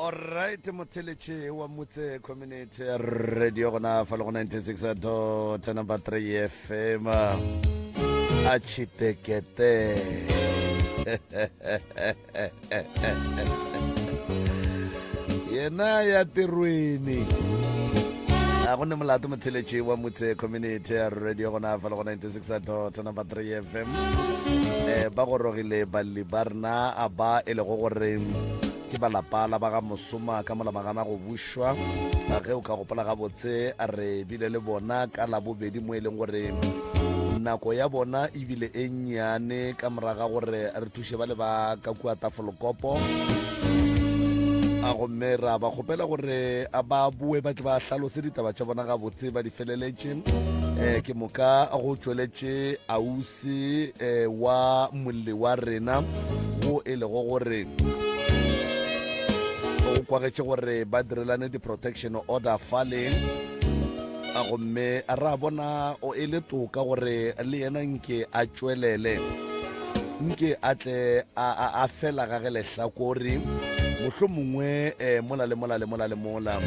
Alright motheletše wa Motse Community Radio gona fa le go 96 dot number 3 FM a chitekete yena ya tirweni a go ne molato motheletše wa Motse Community Radio gona fa le go 96 dot number 3 FM eh ba gorogile balli ba rena a ba e lego gore ke ba lapa la ba ga mosoma ka mola magana go bušwa ge o ka gopola gabotse re bile le bona ka labobedi mo e leng gore nako ya bona ebile e nnyane ka moraga gore re thuše ba le ba ka kua tafolokopo a gomme ra ba kgopela gore a ba boe ba tle ba hlalose ditaba tša bona gabotse ba di feleletše um ke moka go tšweletše ausi um wa molle wa rena wo e lego gore go kwagetše gore ba direlane di-protection order fale a gomme ra bona o e le toka gore le yena nke a tšwelele nke a tle a fela ga ge lehlakore mohlomongwe um mola le mola le mola le mola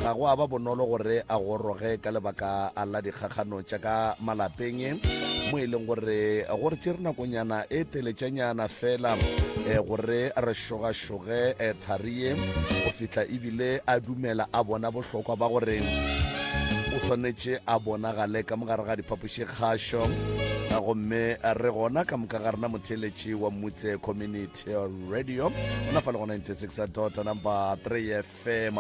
ga go a ba bonolo gore a goroge ka lebaka la dikgakgano tša ka malapeng mo e leng gore go re tšere nakonyana e teletšanyana fela um gore re šogašoge um tharie go fihla ebile a dumela a bona bohlokwa ba gore o swanetše a bonagale ka mogare ga diphapošikgašo gomme re gona ka moka ga rena motheeletši wa Mmutse Community Radio gona fa le go 96 dot number 3 FM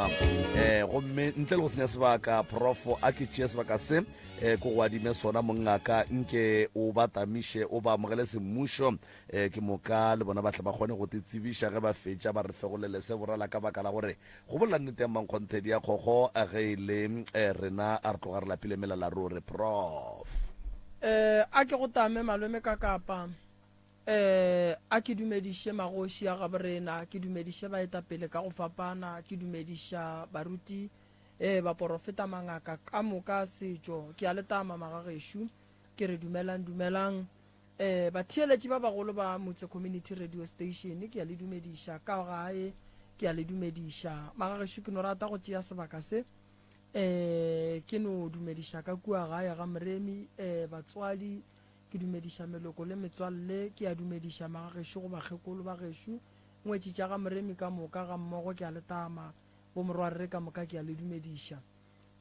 eh gomme ntle le go senya sebaka profo a ke tšee sebaka se eh ko go adime sona mongaka nke o ba tamiše o ba amogele semmušo eh ke moka le bona ba tle ba kgone go tsebiša ge ba fetša ba re fegolele se borala ka baka la gore go bolela nnete ya mankgonthe di ya kgogo ge e le eh, rena a re tloga re lapile melala ruri prof. Eh a ke go tame malome ka kapa eh a ke dumediše magoši a gaborena ke dumediše baetapele ka go fapana ke dumediša baruti eh baporofeta mangaka ka moka setšo ke a le tama magagešo ke re dumelang dumelang Eh, batheeletši ba bagolo ba Motse Community Radio Station, ke a le dumediša. Ka gae, ke a le dumediša. Magagešo, ke no rata go tšea sebaka se, eh, ke no dumediša ka kua gae ga Moremi, eh, batswadi, ke dumediša meloko le metswalle, ke a dumediša magagešo go bakgekolo ba gešo, ngwetši tša ga Moremi ka moka ga mmogo ke a le tama, bomorwarre ka moka ke a le dumediša.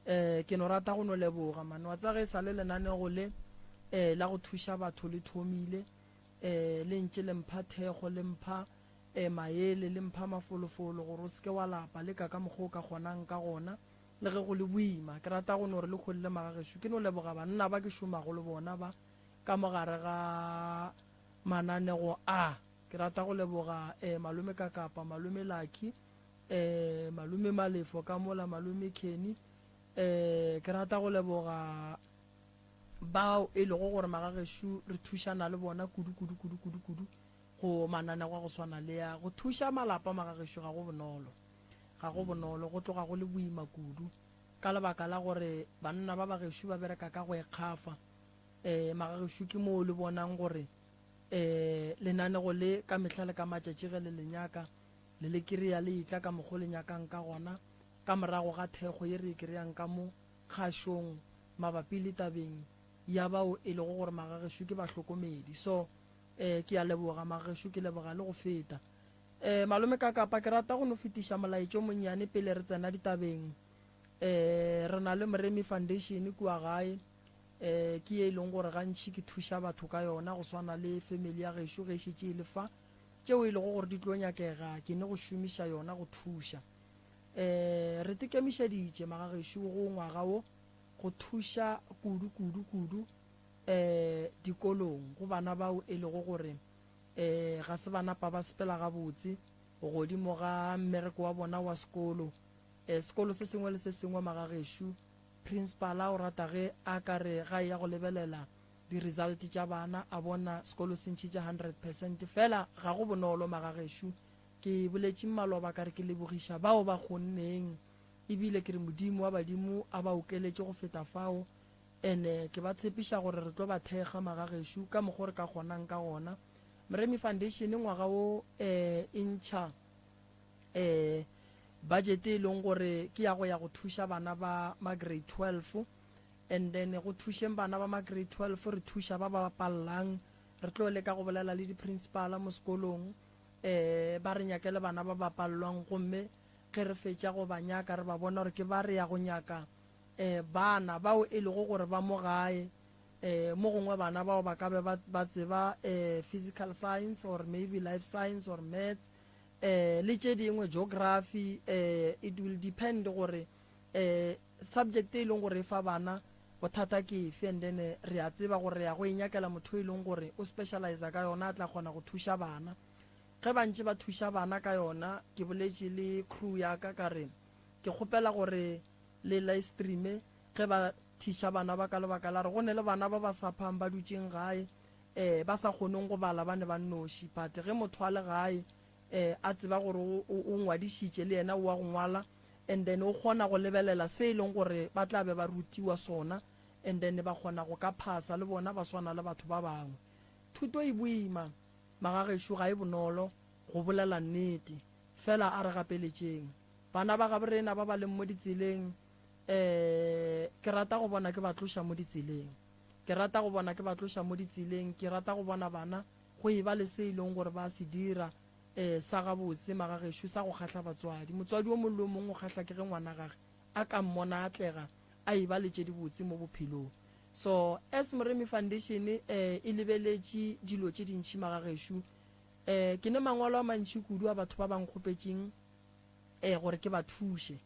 Eh, ke no rata go no leboga man. Wa tseba ge e sa le lenanego le eh, la go thuša batho le thomile, eh, le ntše le mpha thekgo, le mpha eh, maele, le mpha mafolofolo gore o se ke wa lapa, leka ka mokgwa o ka kgonang ka gona, le ge go le boima. Ke rata go no re le kgolile magagešo. Ke no leboga banna ba ke šomago le bona ba ka mo gare ga mananego a. Ke rata go leboga eh, malome Kakapa, malome Lucky, Eh, malome Malefo ka mola, malome Kenny. Eh, ke rata go leboga bao e lego gore magagešo re thušana le bona kudu kudu kudu kudu kudu go mananego a go swana le a go thuša malapa magagešo ga go bonolo ga go bonolo go tloga go le boima kudu ka lebaka la gore banna ba bagešo ba bereka ka go ekgafa um magagešo ke moo le bonang gore um lenanego le ka mehla le ka matšatši ge le le nyaka Le le kereya le etla ka mokgo le nyakang ka gona ka morago ga thekgo ye re e kereyang ka mo kgašong mabapi le tabeng ya bao e lego gore magagešo ke bahlokomedi. So, eh, ke a leboga magagešo, ke leboga le go feta. Eh, Malome Kakapa, ke rata go no fetiša molaetša o monnyane pele re tsena ditabeng. Eh, re na le Moremi Foundation kua gae, eh, ke ye e leng gore gantši ke thuša batho ka yona, go swana le family ya gešo ge e šetše e le fa. tšeo e lego gore di tlo nyakega ke ne go šomiša yona go thuša. Um re tekemišeditše magagešo go ngwaga wo go thuša kudu kudu kudu um dikolong go bana bao e lego gore um ga se ba napa ba sepela gabotse godimo ga mmereko wa bona wa sekolo. Um sekolo se sengwe le se sengwe magagešo principala o rata ge a ka re ga e ya go lebelela Di result tša bana a bona sekolo se ntšhitše 100 percent fela ga go bonolo magagešo. Ke boletše maloba ka re ke lebogiša bao ba kgonneng ebile ke re Modimo wa badimo a ba okeletše go feta fao ene ke ba tshepiša gore re tlo ba thekga magagešo ka mokgo re ka kgonang ka gona. Moremi Foundation ngwaga wo e ntšha e Budget e leng gore ke ya go ya go thuša bana ba ma grade 12 and then go thušeng bana ba ma grade 12 re thuša ba ba pallang. Re tlo leka go bolela le di-principal mo sekolong um ba re nyakele bana ba ba pallwang gomme ge re fetša go ba nyaka re ba bona gore ke ba re ya go nyaka um bana bao e lego gore ba mo gae um mo gongwe bana bao ba ka be ba, ba tseba um physical science or maybe life science or maths um le tše dingwe geography um it will depend gore um subject e leng gore e fa bana bothata ke efe and then re a tseba gore re ya go e nyakela motho e leng gore o specialize ka yona a tla kgona go thuša bana ge ba ntše ba thuša bana ka yona ke boletše le crew ya ka ka re ke kgopela gore le live streame ge ba thiša bana ba ka lebaka la re go ne le bana ba ba saphang ba dutšeng gae um ba sa kgoneng go bala ba ne ba nnoši but ge motho a le gae um a tseba gore o ngwadišitše le yena o wa go ngwala and then o kgona go lebelela se e leng gore ba tla be ba rutiwa sona and then ba kgona go ka phasa le bona ba swana le batho ba bangwe. Thuto e boima magagešo ga e bonolo go bolela nnete fela a re gapeletšeng bana ba gaborena ba ba leng mo ditseleng um ke rata go bona ke ba tloša mo ditseleng ke rata go bona ke ba tloša mo ditseleng ke rata go bona bana go e ba le se e leng gore ba se dira um sa gabotse magagešo sa go kgahla batswadi. Motswadi o mongwe le o mongwe o kgahla ke ge ngwana gage a ka mmona a atlega a e ba le tše dibotse mo bophelong. So as Moremi Foundation um e lebeletše dilo tše dintši magagešo. Um ke ne mangwalo a mantši kudu a batho ba ba nkgopetšeng um gore ke ba thuše.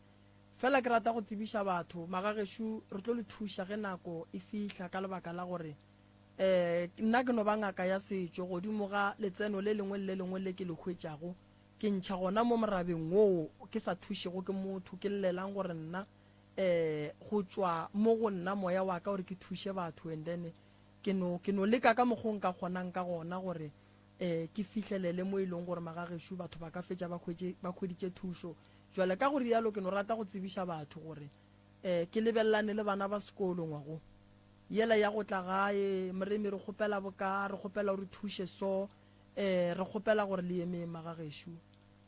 Fela ke rata go tsebiša batho magagešo re tlo le thuša ge nako e fihla ka lebaka la gore um nna ke no ba ngaka ya setšo godimo ga letseno le lengwe le le lengwe le ke le hwetšago ke ntšha gona mo morabeng woo ke sa thušego ke motho ke llelang gore nna um go tšwa mo go nna moya wa ka gore ke thuše batho and then ke no ke no leka ka mokgwa o nka kgonang ka gona gore um ke fihlelele mo e leng gore magagešo batho ba ka fetša ba hwetše ba hweditše thušo jwale ka go rialo ke no rata go tsebiša batho gore um ke lebelelane le bana ba sekolo ngwago Yela ya go tla gae, Moremi re kgopela boka, re kgopela o re thuše so, eh, re kgopela gore le emeng magagešo.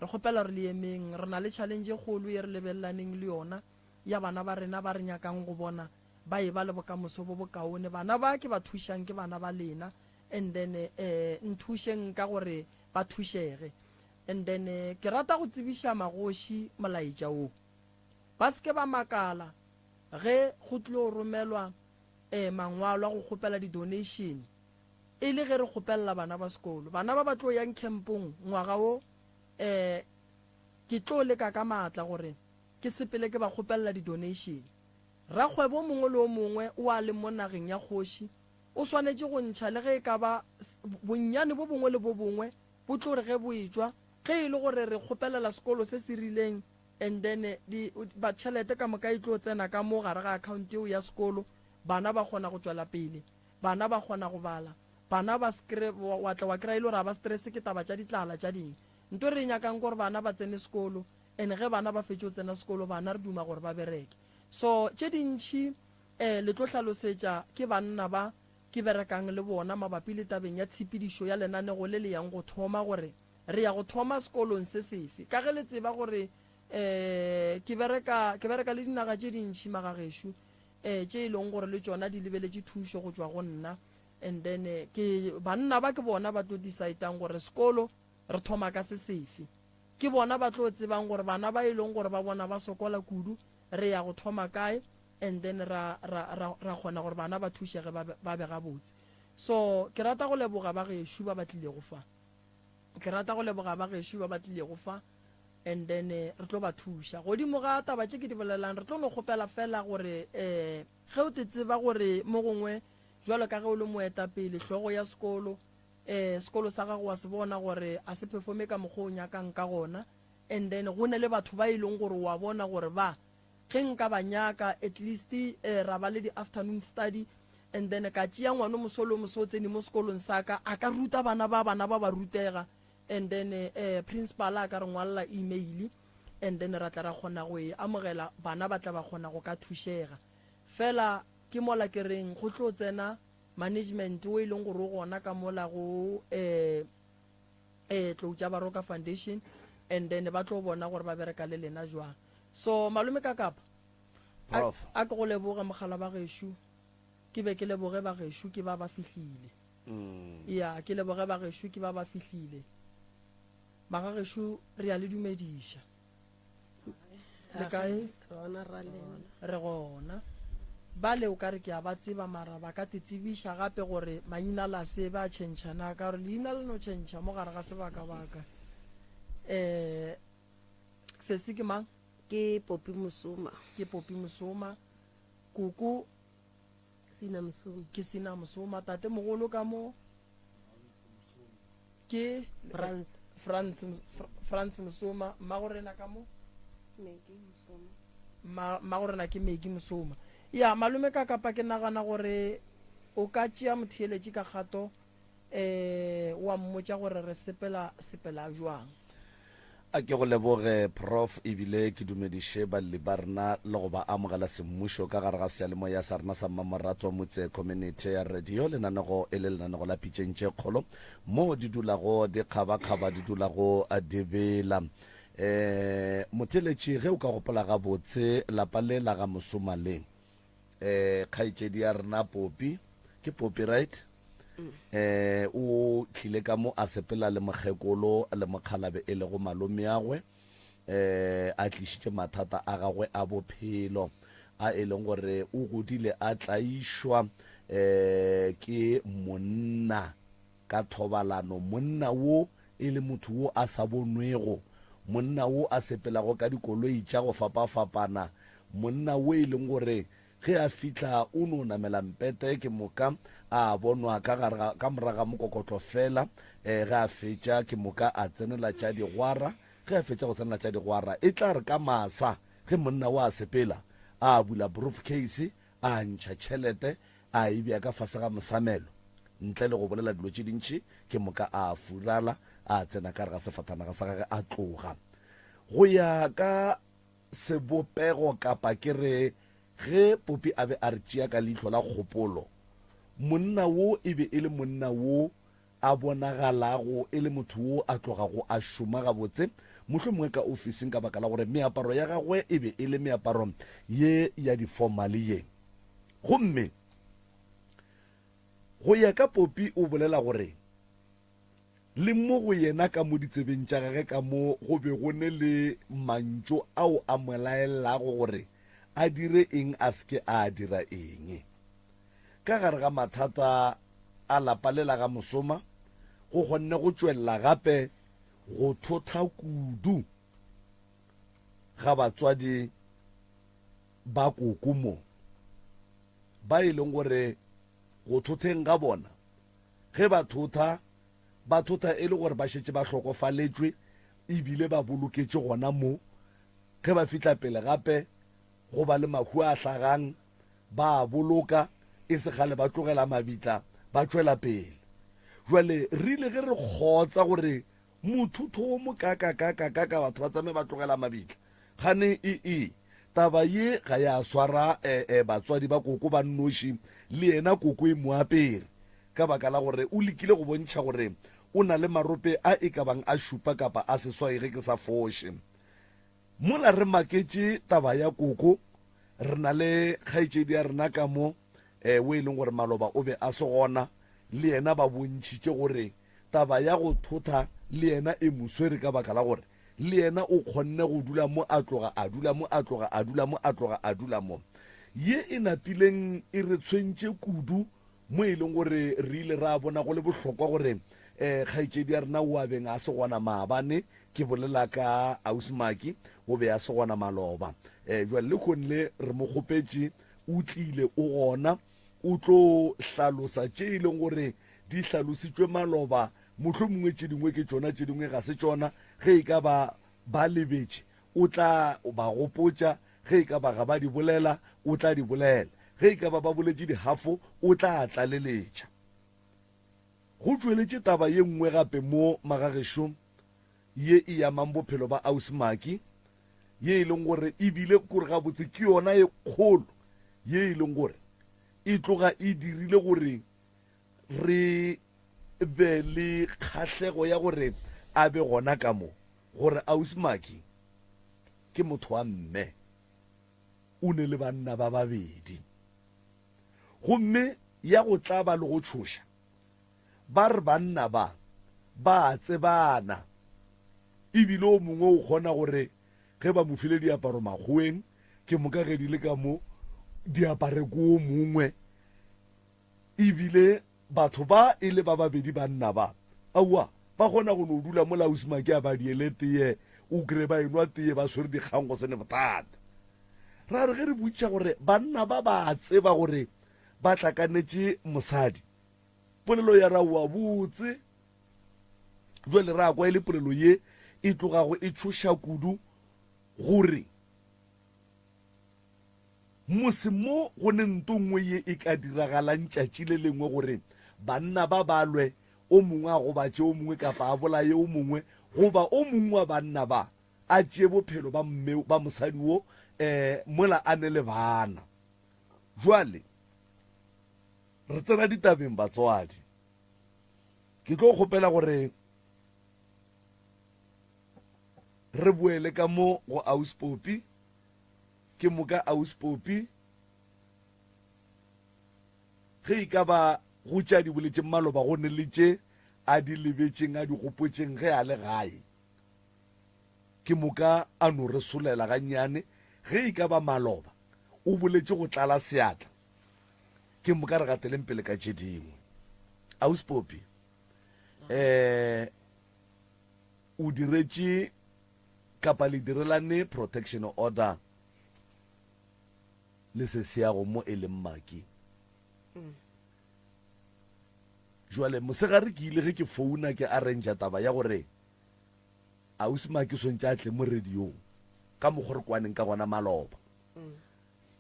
Re kgopela gore le emeng. Re na le challenge e kgolo ye re lebelelaneng le yona ya bana ba rena ba re nyakang go bona ba eba le bokamoso bo bokaone. Bana ba ke ba thušang ke bana ba lena and then eh, nthušeng ka gore ba thušege. And then eh, ke rata go tsebiša magoši molaetša wo. Ba se ke ba makala Ge go tlo romelwa mangwalo a go kgopela di-donation e le ge re kgopelela bana ba sekolo, bana ba ba tlo yang campong ngwaga wo, um ke tlo leka ka maatla gore ke sepele ke ba kgopelela di-donation. Rakgwebo o mongwe le o mongwe o a leng mo nageng ya kgoši o swanetše go ntšha le ge e ka ba bonnyane bo bongwe le bo bongwe bo tlo re ge bo etšwa, ge e le gore re kgopelela sekolo se se rileng, And then di, ba tšhelete ka moka e tlo tsena ka mo gare ga account eo ya sekolo, bana ba kgona go tšwela pele, bana ba kgona go bala, bana ba skre, wa tla wa kry-a e le gore ga ba stress ke taba tša ditlala tša ding. Nto re e nyakang ke gore bana ba tsene sekolo, and ge bana ba fetše go tsena sekolo, bana re duma gore ba bereke. So tše dintši um le tlo hlalosetša ke banna ba ke berekang le bona mabapi le tabeng ya tshepedišo ya lenanego le le yang go thoma gore Re ya go thoma sekolong se sefe? Ka ge le tseba gore um ke bereka, ke bereka le dinaga tše dintši magagešo, um tše e leng gore le tšona di lebeletše thušo go tšwa go nna. And then ke banna ba ke bona ba tlo decidang gore sekolo re thoma ka se sefe. Ke bona ba tlo tsebang gore bana ba e leng gore ba bona ba sokola kudu re ya go thoma kae, and then ra, ra, ra, ra kgona gore bana ba thušege ba, ba be gabotse. So ke rata go leboga ba gešo ba ba tlilego fa. Ke rata go leboga ba gešo ba ba tlilego fa and then eh, re tlo ba thuša. Godimo ga taba tše ke di bolelang re tlo no kgopela fela gore um ge o te tseba gore mo gongwe jwalo ka ge o le moetapele hlogo ya sekolo um sekolo sa gago wa se bona gore a se performe ka mokgwa o nyakang ka gona and then go ne le batho ba e leng gore wa bona gore ba Ge nka ba nyaka, at least eh, ra ba le di-afternoon study, and then ka tšea ngwana o moso le o moso o tsene mo sekolong sa ka, a ka ruta bana ba, bana ba ba rutega, and then eh, principal a ka re ngwalela email, and then ra tla ra kgona go e amogela, bana ba tla ba kgona go ka thušega. Fela ke mola ke reng go tlo tsena management o e leng gore o gona ka mola go eh, eh, Tlou tša Baroka Foundation. And then ba tlo bona gore ba bereka le lena jwang. So malome Kakapa, a, Prof. a ke go leboge mogala ba gešo, ke be ke leboge ba gešo ke ba ba fihlile. Ya, ke leboge ba gešo ke ba ba fihlile. Magagešo re a le dumediša. Le kae? Gona ra lena. Re gona. Bale o ka re ke a ba tseba mara ba ka te tsebiša gape gore maina la se ba tšhentšha na ka gore leina le no tšhentšha mo gare ga sebakabaka. Um sesi ke mang? Ke Popi Mosoma. Ke Popi Mosoma. Koko Sina Mosoma. Ke Sina Mosoma. Tate mogolo ka mo ke Frans. Frans Frans Mosoma. Mmago rena ka mo? Maggie Mosoma. Ma mmago rena ke Maggie Mosoma. Ya malome ka kapa ke nagana gore o ka tšea motheeletši ka kgato eh wa mmotša gore re sepela sepela jwang. A ke go leboge Prof ebile ke dumediše balli ba rena le go ba amogela semmušo ka gare ga seyalemoya sa rena sa mmamoratwa Motse Community Radio, lenanego e le lenanego la pitšeng tše kgolo moo di dulago di kgabakgaba di dulago di bela. Um motheeletši ge o ka gopola gabotse lapa le la ga Mosoma le um kgaetšedi ya rena Popi, ke Popi right? Eh, o tlile ka mo a sepela le mokgekolo le mokgalabe e lego malomeagwe, eh, a tlišitše mathata a gagwe a bophelo a e leng gore o godile a tlaišwa eh, ke monna ka thobalano, monna wo e le motho wo a sa bonwego, monna wo a sepelago ka dikoloi tša go fapafapana, monna wo e leng gore Ge a fihla o no namela mpete ke moka a bonwa ka gare ga, ka morago ga mokokotlo fela. E, ge a fetša ke moka a tsenela tša digwara. Ge a fetša go tsenela tša digwara, e tla re ka masa ge monna wa a sepela, a bula briefcase, a ntšha tšhelete, a e bea ka fase ga mosamelo. Ntle le go bolela dilo tše dintši, ke moka a furala, a tsena ka gare ga sefatanaga sa gage a tloga. Go ya ka sebopego kapa ke re ge Popi a be a re tšea ka leihlo la kgopolo, monna wo e be e le monna wo a bonagalago e le motho wo a tlogago a šoma gabotse, mohlomongwe ka ofising ka baka la gore meaparo ya gagwe e be e le meaparo ye ya difomale ye. Gomme go ya ka Popi o bolela gore Le mo go yena ka mo ditsebeng tša gage ka mo go be go ne le mantšu ao a mo laelago gore a dire eng a se ke a dira eng. Ka gare ga mathata a lapa le la ga Mosoma go kgonne go tšwelela gape go thotha kudu ga batswadi ba koko mo ba e leng gore go thotheng ga bona Ge ba thotha, ba thotha e le gore ba šetše ba hlokofaletšwe e bile ba boloketše gona mo. Ge ba fihla pele gape go ba le mahu a hlagang, ba a boloka, e se kgale ba tlogela mabitla ba tšwela pele. Jwale re ile ge re kgotsa gore Mothutho wo mokakakakakaka batho ba tsamaye ba tlogela mabitla. Gane ee, taba ye ga ya swara eh, batswadi ba koko ba nnoši, le yena koko e mo apere. Ka baka la gore o lekile go bontšha gore o na le marope a e ka bang a šupa kapa a seswai ge ke sa foše. Mola re maketše taba ya koko, re na le kgaetšedi ya rena ka mo eh, o e leng gore maloba o be a se gona, le yena ba bontšhitše gore Taba ya go thotha le yena e mo swere ka baka la gore le yena o kgonne go dula mo a tloga a dula mo a tloga a dula mo a tloga a dula mo. Ye e napileng e re tshwentše kudu mo e leng gore re ile ra bona go le bohlokwa gore um kgaetšedi ya rena o a beng a se gona maabane, ke bolela ka Ausi Maki, o be a se gona maloba. Um jwale lehono le re mo kgopetše, o tlile, o gona, o tlo hlalosa tše e leng gore di hlalositšwe maloba, mohlomongwe tše dingwe ke tšona, tše dingwe ga se tšona. Ge e ka ba ba lebetše, o tla ba gopotša, ge e ka ba ga ba di bolela, o tla di bolela. Ge e ka ba ba boletše dihafo, o tla tlaleletša. Go tšweletše taba ye nngwe gape mo magagešo ye e amang bophelo ba Ausi Maki, ye e leng gore e bile kore gabotse ke yona e kgolo ye e leng gore e tloga e dirile gore re be le kgahlego ya gore a be gona ka mo. Gore Ausi Maki ke motho wa mme, o ne le banna ba babedi. Gomme ya go tlaba le go tšhoša, ba re banna ba ba a tsebana, e bile o mongwe o kgona gore ge ba mo file diaparo makgoweng, ke moka ge di le ka mo di apare ko o mongwe. E bile batho ba e le ba babedi banna ba, aowa, ba kgona go no dula mola Ausi Maki a ba diele teye, o kry-e ba enwa teye ba swere dikgang go se ne bothata. Ra re ge re botšiša gore banna ba ba a tseba gore ba tlakanetše mosadi, polelo ya re aowa botse. Jwale ra kwa e le polelo ye e tlogago e tšhoša kudu gore Mose mo go ne nto nngwe ye e ka diragalang tšatši le lengwe gore banna ba ba lwe, o mongwe a gobatše o mongwe kapa a bolaye o mongwe, goba o mongwe wa banna ba a tšee bophelo ba mme ba mosadi wo um mola a ne le bana. Jwale re tsena ditabeng batswadi. Ke tlo kgopela gore re boele ka mo go Ausi Popi. Ke moka Ausi Popi ge e ka ba go tše a di boletšeng maloba go ne le tše a di lebetšeng a di gopotšeng ge a le gae. Ke moka a no re solela gannyane ge e ka ba maloba o boletše go tlala seatla. Ke moka re gateleng pele ka tše dingwe. Ausi Popi, eh o diretše kapa le direlane protection order le sesiago mo e leng Maki. Jwale mosegare ke ile ge ke founa ke arrange taba ya gore ausi Maki swantše a tle mo radiong ka mokgwa re kwaneng ka gona maloba.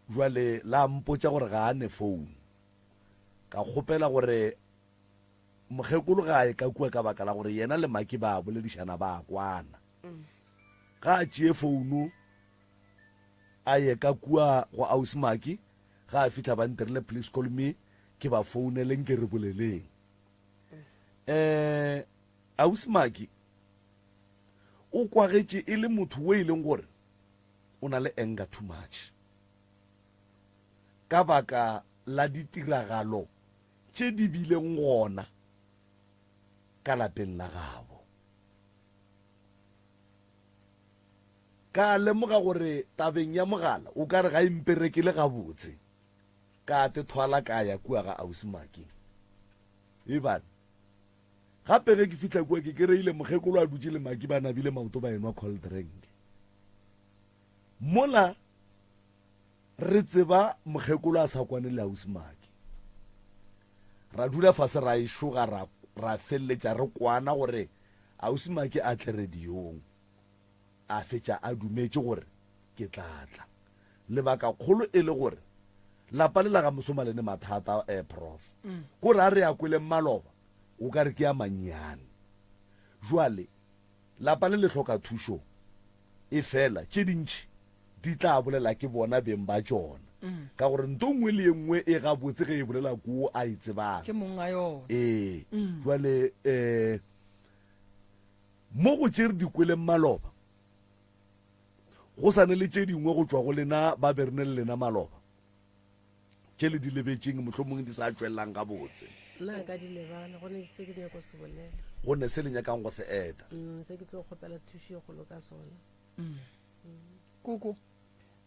Jwale la mpotša gore ga a ne phone. Ka kgopela gore Mokgekolo ga a ye ka kua ka baka la gore yena le Maki ba a boledišana ba a kwana. Ga a tšee founo a ye ka kua go ausi Maki, ga a fihla ba ntirile please call me ke ba founele nke re boleleng. Um ausi Maki o kwagetše e le motho o e leng gore o na le anger too much ka baka la ditiragalo tše di bileng gona ka lapeng la gabo. Ka lemoga gore tabeng ya mogala o ka re ga e mperekele gabotse. Ka te thwala ka ya kua ga Ausi Maki. Ebane gape ge ke fihla kua ke kereile mokgekolo a dutše le Maki ba nabile maoto ba enwa cold drink. Mola Re tseba mokgekolo a sa kwane le ausi Maki. Ra dula fase ra e šoga ra, ra feleletša re kwana gore ausi Maki a tle radiong. A fetša a dumetše gore ke tla tla. Lebaka kgolo e le gore lapa le la ga Mosoma le ne mathata eh Prof. Kore a re a kweleng maloba o ka re ke a mannyane. Jwale Lapa le le hloka thušo, efela tše dintši di tla bolela ke bona beng ba tšona, ka gore nto nngwe le ye nngwe e gabotse ge e bolela ko a e tsebang. Ke mong a yona. Ee. Jwale, um mo go tše re di kweleng maloba, go sa ne le tše dingwe go tšwa go lena ba be re ne le lena maloba. Tše le di lebetšeng mohlomongwe di sa tšwelelang gabotse. Nna nka di lebala, go ne se ke nyako se bolela. Go ne se le nyakang go se eta. Se ke tlo kgopela thušo e kgolo ka sona. Koko,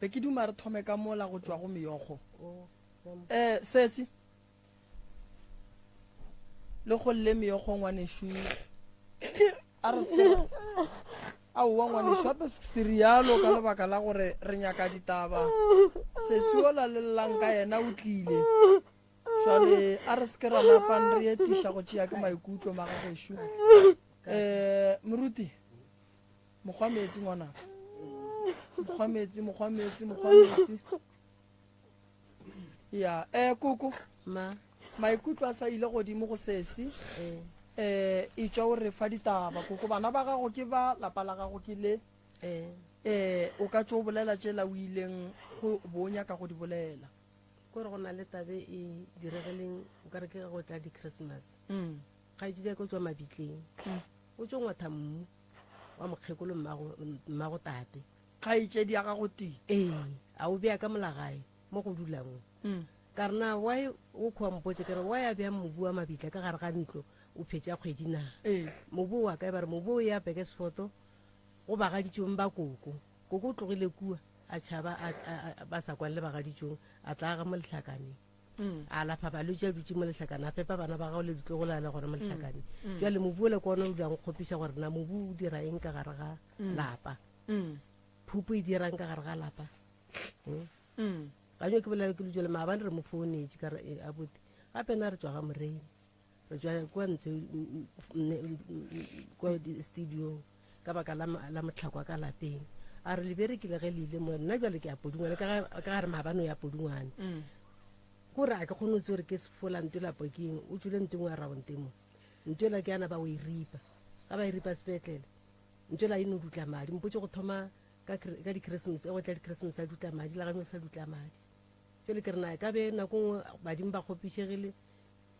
be ke duma re thome ka mola go tšwa go meokgo. Eh, sesi. Le go lle meokgo ngwanešu. A re se Aowa ngwanešu gape se rialo ka lebaka la gore re nyaka ditaba. Sesi ola le llang ka yena o tlile. Jwale a re se ke ra napang re etiša go tšea ke maikutlo magagešo. Um moruti, mokgwa meetse ngwanaka. Mokgwa meetse, mokgwa meetse, mokgwa meetse. Ya, eh koko. Ma. Maikutlo a sa ile godimo go sesi. Eh. Eh, etšwa o re fa ditaba koko bana ba gago ke ba lapa la gago ke le. Eh. Eh, o ka tšo o bolela tšela o ileng go bo o nyaka go di bolela. Kore go na le tabe e diregileng o ka re ke go tla di Christmas. Mm. Kgaetšedi ya ka o tšwa mabitleng. Mm. O tšo ngwatha mmu. Wa mokgekolo mmago mmago tate. Kgaetšedi ya gago tee. Ee, a o bea ka molagae mo go dulang. Mm. Ka re na why o khoa mpotše ke re why a bea mobu wa mabitla ka gare ga ntlo o phetša kgwedi na? Ee. Mobu wa kae ba re mobu o ya Burgersfort go bagaditšong ba koko. Koko o tlogile kua a tšhaba a, a, a, ba sa kwane le bagaditšong a tla aga mo lehlakaneng. Mm. A alafa balwetši a dutše mo lehlakane a fepa bana ba gago le ditlogolo a le gona mo lehlakaneng. Mm. Bjale mobu ole ke ona o dulang o kgopiša gore na mobu o dira eng ka gare ga Mm. lapa. Mm. Phupu e dirang ka gare ga lapa. Mm. Mm. Ga nyo ke bolela ke lutšwele maabane re mo founetše ka re eh, abuti gape na re tšwa ga Moremi. Re tšwa kua ntshe kua studiong ka baka la la mohlako wa ka lapeng. A re le berekile ge le ile mo nna jwale ke ya Podungwane ka ga ka gare maabane o ya Podungwane. Mm. Ko re a ke kgone go tsebe gore ke sefola ntwe lapo ke eng o tšwile ntwe ngwe ya raonte mo. Ntwe la ke yana ba o e ripa. Ga ba e ripa sepetlele. Ntwe la e no dutla madi mpotše go thoma ka ka di-Christmas e go tla di-Christmas a dutla madi la ganywe sa dutla madi. Jwale ke re na e ka be nako nngwe badimo ba kgopišegile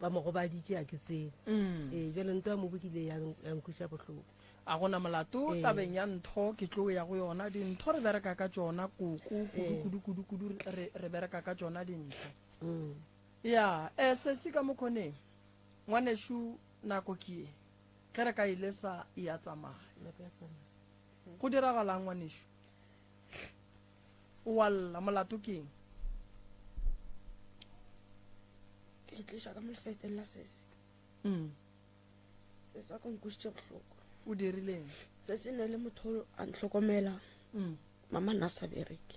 ba mo gobaditše a ke tsebe. Mm. Ee, jwale ntwa ya mobu ke ile ya ya nkweša bohloko. A gona molato Ee. tabeng ya ntho ke tlo ya go yona dintho re bereka ka tšona koko kudu Ee. kudu kudu kudu re re bereka ka tšona dintho. Mm. Ya, eh sesi ka mokhoneng. Ngwanešu nako ke ye. Ge re ka e lesa e a tsamaya. Nako ya tsamaya. Go diragalang ngwanešu? O a lla, molato ke eng? Ke e tliša ka mo lesaeteng la sesi. Mm. Sesi a ka nkwešitše bohloko. O dirileng? Sesi ne le motho a ntlhokomela. Mm. Mama nna sa bereke.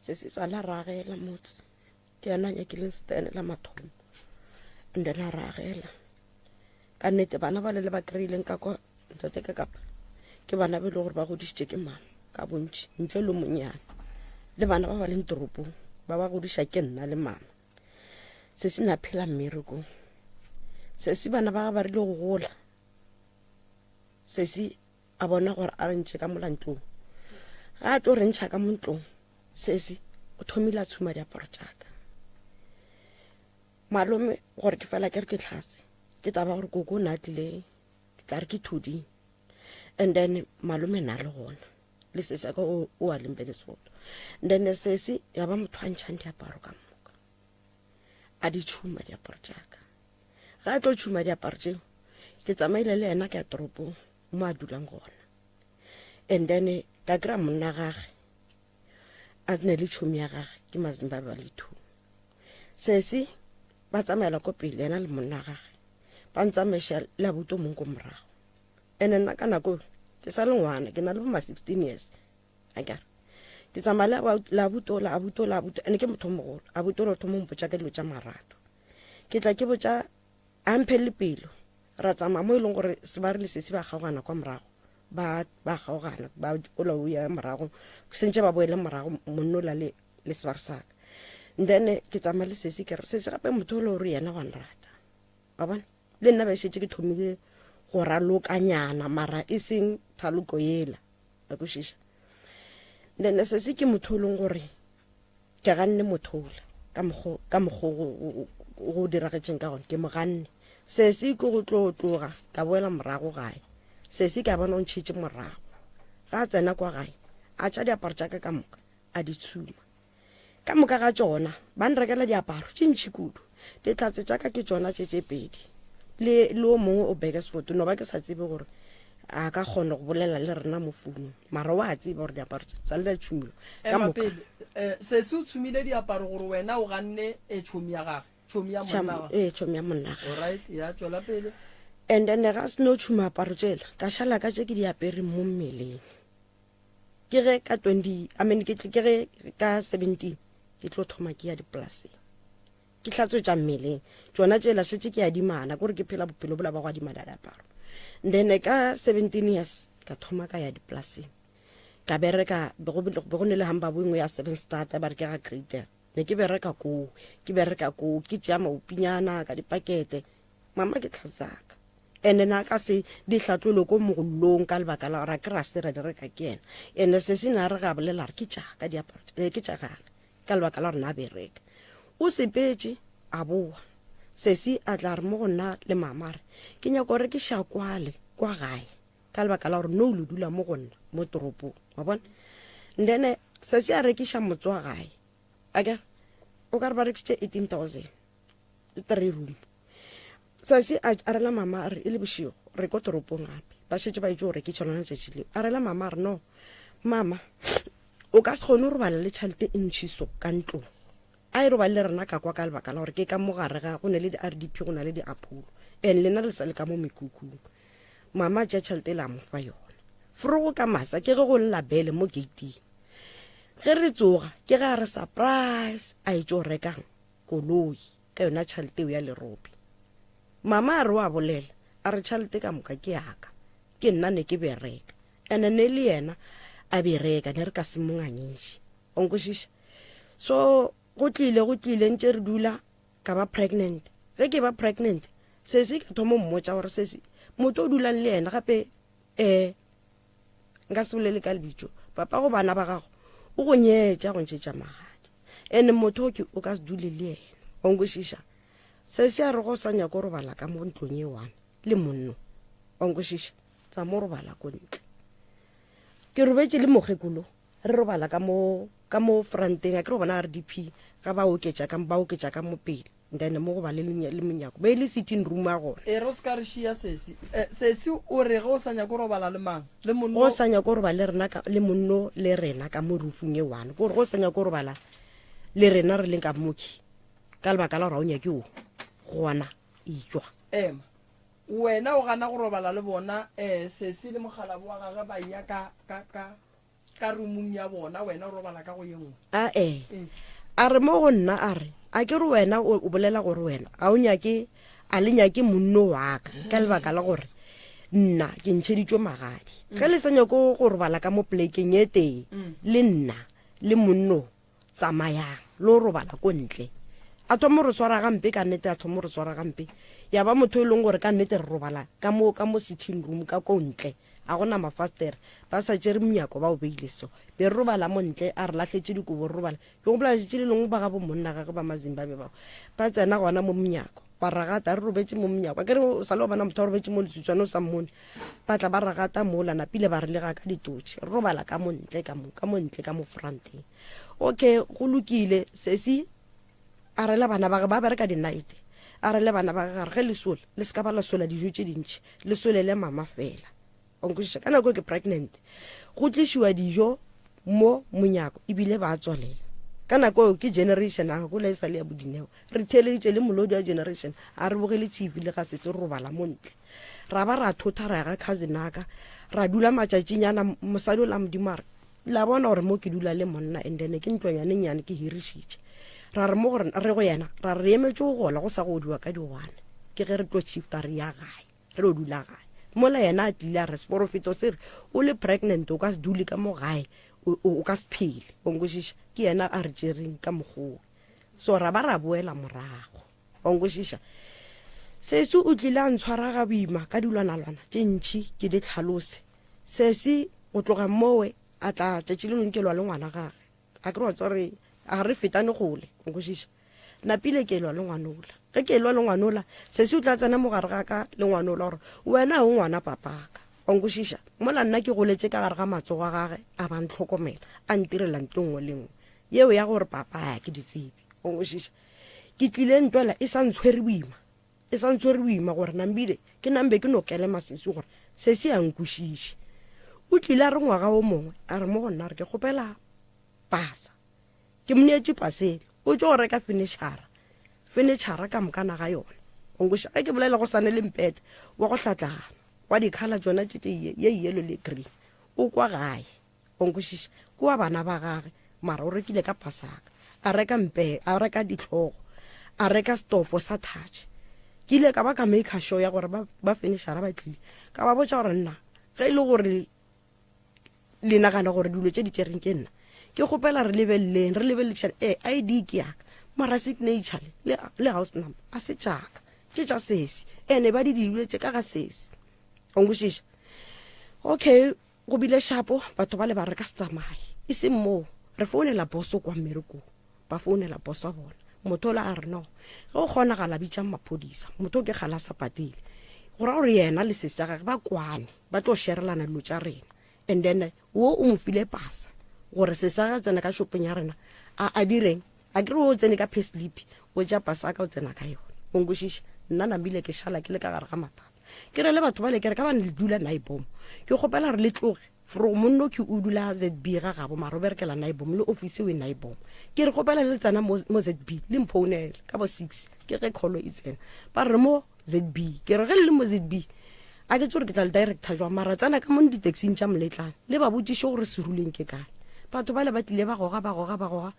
Sesi sa la ragela motse. Ke yena a nyakileng stene la mathomo. And then a ragela. Ka nnete bana ba le le ba kry-ileng ka kwa ntate ka kapa ke bana ba e le gore ba godišitše ke mama ka bontši ntle le monyane le bana ba ba leng toropong ba ba godiša ke nna le mama se se na phela mmerekong sesi bana ba ba rile go gola sesi a bona gore a re ntšhe ka mola ntlong ga a tlo re ntšha ka mo ntlong sesi o thomile a tshuma diaparo tšaka malome gore ke fela ke re ke tlhase ke taba gore koko o ne a tlile ke tla re ke thuding and then malome na le gona le sesi ka o o a leng Burgersfort and then sesi ya ba motho a ntšhang diaparo ka moka a di tšhuma diaparo tšaka ga a tlo tšhuma diaparo tšeo ke tsamaile le yena ke ya toropong mo a dulang gona and then ka kry-a monna gage a ne le tšhomi ya gage ke mazimbabwe ba le two sesi ba tsamaela ko pele yena le monna gage ba ntsamaiša le abuti o mongwe ko morago ene nna ka nako ke sa le ngwana ke na le bo ma 16 years akere ke tsamaya le abuti ola abuti ola abuti ene ke motho o mogolo abuti ola o thoma mpotša ka dilo tša marato ke tla ke botša a mphelele pelo ra tsamaya mo e leng gore se ba re le sesi ba kgaogana kwa morago ba ba kgaogana ba ola o ya morago sentše ba boele morago monno ola le le sebare saka then ke tsamaya le sesi ke re sesi gape motho o le gore yena wa nrata wa bona le nna ba šetše ke thomile go ralokanyana mara e seng thaloko yela a kwešiša then sesi ke motho o leng gore ke ganne motho ola ka mokgo ka mokgo go diragetšeng ka gona ke mo ganne sesi ke go tlo tloga ka boela morago gae sesi ke a bona o ntšhitše morago ga a tsena kwa gae a tša diaparo tša ka ka moka a di tshuma Ka moka ga tšona ba nrekela diaparo tše ntši kudu. Dihlatse tša ka ke tšona tše tše pedi le le o mongwe o Burgersfort. No ba ke sa tsebe gore a ka kgona go bolela le rena mo founung, mara o a tseba gore diaparo tše sa le di a tšhumiwa ka Ema moka. pele, eh, sesi o tshumile diaparo gore wena o ganne eh, tšhomi ya gage, tšhomi ya Tšha- monna wa. ee, tšhomi ya monna gage. Alright, ya tšwela pele. And then ga se no tšhuma aparo tšela, ka šala ka tše ke di apereng mo mmeleng. Ke ge ka 20, I mean, ke ke ge ka 17 ke tlo thoma ke ya dipolaseng. Ke hlatswetša mmeleng. Tšona tšela šetše ke adimana, kore ke phela bophelo bola ba go adimana diaparo. Then ka 17 years ka thoma ka ya dipolaseng. Ka bereka be go be go ne le hamba bo engwe ya seven star ba re ke ga Greater. Ne ke bereka koo, ke bereka koo, ke tšea maupinyana ka dipakete. Mama ke tlhatsaka. Ene na ka se di hlatlolwe ko mogollong ka lebaka la gore a ke ra se ra di reka ke yena. Ene sesi na re ga bolela re ke tša ka diaparo eh, ke tša gage ka lebaka la gore na bereka. O sepetše a boa. Sesi a tla re mo go nna le mama re ke nyaka gore ke šakwale kwa gae. ka lebaka la gore no le dula mo go nna mo toropong wa bona then sesi a rekiša motse wa gae ake o ka re ba rekišitše 18000 three room sesi a rela mama a re e le bošego re ko toropong gape ba šetše ba itse go rekiša lona letšatši leo a rela mama a re no mama o ka se kgone go robala le tšhelete e ntšhi so ka ntlong a e robale le rena ka kwa ka lebaka la gore ke ka mo gare ga go ne le di-rdp go na le di-apollo and lena le sa le ka mo mekhukhung mama a tšea tšhelete e le a mo fa yona forogo ka masa ke ge go lla bele mo gating ge re tsoga ke ge a re surprise a e tšo rekang koloi ka yona tšhelete eo ya lerobi mama a re o a bolela a re tšhelete ka moka ke yaka ke nna ne ke bereka ene ne le yena a bereka ne re ka se monganyiše o nkwešiša so go tlile go tlile ntše re dula ka ba pregnant ge ke ba pregnant sesi ka thoma mmotša gore sesi motho o dulang le yena gape um nka se bolele ka lebitso papa go bana ba gago o go nyetša go ntšhetša magadi and motho ke o ka se dule le yena o nkwešiša sesi a re go sa nyako robala ka mo ntlong e one le monno wa nkwešiša tsa mo robala ko ntle ke robetše le mokgekolo re robala ka mo ka mo franteng a ke re bona rdp ga ba oketša ka ba oketša ka mo pele then mo go ba le le monyako be e le sitting room a gona e re o se ka re šia sesi eh, sesi o re ge o sa nyako robala le mang le monno go sa nyako robala le rena ka le monno le rena ka mo roofong e one gore go sa nyako robala le rena re leng ka moki ka lebaka la gore ga o nyake o gona etšwa ema wena o gana go robala le bona um sesi le mokgalabo wa gage ba ya ka ka ka ka roomong ya bona wena o robala ka go ye nngwe ae a re mo go nna a re a ke re wena o o bolela gore wena ga o nyake a le nyake monno wa ka ka lebaka la gore nna ke ntšheditšwe magadi ge le sa nyako go robala ka mo plekeng e tee le nna le monno Tsamayang, lo robala ko ntle. A thoma go re swara gampe, ka nnete a thoma go re swara gampe. Ya ba motho e leng gore ka nnete re robala ka mo, ka mo sitting room ka ko ntle. A go na mafastere. Ba sa tšere monyako ba o beile so. Be re robala mo ntle, a re lahletše dikobo re robala. Ke gopola letšatši le lengwe ba gabo monna gage ba Mazimbabwe bao, ba tsena gona mo monyako, ba ragata, re robetše mo monyako. Akere o sa le o bona motho a robetše mo leswiswana o sa mmone. Ba tla ba ragata mola, napile ba re lega ka ditotšhe. Re robala ka mo ntle ka mo, ka mo ntle ka mo franteng. Okay, go lokile, sesi a re le bana ba ge ba bereka di-night, a re le bana ba ge gare ge le sola, le se ka ba la sola dijo tše dintši, le solele mama fela. Wa nkwešiša? Ka nako e ke pregnant, go tlišiwa dijo mo monyako ebile ba tswalela. Ka nako eo ke generation a gola e sa le ya bodineo. Re theeleditše le molodi wa generation, a re bogele TV le ga setse re robala mo ntle. Ra ba ra thotha ra ya ga cousin aka, ra dula matšatšinyana, mosadi o la Modimo a re, La bona gore mo ke dula le monna and then ke ntlonyane nnyane ke hirišitše. Ra re mo gore re go yena ra re emetše go gola go sa godiwa ka diwane. Ke ge re tlo shifta re ya gae re yo dula gae. Mola yena a tlile a re seporofeto se re o le pregnant o ka se dule ka mo gae o ka se phele. O nkwešiša? Ke yena a re tšereng ka mokgoo. So ra ba ra boela morago. Wa nkwešiša? Sesi o tlile a ntshwara ga boima ka dilwanalwana tše ntši ke di tlhalose. Sesi go tloga mowe a tla tšatši le lengwe ke lwa le ngwana gage. A ke re wa tseba gore ga re fetane kgole, wa nkwešiša? Napile ke lwa le ngwanola. Ge ke lwa le ngwanola, sesi o tla tsena mo gare ga ka le ngwanola gore wena o ngwana papaka. Wa nkwešiša? Mola nna ke goletše ka gare ga matsogo a gage a ba ntlhokomela, a ntirela nto nngwe le nngwe. Yeo ya gore papa ga ke di tsebe. Wa nkwešiša? Ke tlile ntwela e sa ntshwere boima. E sa ntshwere boima gore nambile ke nambe ke no kelema sesi gore sesi a nkwešiše. O tlile a re ngwaga o mongwe a re mo go nna a re ke kgopela pasa. Ke mo neetše pasele. O tšo go reka fenitšhara, fenitšhara ka mokana ga yona. O nkwešiša? Ge ke bolela go sane le mpete wa go hlatlagana wa di-colour tšona tše tše ye yellow le green. O kwa gae. O nkwešiša? Ke wa bana ba gage, mara o rekile ka pasaka. A reka mpe, a reka dihlogo, a reka stofo sa touch. Ke ile ka ba ka maker sure ya gore ba, ba finishara ba tlile. Ka ba botša gore nna, ge e le gore le nagana gore dilo tše di tšereng ke nna, ke kgopela re lebeleleng, re lebeledišane. Ee, ID ke yaka, mara signature le, le, le house number a se tšaka, ke tša sesi. Ene ba di diletše ka ga sesi. O nkwešiša? Okay. Go bile šapo, batho bale ba re ka se tsamaye. E seng moo, re founela boso kwa mmerekong. Ba founela boso wa bona. Motho ola a re no, ge go kgonagala bitsang maphodisa. Motho o ke kgale a sa patele. Go ra gore yena le sesi ya gage ba kwane. Ba tlo sherelana dilo tša rena. And then wo o mo file pasa gore se sa tsena ka shopong ya rena a a direng a kere o tsene ka payslip o ja pasa ka o tsena ka yona o nkwešiša nna namile ke šala ke le ka gare ga mathata ke re le batho ba le kere ka bane le dula naibom ke kgopela re le tloge for monno ke o dula zb ga gabo mara o berekela naibom le office o e naibom ke re kgopela le tsena mo zb le mphounele ka bo six ke ge kholo e tsena ba re mo ZB. Ke re ge le le mo ZB, a ke tse gore ke tla le director jwang, mara tsena ka mo di-taxing tša moletlane le ba botšiše gore seruleng ke kae. Batho bale ba tlile ba goga ba goga ba goga,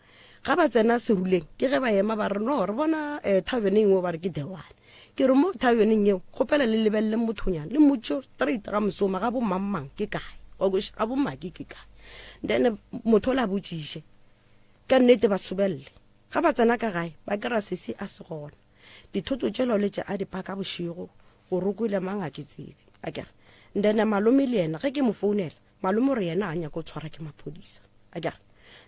ga ba tsena seruleng ke ge ba ema ba re no re bona um tavern e nngwe ba re ke The One. Ke re mo taverneng eo kgopela le lebelele mothonyana le mmotšiše straight ga mosoma ga bo mang-mang ke kae, wa kwešiša ga bo maki ke kae. Then motho o la botšiše ka nnete ba sobelele ga ba tsena ka gae ba kry-a sesi a se gona. Dithoto tšela o letše a di paka bošego, gore o kwele mang ga ke tsebe. Akere. Then malome le yena ge ke mo founela, malome o re yena ga nyake go tshwara ke maphodisa. Akere.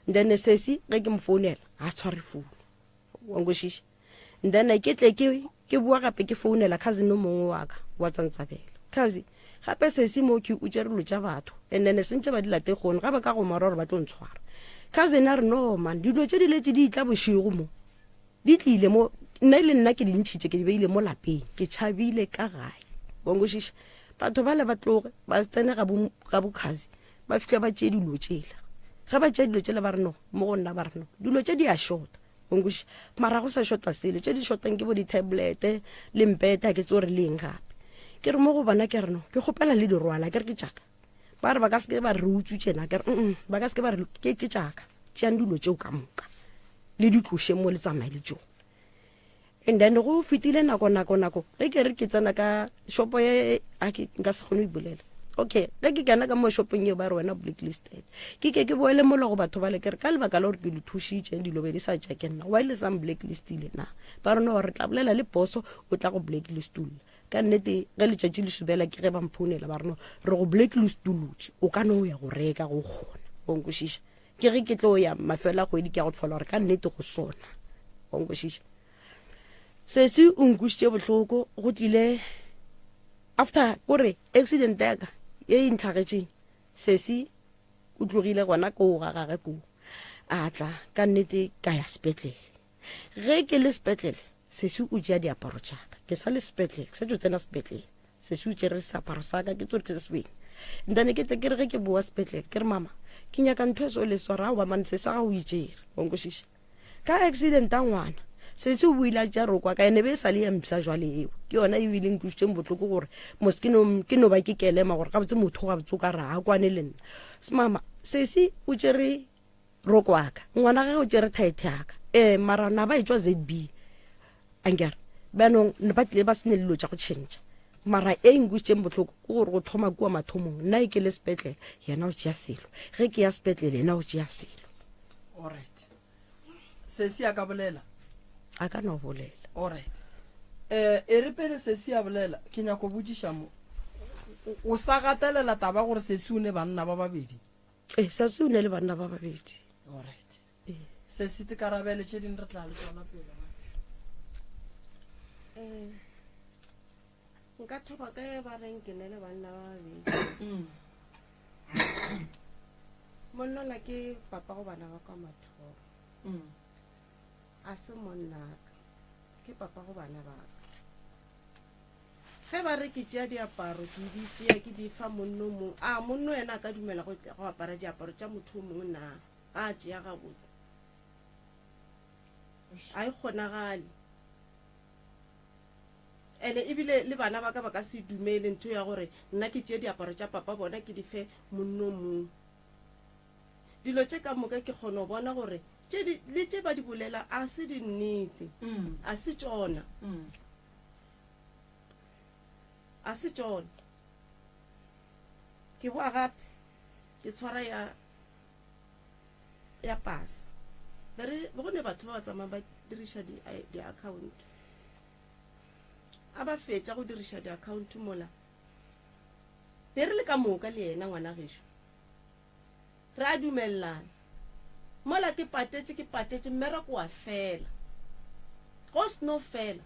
Then sesi ge ke mo founela, ga tshware founu. Wa nkwešiša? Then ke tle ke ke boa gape ke founela cousin o mongwe wa ka wa Tsantsabela. Cousin, gape sesi mo ke o tšere dilo tša batho and then sentše ba di late kgone ga ba ka go mora gore ba tlo ntshwara. Cousin a re no man, dilo tše di letše di tla bošego mo. Di tlile mo, nna e le nna ke di ntšhitše ke di beile mo lapeng, ke tšhabile ka gae. Wa nkwešiša? Batho bale ba tloge ba tsene ga bo ga bokhazi ba fihla ba tšee dilo tšela. Ge ba tšea dilo tšela ba re no, mo go nna ba re no, dilo tše di a shota. Wa nkwešiša? Mara go sa shota selo, tše di shotang ke bo di-tablet le mpete a ke tse gore le eng gape. Ke re mo go bona ke re no, ke kgopela le di rwala ke re ke tšaka. Ba re ba ka se ke ba re re utswitše na, ke re mm ba ka se ke ba re ke ke tšaka. Tšeang dilo tšeo ka moka. Le di tloše mo le tsamaye le tšona. And then go fetile nako nako nako ge ke re ke tsena ka shopo ye a ke nka se kgone go ipolela. Okay, ge ke kena ka mo shopong eo ba re wena blacklisted. Ke ke ke boele mola go batho bale ke re ka lebaka la gore ke le thušitše dilo be di sa tša ke nna. Why le sa blacklistile na? Ba re no re tla bolela le boso o tla go blacklistulla. Ka nnete ge letšatši le subela ke ge ba mphounela ba re no re go blacklistulotše o ka no ya go reka go kgona. O nkwešiša? Ke ge ke tlo ya mafelo a kgwedi ke ya go tlhola gore ka nnete go sona. Wa nkwešiša? Sesi o nkwišitše bohloko go tlile after kore accident ya ka ye e ntlhagetšeng sesi o tlogile gona koo ga gage koo a tla ka nnete ka ya sepetlele Ge ke le sepetlele, sesi o tšea diaparo tša ka. Ke sa le sepetlele, ke sa tšo tsena sepetlele. Sesi o tšere seaparo sa ka, ke tsore ke se sebeng. Ntane ke tle ke re ge ke boa sepetlele, ke re mama, ke nyaka ntho e so le swara, aowa mane sesi ga o e tšere. Wa nkwešiša? Ka accident a ngwana, sesi o boile a tšea roko ka, ene be e sa le ya mpsha jwale eo. Ke yona e bile nkwišitšeng bohloko gore mos ke no, ke no ba ke kelema gore gabotse motho gabotse o ka re ga kwane le nna. Mama, sesi o tšere roko aka ngwana gage o tšere thaethe aka ee mara na ba e tšwa zb ankere bjanong ne ba tlile ba se ne dilo tša go tšhentšha mara e nkwešitšeng bohloko ke gore go thoma kua mathomong nna e ke le sepetlele yena o tšea selo ge ke ya sepetlele yena o tšea selo alright sesi a ka bolela a ka no bolela alright eh e re pele sesi a bolela ke nyako botšiša mo o sa gatelela taba gore sesi o ne banna ba babedi Ee, Sasi o ne le banna ba babedi. Alright. Ee. Sesi te karabele tše ding re tla le tsona pele. Eh, nka thoma ka e ba reng ke ne le banna ba babedi. Mm. Monnola ke papa go bana ba kwa mathomo. Mm. A se monnaka. Ke papa go bana ba ka. Ge ba re ke tšea diaparo, ke di tšea ke di fa monno mongwe, a monno yena a ka dumela go, go apara diaparo tša motho o mongwe na? A tšea gabotse? A e kgonagale. Ene ebile le bana ba ka ba ka se dumele ntho ya gore nna ke tšee diaparo tša papa bona ke di fe monno mongwe. Dilo tše ka moka ke kgona go bona gore tše di, le tše ba di bolela a se dinnete, a se tšona. A se tšona. Ke boa gape ke tshwara ya ya pasa. Be re go ne batho ba ba tsamayang ba diriša di di-account. A ba fetša go diriša di-account mola. Be re le ka moka le yena ngwana gešo. Re a dumelelana. Mola ke patetše, ke patetše, mmereko wa fela. Go sno fela,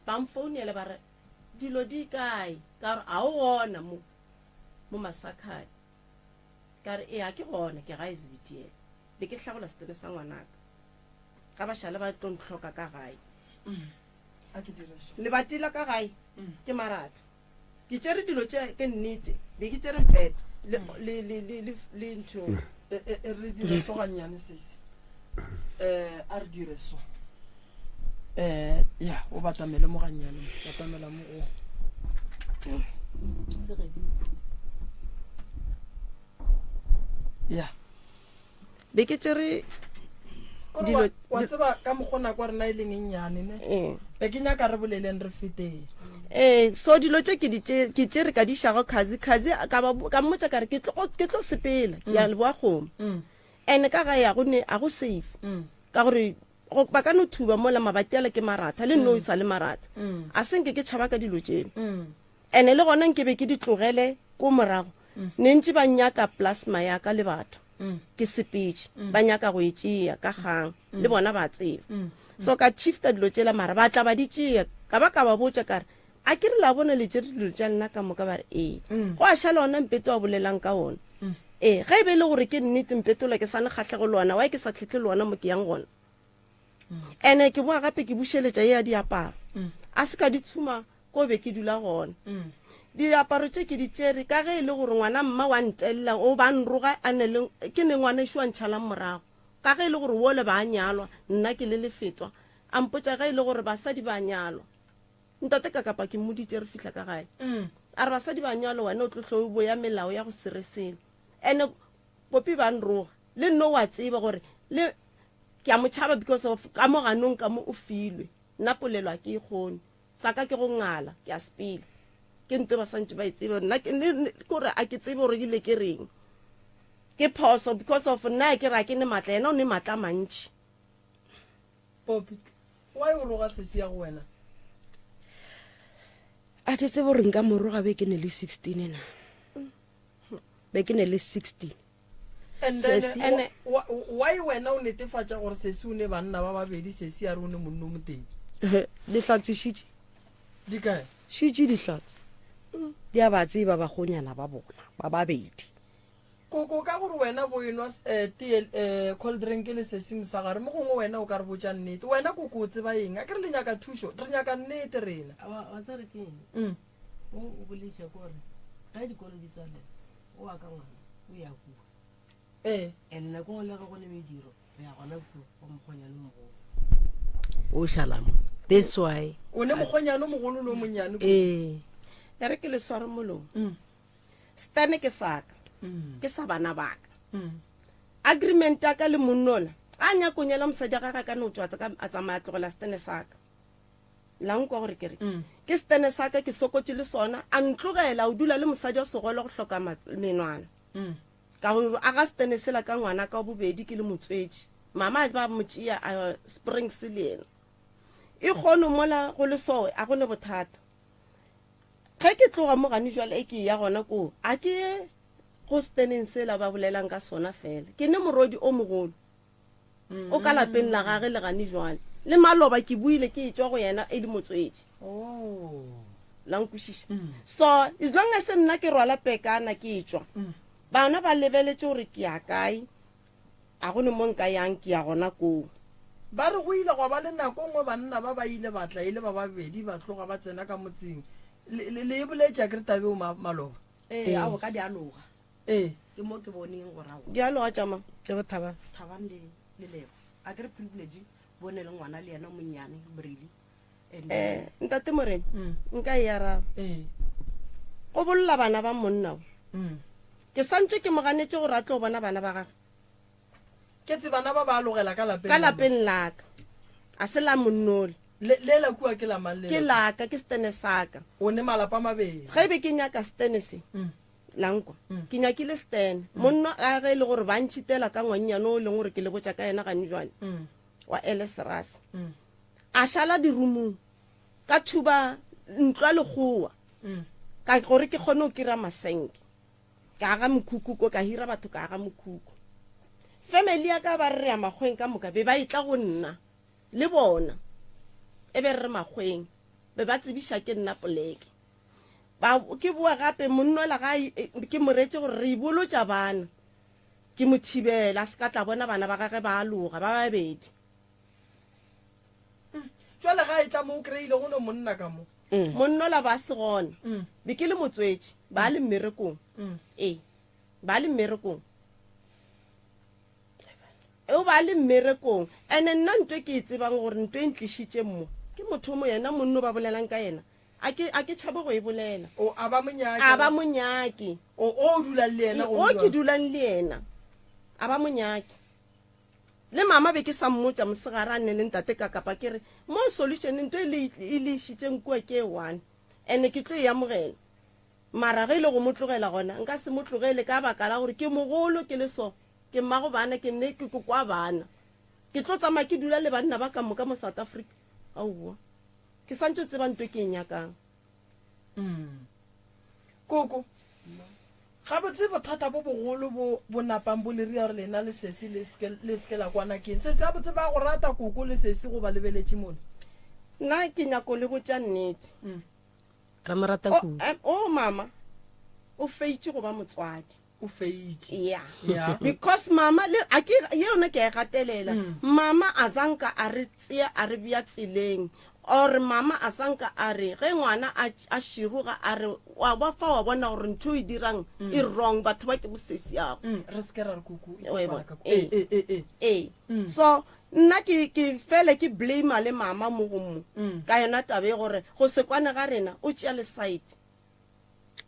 ba mfounela ba re, Dilo di kae? Ka re, A o gona mo. Mo Masakhane. Ka re, Ee, a ke gona, ke gae Zebediela. Be ke hlagola setene sa ngwanaka. Ga ba šale ba tlo ntlhoka ka gae. Lebati la ka gae ke maratha. Ke tšere dilo tše ke nnete, be ke tšere mpeto le, le, le, le, le, le ntho. E, e, e re dire so gannyane sesi. Eh, a re dire so. Eh, ya, o batamele mo gannyane, batamela mo go. Ya. Be ke tšere dilo wa tseba ka mokgwa nako rena e leng e nnyane ne ee. be ke nyaka re boleleng re feteng ee so dilo tše ke di ke tšere ka di šago khazi khazi ka ba ka mmotša ka re ke tlo ke tlo sepela ke ya mm. leboa kgomo mm. ene ka ga ya go ne a go safe mm. ka gore go ba ka no thuba mola mabati ala ke maratha le nno e sa le maratha a senke ke tšhaba ka dilo tšeno ene le gona nke be ke di tlogele ko morago ne ntše ba nyaka plasma ya ka le batho ke sepetše ba nyaka go e tšea ka kgang le bona ba tseba so ka shifta dilo tšela mara ba tla ba di tšea ka ba ka ba botša ka re a ke re la bona le tšere dilo tša lena ka moka ba re ee go a šala ona mpeto a bolelang ka ona ee ge e be e le gore ke nnete mpetola ke sa ne kgahlego le ona why ke sa tlhetle le ona mo ke yang gona ene ke boa gape ke bušeletša ye ya diaparo a se ka di tshuma ko be ke dula gona. Diaparo tše ke di tšere ka ge e le gore ngwana mma wa ntelela o ba nroga a ne le ke ne ngwanešu a ntšhalang morago. Ka ge e le gore wole ba a nyalwa nna ke le lefetwa a mpotša ge e le gore basadi ba nyalwa. Ntate Kakapa ke mmoditše re fihla ka gae. A re basadi ba nyalwa wena o tlo hlo o boya melao ya go se re selo. Ene Popi ba nroga le nno wa tseba gore le ke a mo tšhaba because of ka mo ganong ka mo o filwe nna polelo a ke e kgone. Sa ka ke go ngala, ke a sepela. Ke nto ba santše ba e tsebe nna ke gore a ke tsebe gore ebile ke reng. Ke phoso because of nna ke re a ke ne matla, yena o ne matla a mantši. Popi, why o roga sesi ya go wena? A ke tsebe gore nka mo roga be ke ne le 16 na. Be ke ne le 16. And then, Sesi. Ene- wa- why wena o netefatša gore sesi o ne banna ba babedi sesi a re o ne monno o motee Dihlatse šitše. Di kae? Šitše dihlatse. Di a ba tseba bakgonyana ba bona ba babedi. Koko ka gore wena bo enwa eh, tee eh, cold drink le sesi mosagare mo gongwe wena o ka re botša nnete wena koko o tseba eng a ke re le nyaka thušo re nyaka nnete rena Wa wa tseba re ke eng? Mm. O o boleiša ke gore ge dikolo di tswalela o wa ka ngwana o ya kua ee and nako ngwe le ge go ne mediro re ya gona kua go mokgonyane o mogolo o šala mo that's why o ne mokgonyane o mogolo le o monnyane kua. ee E re ke le sware molomo Mm. stane ke saka ke sa bana baka Mm. agreement ya ka le monnola a nyako nyela mosadi wa gage a ka no tšwa a tsamaya a tlogela stane saka La nkwa gore ke re, Ke setene sa ka, ke sokotše le sona. A ntlogela, o dula le mosadi wa segole go hloka menwana. Ka go aga setene sela ka ngwana ka wa bobedi ke le motswetši. Mama a ba mo tšea a Springs le yena. E kgono mola go le so, a go ne bothata. Ge ke tloga mo gane jwale e ke ya gona koo, a ke ye go seteneng sela ba bolelang ka sona fela. Ke ne morodi o mogolo. O ka lapeng la gage le gane jwale. Le maloba ke buile ke etšwa go yena e le motswetši. Oh. La nkwešiša? So, as long as nna ke rwala pekana ke etšwa, bana ba lebeletše gore ke ya kae, a go ne mo nka yang ke ya gona koo. Ba re go ile gwa ba le nako nngwe banna ba ba ile ba tla e le ba babedi ba tloga ba tsena ka motseng. Le, le, le e boletše akere taba eo ma, maloba? Ee, ao ka dialoga. Ee. Ke mo ke boneng gore aowa. Dialoga tša mang? Tša bo Thabang. Thabang le le Lebo. A ke re Privilege bone le ngwana le yena o monnyane Brili. And Eh, then Ntate Moremi, nka e araba. Ee. Go bolola bana ba monna o. Ke santše ke mo ganetše gore a tlo bona bana ba gagwe. Ke tse bana ba ba alogela ka lapeng. Ka lapeng la ka. A se la monnole. Le le la kua ke la mang le? Ke la ka, ke setene sa ka. O ne malapa a mabedi. Ge e be ke nyaka setene se, La nkwa. Ke nyakile Stan. Monna a ge e le gore ba ntšhitela ka ngwannyane o e leng gore ke le botša ka yena gane jwale, wa Elesrase. A šala dirumung, ka thuba ntlo ya lekgowa, ka gore ke kgone go kira masenke. Ka aga mokhukhu ko, ka hira batho ka aga mokhukhu. Family ya ka ba re re ya makgweng ka moka, be ba etla go nna le bona. E be re re makgweng, be ba tsebiša ke nna poleke. Ba, ke boa gape, monnola ga e, ke mo reetše gore re ibolotša bana. Ke mo thibela, a se ka tla bona bana ba gage ba aloga, ba babedi. Jwale ga e tla mo o kry-ile go no monna ka mo. Monnola ba se gona. Be ke le motswetši, ba le mmerekong. Ee, ba le mmerekong. O ba le mmerekong. Ene nna nto e ke e tsebang gore nto e ntlišitšeng mo, ke motho mo yena monno ba bolelang ka yena. A ke, a ke tšhabe go e bolela. O, a ba mo nyake. A ba mo nyake. O, o dulang le yena O ke dulang le yena. A ba mo nyake. Le mama be ke sa mmotša mosegare a nne le ntate ka kapa ke re, mo solution nto e le, e le išitšeng kua ke e one. Ene ke tlo e amogela. Mara ge e le go mo tlogela gona, nka se mo tlogele ka baka la gore ke mogolo ke le so. Ke mmago bana, ke nne ke kokwa bana. Ke tlo tsamaya ke dula le banna ba ka moka mo South Africa? Aowa. Ke santše o tseba nto e ke e nyakang. Mm. Koko, gabotse bothata bo bogolo bo bo napang bo le ria gore lena le sesi le seke le seke la kwana keng? Sesi gabotse ba go rata koko le sesi go ba lebeletše mola? Nna ke nyako le botša nnete. Mm. Re mo rata O, kudu. eh, o mama, o feitše go ba motswadi. O feitše. Yeah. Yeah. Because mama le a ke ye yona ke a e gatelela. Mm. Mama a zanka a re tsea a re bea tseleng or mama a sanka a re ge ngwana a a široga a re wa ba fa wa bona gore ntho e dirang e wrong batho ba ke bosesiago. Mm, re se ke ra re kuku e Wa e tlo bona? kwala ka ku- Ee. ee, ee, ee. Ee. Mm. So nna ke ke fele ke blame le mama mo go mo Mm. ka yona taba e gore go se kwane ga rena o tšea le side.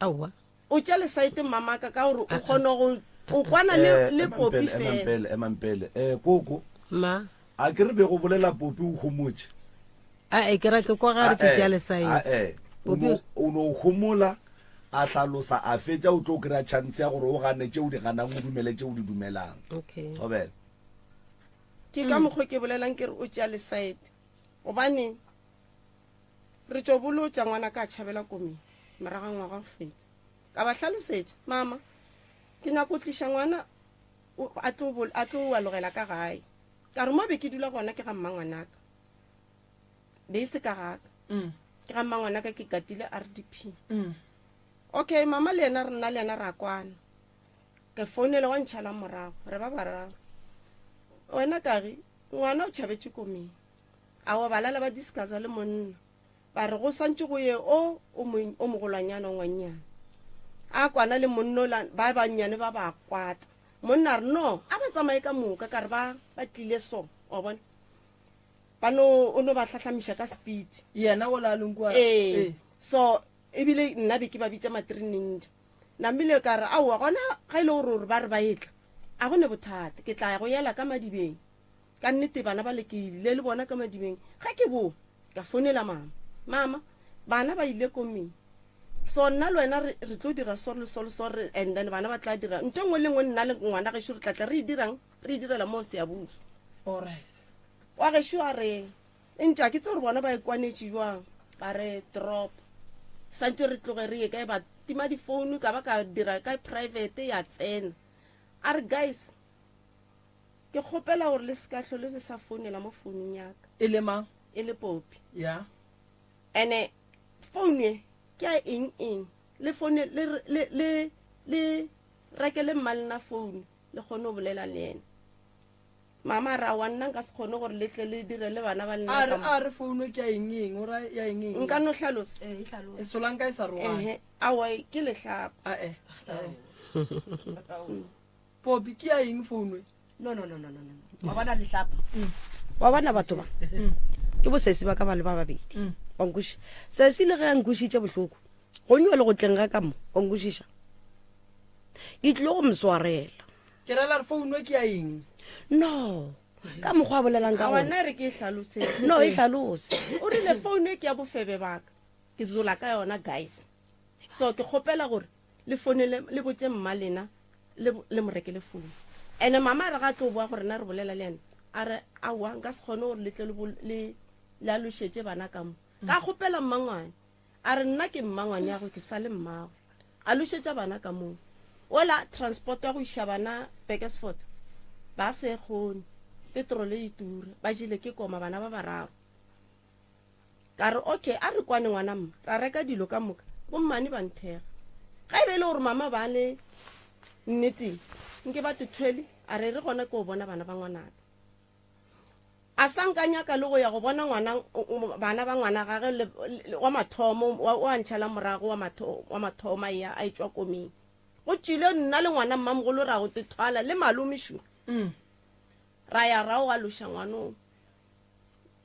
Aowa. O tšea lesaete mmamaka ka gore o kgona go o kwana le Eh, le emang Popi pele, emang fela. pele, emang pele. Eh, koko, Ma. a ke re be go bolela Popi o homotše? A e ke ra ke kwa ga re ke tšea lesaete. Ae, o Popi no o no homola a hlalosa a fetša o tlo kry-a chance ya gore o gane tše o di ganang o dumele tše o di dumelang. Okay. Thobela. Ke ka mokgo ke bolelang ke re o tšea lesaete gobane Re tšo bolotša ngwanaka a tšhabela komeng morago ga ngwaga go feta. Ka ba hlalosetša, Mama, ke nyako tliša ngwana a tlo, a tlo alogela ka gae. Ka re mo be ke dula gona ke ga mmangwanaka. Be e se ka gaka. Mm. Ke ga mmangwanaka ke katile RDP. Mm. Okay, mama le yena re nna le yena ra kwana. Ke founele wa ntšhala morago, re ba bararo. Wena Kagi, ngwana o tšhabetše komeng. Aowa, ba lala ba discussa le monna, ba re go swantše go ye o o mo, o mogolwanyana o ngwannyane. A kwana le monna ola, ba bannyane ba ba kwata. Monna a re, No, a ba tsamaye ka moka, ka re ba, ba tlile so, wa bona. Ba no, o no ba hlahlamiša ka speed. Yena ola a leng kua. Ee. So, ebile nna be ke ba bitša ma-three ninja. Namile ka re, Aowa, gona ga e le gore o re ba re ba etla, a go ne bothata, ke tla ya go yela ka madibeng. Ka nnete bana bale ke ile le bona ka madibeng. Ge ke boa, ka founela mama. Mama, bana ba ile komeng. So nna le wena re, re tlo dira so le so le so, re, and then bana ba tla dira ntho e nngwe le nngwe nna le ngwana gešo re tla tla re e dirang, re e direla moo Siyabuswa. Alright. Wa gešo a re, Ntše ga ke tsebe gore bona ba e kwanetše bjang, ba re drop. Santše re tloge re ye kae, ba tima difounu, ka ba ka dira ka private ya tsena. A re guys, Ke kgopela gore le se ka hlole le sa founela mo founung ya ka. E le mang? E le Popi. Ya. Ene founu e ke ya eng eng? Le foune le le le le rekele mmalena founu le kgone go bolela le yena. Mama a re aowa nna nka se kgone gore le tle le dire le bana ba lena A re ka mo. a re founu ke ya eng eng? O ra ya eng eng? Nka no hlalosa. Ee, e hlalosa. E solanka e sa rogane. Ehe, aowa ke lehlapa. Ae. Ae. Popi, ke ya eng founu e? No, no, no, no, no, no. Wa bona lehlapa? Wa bona batho ba? Ke bosesi ba ka ba le ba babedi. Wa nkwešiša? Sesi le ge a nkwešiša bohloko, go nywa le go tleng ga ka mo, wa nkwešiša? Ke tlile go mo swarela. Ke rela re founu e ke ya eng? No, ka mokgwa a bolelang ka Aowa, gona. nna e re ke e hlalose. No, e hlalose. O rile founu e ke ya bofebe ba ka. Ke zola ka yona guys. So ke kgopela gore le founele le botše mma lena le, le mo rekele founu. Ene mama a re ga a tlo boa go rena re bolela le yena, a re aowa nka se kgone gore le tle le, le, le alošetše bana ka mo. Ka kgopela mmangwane, a re nna ke mmangwaneago ke sa le mmago. Alošetša bana ka moo. Ola transport ya go iša bana Burgersfort ba se kgone, petrole e tura, ba jele ke koma bana ba bararo. Ka re, Okay, a re kwane ngwana mma. Ra reka dilo ka moka. Bommane ba nthega. Ga e be e le gore mama ba le nneteng, nke ba tethwele, a re re gona ke o bona bana ba ngwanaka. A sa nka nyaka le go ya go bona ngwana, bana ba ngwana gage le, le, wa mathomo, wa, wa ntšhala morago wa matho, wa mathomo a eya a etšwa komeng. Go tšwile nna le ngwana mmamogolo ra go tethwala le malome šu. Mm. Ra ya ra o aloša ngwanong.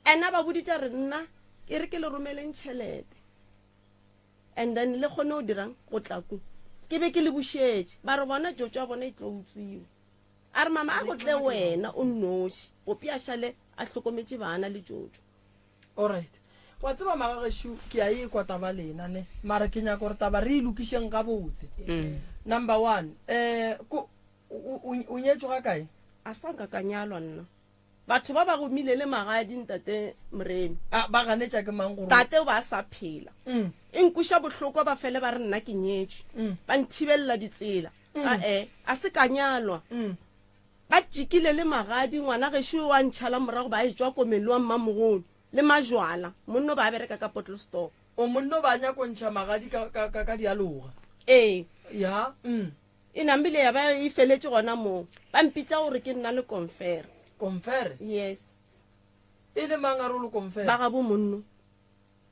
Ena ba boditša re nna e re ke le romeleng tšhelete. And then le kgone go dirang go tla ku. Ke be ke le bušetše. Ba re bona tšotšo ya bona e tlo utswiwa. A re mama a go tle wena o nnoši. Popi a šale a hlokometše bana le tšotšo. Alright. Wa tseba magagešu ke a e kwa taba lena ne. Mara ke nyaka gore taba re e lokišeng gabotse. Number one, eh ko o, o, o nyetšwe ga kae? A sa nka ka nyalwa nna. Batho ba ba gomile le magadi ntate Moremi. A ba ganetša ke mang gore. Tate o ba a sa phela. Mm. E nkweša bohloko ba fele ba re nna ke nyetšwe. Mm. Ba nthibelela ditsela. Mm. A-e, a se ka nyalwa. Mm. Ba tšikile le magadi, ngwana gešo wa ntšhala morago ba etšwa komeng le wa mmamogolo, le majwala. Monno ba bereka ka bottle store. O monno ba nyako ntšha magadi ka, ka, ka, ka dialoga. Ee. Ya. Mm. E nambile ya ba e feletše gona moo. Ba mpitša gore ke nna lekomfere. Komfere? Yes. E le mang a re o lekomfere? Ba gabo monno.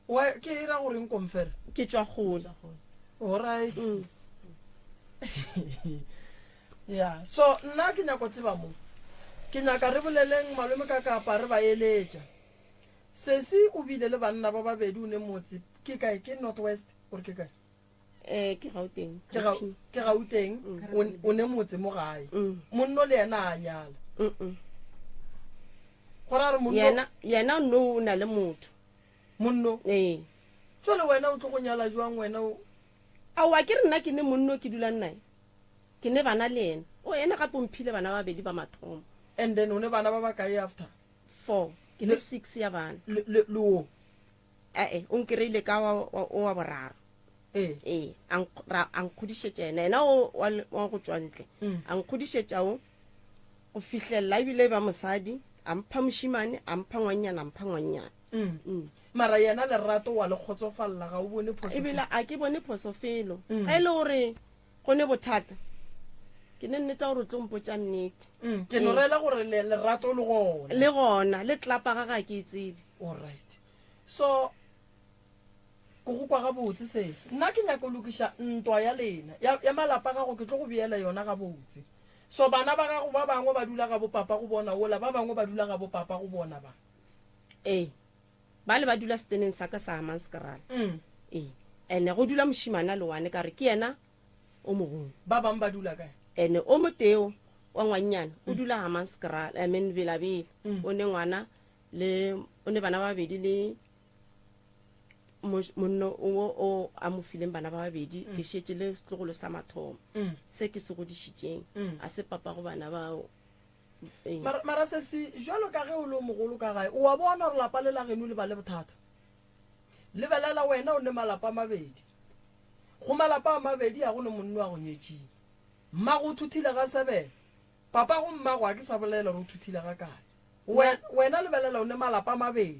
Wa, ke e ra goreng komfere? Ke tšwa kgole. Alright. Mm. Ya, so nna ke nyako tseba mo. Ke nyaka re boleleng malome ka kapa re ba eletša. Sesi o bile le banna ba babedi o ne motse ke kae ke North West or ke kae? Eh, ke Gauteng. Ke Ga- ke Gauteng o- o ne motse mo gae. Mm. Monno le yena a nyala. Mm-mm. Go ra re monno Yena yena no o na le motho. Monno. Ee. Jwale wena o tlo go nyala jwang wena o Aowa ke re nna ke ne monno ke dulang nae. Ke ne bana le yena. O yena gape o mphile bana ba babedi ba mathomo. And then o ne bana ba bakae after? Four. Ke ne six ya bana. Le le le o. Ae, o nkereile ka wa wa o wa boraro. Ee. Ee, a nkg- ra- a nkgodišetša yena, yena o wa le- wa go tšwa ntle. Mm. A nkgodišetša o go fihlelela ebile e ba mosadi, a mpha mošimane, a mpha ngwannyana, a mpha ngwannyana. Mm. Mm. Mara yena lerato wa le kgotsofalla ga o bone phošo. Ebile a ke bone phoso felo. Mm. Ge e le gore go ne bothata, ke ne nnete ya gore o tlo mpotša nnete. Mm. Ke no Ee. rela gore le- lerato le gona. Le gona, le tlapa ga ga ke e tsebe. Alright. So Ke go kwa gabotse sesi. Nna ke nyaka go lokiša ntwa ya lena ya, ya malapa a gago, ke tlo go beela yona gabotse. So bana ba gago ba bangwe ba dula gabo papa go bona wola, ba bangwe ba dula gabo papa go bona ba. Ee, bale ba dula seteneng sa ka sa Hammanskraal. Mm. Ee, ene go dula mošimane a le one, ka re ke yena o mogolo. Ba bangwe ba dula kae? Ene o motee o wa ngwannyana o dula Hammanskraal, I mean Bela-Bela. Mm. O ne ngwana le, o ne bana ba babedi le monno o o a mo fileng bana ba babedi mm. ke šetše le setlogolo sa mathomo mm. se ke se godišitšeng mm. a se papa go bana bao ee. mara se se jalo ka ge o le mogolo ka gae o a bona gore lapa le la geno le ba le bothata lebelela wena o ne malapa a mabedi go malapa a mabedi a go ne monno a go nyetšeng mmago o thuthile ga sebele papa go mmago a ke sa bolela gore o thuthile ga kae wena lebelela o ne malapa a mabedi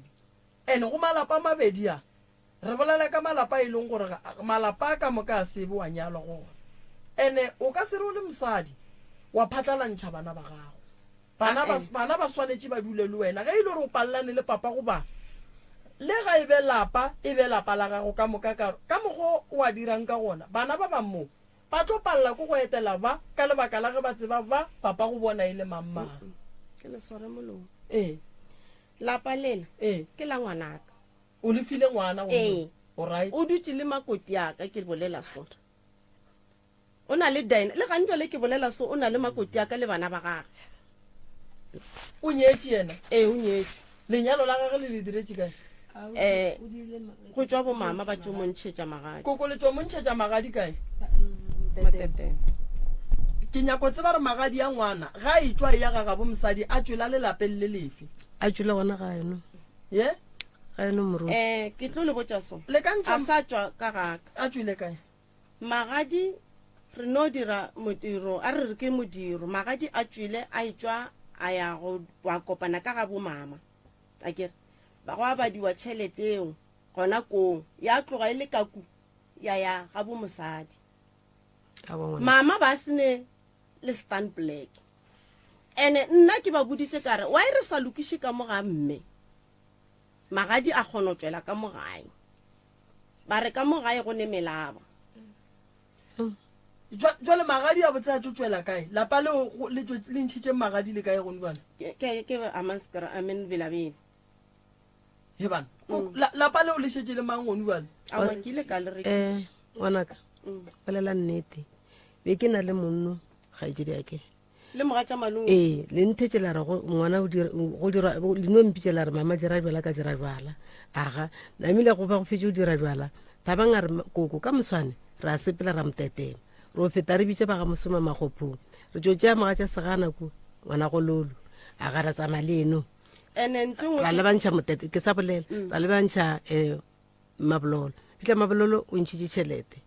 And go malapa a mabedi a, re bolela ka malapa a e leng gore malapa a ka moka a sebe wa nyalwa go ona. And o ka se re o le mosadi wa phatlalantšha bana ba gago. Bana ba, bana ba swanetše ba dule le wena. Ge e le gore o palelane le papa go bana, le ga e be lapa, e be lapa la gago ka moka ka, ka mokgwa o a dirang ka gona, bana ba bang mo ba tlo palela ke go etela ba ka lebaka la ge ba tseba ba papa go bona e le mang mang. Ke le sware molomo. Ee. Lapa lela Ee. ke la ngwanaka. O le file ngwana gomme Ee. o right. O dutše le makoti a ka ke bolela so. O na le Dina le gantšwa le ke bolela so o na le makoti a ka le bana ba gagwe. O nyetše yena? Ee, o nyetšwe. Lenyalo la gagwe le le diretše kae? Eh, go tšwa bo mama ba tšo mo ntšhetša magadi. Koko le tšo mo ntšhetša magadi kae? Mateteng. Ke nyako tseba re magadi a ngwana ga a etšwa e ya ga gabo mosadi a tšwela lelapeng le lefe? A tšwele gona ga eno. Ye? Ga eno moruti. Eh, ke tlo le botša so. Le ka ntšha A sa tšwa ka gaka. A tšwele kae? Magadi re no dira modiro, a re re ke modiro. Magadi a tšwele a etšwa a ya go wa kopana ka ga bo mama. A kere ba go abadiwa tšhelete eo gona koo ya tloga e le ka ku. ya ya ga bo mosadi. Mama ba sene le stand black. Ene nna ke ba boditše ka re why re sa lokiše ka mo ga mme? Magadi a kgona go tšwela ka mo gae. Ba re ka mo gae go ne melaba. Jwale magadi a botse a tšo tšwela kae? Lapa leo le le ntšhitšeng magadi le kae gone jwale? Ke ke ke Amaskra, I mean Belabela. He bana, mm. lapa leo le šetše le mang gone jwale? Aowa ke ile ka le rekiša. Eh, ngwanaka, mm. bolela nnete. Be ke na le monno kgaetšedi ya ke. Le mogatša malome. Ee, le nthetše la re go ngwana o dira go dira le no mpitše la re mama dira bjala ka dira bjala. Aga, namile go ba go fetše o dira bjala. Thabang a re koko ka moswane re a sepela ra motetema. Re o feta re bitše ba ga mosoma magophong. Re tšo tšea mogatša segana ko ngwana go lolo. Aga ra tsamaya le eno. Ene ntho nngwe Ra lebantšha motete ke sa bolela. Mm. Ra lebantšha eh Mabololo. Fihla Mabololo o ntšhitše tšhelete.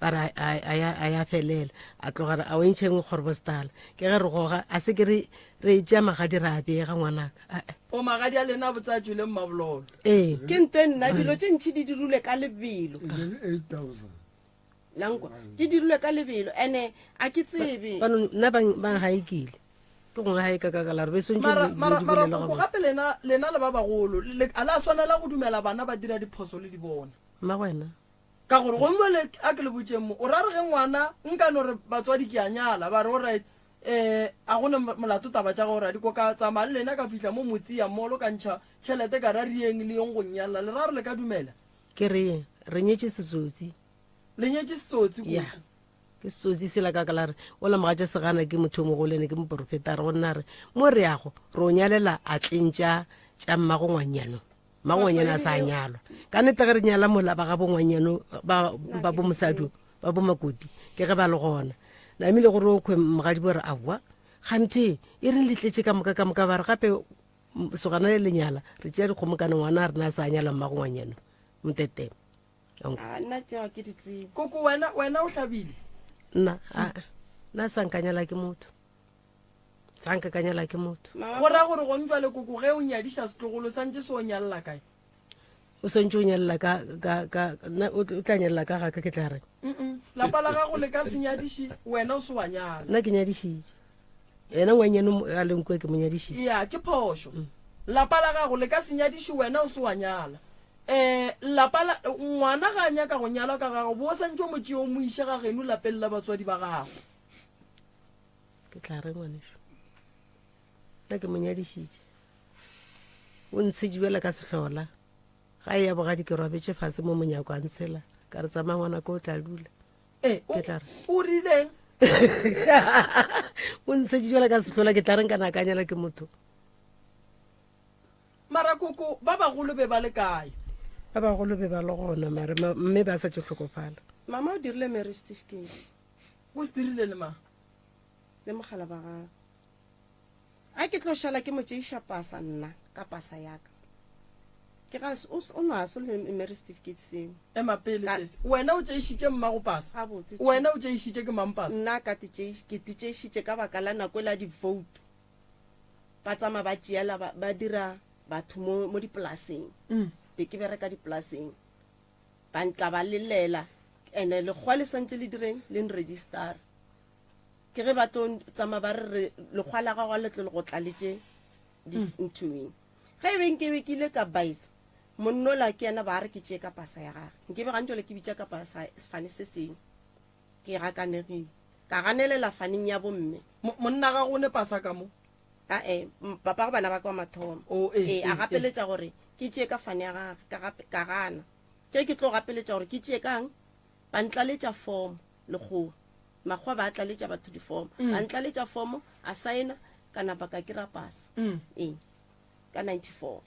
Ba re a ya felela. A tloga re a o ntšhe nngwe kgorbostala. Ke ge re goga a se ke re re tšea magadi ra a bega ngwanaka. A-a. O magadi a lena a botse a tšwele Mmabololo. Ee. Ke nto e nna dilo tše ntši di dirilwe ka lebelo. Lankwa di dirilwe ka lebelo ene a ke tsebe. Bano nna ba ba haikile. Ke gongwe haika ka ka la re be swantše Mara mara mara koko gape lena lena le ba bagolo le a la swanela go dumela bana ba dira diphoso le di bona. Mma wena. Ka gore gongwe le a ke le botšeng mo o ra re ge ngwana nka no re batswadi ke a nyala ba re alright eh a go ne molato taba tša gago ra di ko ka tsamaya le lena ka fihla mo motsi ya molo ka ntšha tšhelete ka ra rieng le yong go nyalla le ra re le ka dumela. Ke re re nyetše setsotsi. Le nyetše setsotsi koko. Ya. Ke setsotsi sela ka ka la re ola mogatša segana ke motho o mogolo ene ke moporofeta a re go nna re mo re yago re o nyalela atleng tša tša mmago ngwanyano mmago ngwanyano a sa nyalwa ka nete ge re nyala mola ba ga bo ngwanyano ba ba bo mosadi ba bo makoti ke ge ba le gona namile gore o kgwe mogadi bo re aowa ganthe e reng le tletše ka moka ka moka ba re gape sogana le lenyala re tšea dikgomo kana ngwana a rena a sa nyala mmago ngwanyano motetema A nna tšeo ga ke di tsebe. Koko wena wena o hlabile? Nna a nna sa nkanyala ke motho. Sa nka kanyala ke motho. Go ra gore gone jwale koko ge o nyadiša setlogolo santše se o nyalela kae? O santše o nyalela ka ka ka nna o tla nyalela ka ga ka ke tla reng? Lapa la gago le ka se nyadiše wena o se wa nyala. Nna ke nyadišitše. Yena ngwanyana a leng kua ke mo nyadišitše. Ya ke phošo. Mm. Lapa la gago le ka se nyadiše wena o se wa nyala. Eh, lapa la, ngwana ga a nyaka go nyalwa ka gago, bo o santše o mo tšee o mo iše ga geno lapeng la batswadi ba gago. Ke tla re ngwanešu, nna ke mo nyadišitše, o ntshetše bjale ka sehlola, ga e ya bogadi ke robetše fase mo monyako a ntshela, ka re tsamaya ngwanaka o tla dula. Eh, o, Ke tla re. o rileng? O ntshetše bjale ka sehlola, ke tla reng ka na ka nyala ke motho. Mara koko, ba bagolo be ba le kae? Ba bagolo be ba le gona, mare ma, mme ba sa tšo hlokofala. Mama o dirile marriage certificate. O se dirile le mang? Le mogala ba gagwe. A ke tlo šala ke mo tšeiša pasa nna, ka pasa ya ka. Ke ga o, o no a so le marriage certificate seo. Ema pele, Ka- sesi. Wena o tšeišitše mmago pasa? Gabotse. Wena o tšeišitše ke mang pasa? Nna ka te tšeiš, ke te tšeišitše ka baka la nako ela di-vote. Ba tsamaya ba tšeela ba, ba dira batho mo, mo dipolaseng. Mm. Be ke bereka dipolaseng. Ba nka ba lelela. Ene lekgwa le santše le direng le nregistara. Ke ge ba tlo tsamaya ba re re lekgwa la gago le tlo le go tla le tše di mm. nthweng. Ge e be nke be ke ile ka baisa monnola ke yena ba re ke tšee ka pasa ya gage. Nke be gantši le ke bitša ka pasa sefane se sengwe. Ke gakanegile. Ka ganelela faneng ya bomme. Mo, monna gago o ne pasa ka mo? A-e, papa go bana ba ka wa mathomo. Oh, ee, Ee, a ee, gapeletša gore ke tšee ka fane ya gage. Ka gape, ka gana. Ge ke tlo gapeletša gore ke tšee kang, ba ntlaletša fomo, lekgowa. Makgowa ba tlaletša batho difomo. Mm. Ba ntlaletša fomo, a saena, ka napa ka kira pasa. Mm. Ee, ka 94.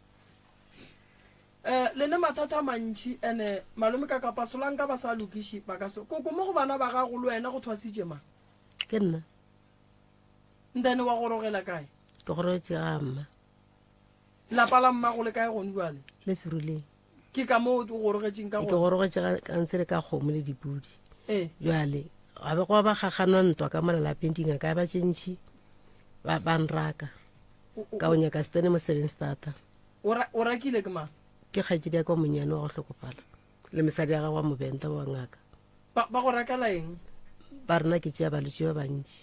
Eh, le ne mathata a mantši ene malome ka kapa solanka ba sa lokiši ba ka se koko mo go bana ba gago le wena go thwasitše mang? Ke nna. Ntane wa gorogela kae? Ke gorogetše ga mma. Lapa la mmago le kae gone jwale? Le Seruleng. Ke ka moo o gorogetšeng ka Ke gona? gorogetše ga ka ntse le ka kgomo le dipudi. Ee. Jwale ga be gwa ba gaganwa ntwa ka mola lapeng dingaka ya ba tše ntši ba ba nraka ka o nyaka stene mo seven starter. O ra, o rakile ke mang? Ke kgaetšedi ya ka o monnyane wa go hlokofala. Le mosadi ya gagwe wa mobenta wa ngaka. Ba, ba go rakela eng? Ba rena ke tšea balwetši ba bantši.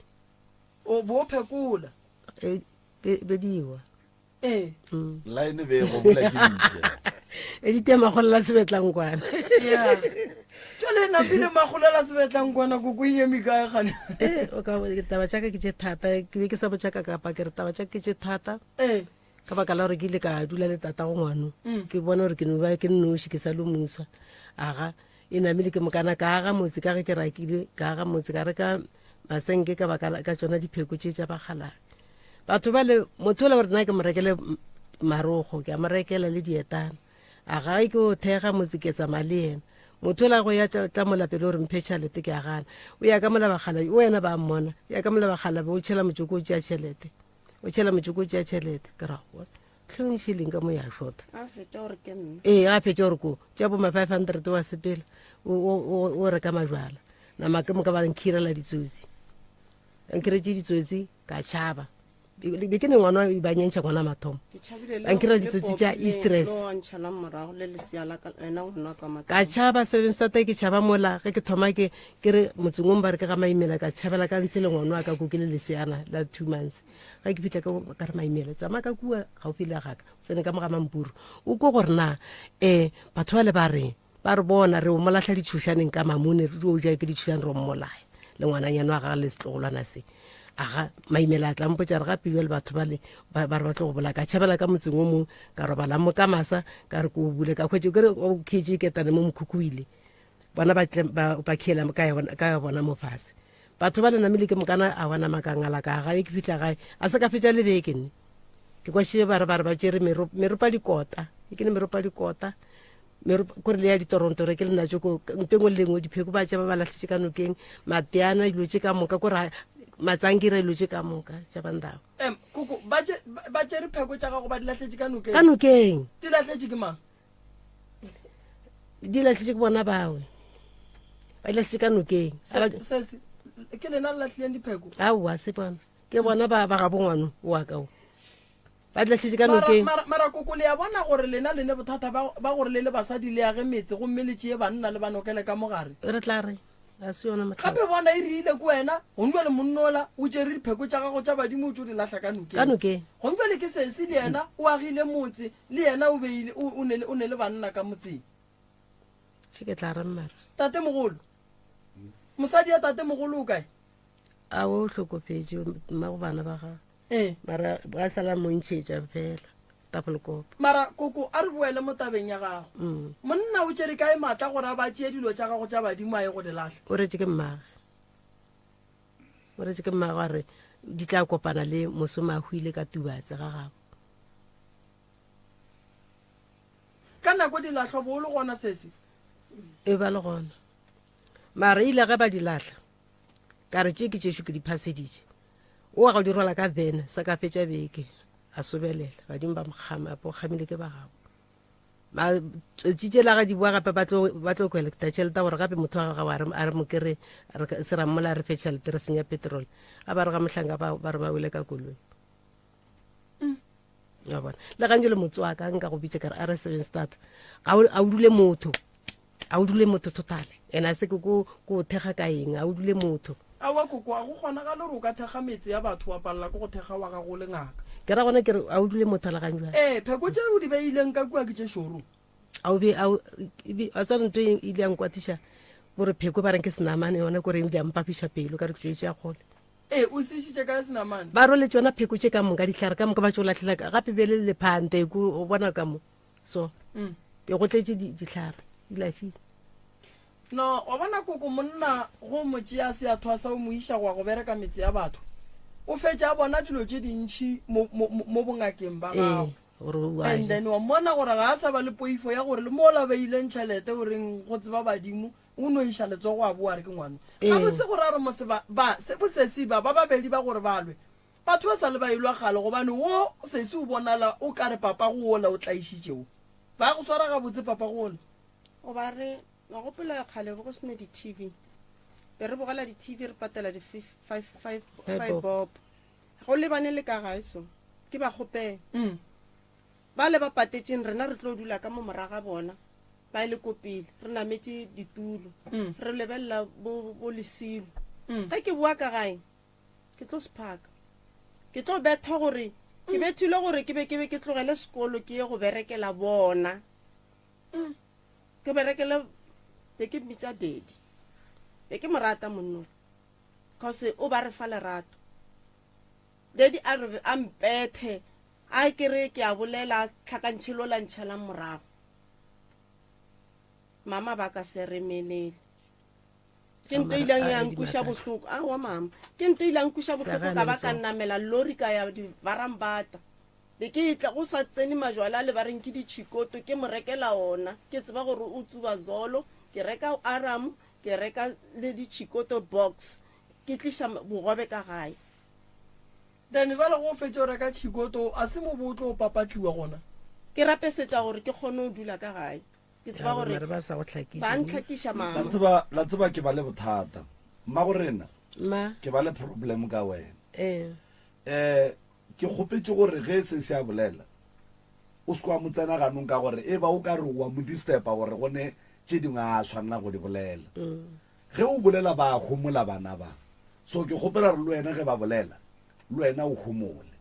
O bo phekola? E, be, be diwa. Ee. Mm. Line be e gomola ke mpša. E di tea magolela sebetlankwana. Yeah. Jwale napile magolela sebetlankwana koko e eme kae gane? Eh, o ka taba tša ka ke tše thata, ke be ke sa botša ka kapa ke re taba tša ke tše thata. Ee. Ka baka la gore ke ile ka dula le tata go ngwano. Mm. Ke bona gore ke no ba ke nnoši ke sa le moswa. Aga e namile ke mokana ka aga motse ka ge ke rakile ka aga motse ka reka masenke ka baka ka tšona dipheko tše tša bakgalare. Batho ba le motho ola gore nna ke mo rekele marogo ke a mo rekela le dietana a ga ke o thega motse ke tsamaya le yena motho ola go ya tla mola pele gore mphe tšhelete ke a gana o ya ka mola bakgalabi o wena ba mmona o ya ka mola bakgalabi o tšhela motšoko o tšea tšhelete o tšhela motšoko o tšea tšhelete ke ra bona tlhong šeleng ka mo ya shota ee a fetša gore ko tša bo ma 500 wa sepela o reka majwala nama ke moka ba nkhirela ditsotsi nkhiretše ditsotsi ka tšhaba be ke ne ngwana ba nyentšha ngwana mathomo ba nkira ditsotsi tša estress ka tšhaba seven stata ke tšhaba mola ge ke thoma ke ke re motseng o ba re ke ga maimela ka tšhabela ka ntshe le ngwana wa ka ko ke le leseana la two months ge ke fitlha ka re maimela tsamaya ka kua gaufi le gaka tsene ka moga mampuru o ko gore na um batho ba le ba reng Ba re bona re o mo lahla ditšhošaneng ka mamune, re o ja ke ditšhošane re o mmolaya le ngwananyana wa gage le setlogolwana se. Aga maimela a tla mpotša re gape bjale batho ba le ba re ba tlo go bolaya. Ka tšhabela ka motseng o mongwe ka robala mo ka masa ka re ko o bule ka hwetše ke re o khetše ketane mo mokhukhu ile. Bona ba tle ba ba khiela ka yona ka bona mo fase. Batho ba le namile ke mokana a bona makangala ka gae ke fihla gae a se ka fetša le beke nne. Ke kwešitše ba re ba re ba tšere meropa dikota, ke ne meropa dikota. Kore le ya ditorontoro ke le natso ko nto engwe le lengwe dipheko ba tša ba ba lahletše ka nokeng mateana dilo tše ka moka kore matsangira dilo tše ka moka tša bandao Em, koko ba tše- ba- ba tšere pheko tša gago ba di lahletše ka nokeng ka nokeng di lahletše ke mang di lahletše ke bona bawe ba di lahletše ka nokeng Se- sesi ke lena le lahlileng dipheko aowa se bona ke bona ba ba gabo ngwano wa ka o Ba di lahletše ka nokeng. Mara, mara koko, le a bona gore lena le ne bothata ba, ba gore le le basadi le age metse gomme le tšee banna le ba nokele ka mo gare. Re tla re, Ga se yona mohlala. Gape bona e rile ke wena, gong bjale monna ola o tšere dipheko tša gago tša badimo o tšo di lahla ka nokeng. Ka nokeng. Gong bjale ke sesi le yena o agile motse, le yena o beile, o, o ne le, o ne le banna ka motseng. Ge ke tla reng mara? Tatemogolo. Mosadi ya tatemogolo o kae? A o hlokofetše, mmago bana ba gago. Ee. Mara ba sala mo ntšhetša fela tafelkopo. Mara koko a re boele mo tabeng ya gago. Mm. Monna o tšere kae maatla gore a ba tšee dilo tša gago tša badimo a ye go di lahla? O retše ke mmage. O retše ke mmage a re di tla kopana le mosoma a hwile ka Tubatse ga gabo. Ka nako di lahlwa bo o le gona sesi? E ba le gona. Mara ile ge ba di lahla ka re tše ke tšešo ke di phaseditše. O wa go di rwala ka vene sa ka fetša beke a sobelela badimo ba mokgama bo kgamile ke ba gago tsotsi tšela ga di boa gape ba tlo ba tlo collecta tšhelete gore gape motho wa gago a re a re mokere re se ra mmola re fe tšhelete re senya petrol ga ba re ga mohlanka ba ba re ba wele ka koloi mm. wa bona le gantši le motswaka nka go bitša ka re a re seven start ga o dule motho A o dule motho totale ene a se ke ko ko thekga ka eng a o dule motho. Aowa koko a go kgonagale gore o ka thekga metse ya batho wa palela ke go thekga wa gago o le ngaka. Ke ra gona ke re a o dule motho le gang jwale. Ee pheko tše o di beileng ka kua ke tše šoro. A o be a o be a tswana ntho e ile ya nkwatiša gore pheko ba reng ke senamane yona kore e ile ya mpapiša pelo ka re ke tšo e tšea kgole. Ee o se išitše kae senamane? Ba rwele tšona pheko tše ka moka dihlare ka moka ba tšo lahlela gape bjale lephante ko o bona ka mo. So mm. Be go tletše dihlare di lahlile. No, wa bona koko monna go mo tšea se a thwasa o mo iša go ya go bereka metse ya batho. O fetša a bona dilo tše dintši mo, mo, mo bongakeng ba gago. Ee, And then wa mmona gore ga a sa ba le poifo ya gore le mo la beileng tšhelete o reng go tseba badimo o no iša letsogo a boa re ke ngwano. Gabotse gore a re mose ba, ba, se, bosesi ba, ba babedi ba gore ba lwe. Batho ba sa le ba elwa kgale gobane wo sesi o bonala o ka re papago wola o tlaišitše wo. Ba go swara gabotse papago wola. O ba re, Wa gopola kgale be go se ne di-TV? Be re bogela di-TV re patela di-five bob. Go lebane le ka gae so. Ke ba kgopele. Bale ba patetšeng rena re tlo dula ka mo moraga bona. Ba ile ko pele, re nametše ditulo, re lebelela bo, bo lesilo. Ge ke boa ka gae, ke tlo sephaka. Ke tlo betha gore, ke bethile gore ke be ke be ke tlogele sekolo ke ye go berekela bona. Ke berekele, be ke mmitša daddy. Be ke mo rata monno, cause o ba re fa lerato. Daddy a re a mpethe, a ke re ke a bolela, a tlhakantšhe lola ntšhalang morago. Mama ba ka se re melele. Ke nto ilang ya nkuša bohloko. Aowa mama, ke nto ilang nkuša bohloko ka ba ka namela lori ka ya divarambata. Be ke etla go sa tsene majwala a le ba reng ke ditšhikoto ke mo rekela ona. Ke tseba gore o tsuba zolo, ke reka aram, ke reka le ditšhikoto box, ke tliša bogobe ka gae. Then jwale go fetše o reka tšhikoto a se mo bo o tlo papatliwa gona? Ke rapesetša gore ke kgone go dula ka gae. Ke tseba gore Mare ba sa go hlakiša. ba ntlhakiša La mama. tseba, la tseba ke ba le bothata. Mmago rena, Ma. ke ba le problem ka wena. Eh. Eh, ke kgopetše gore ge se se a bolela, o se wa mo tsena ganong ka gore e ba o ka re wa mo disturba gore go ne tše dingwe a tshwanela go di bolela. Ge o bolela ba a homola bana ba. So ke kgopela gore le wena ge ba bolela, le wena o homole.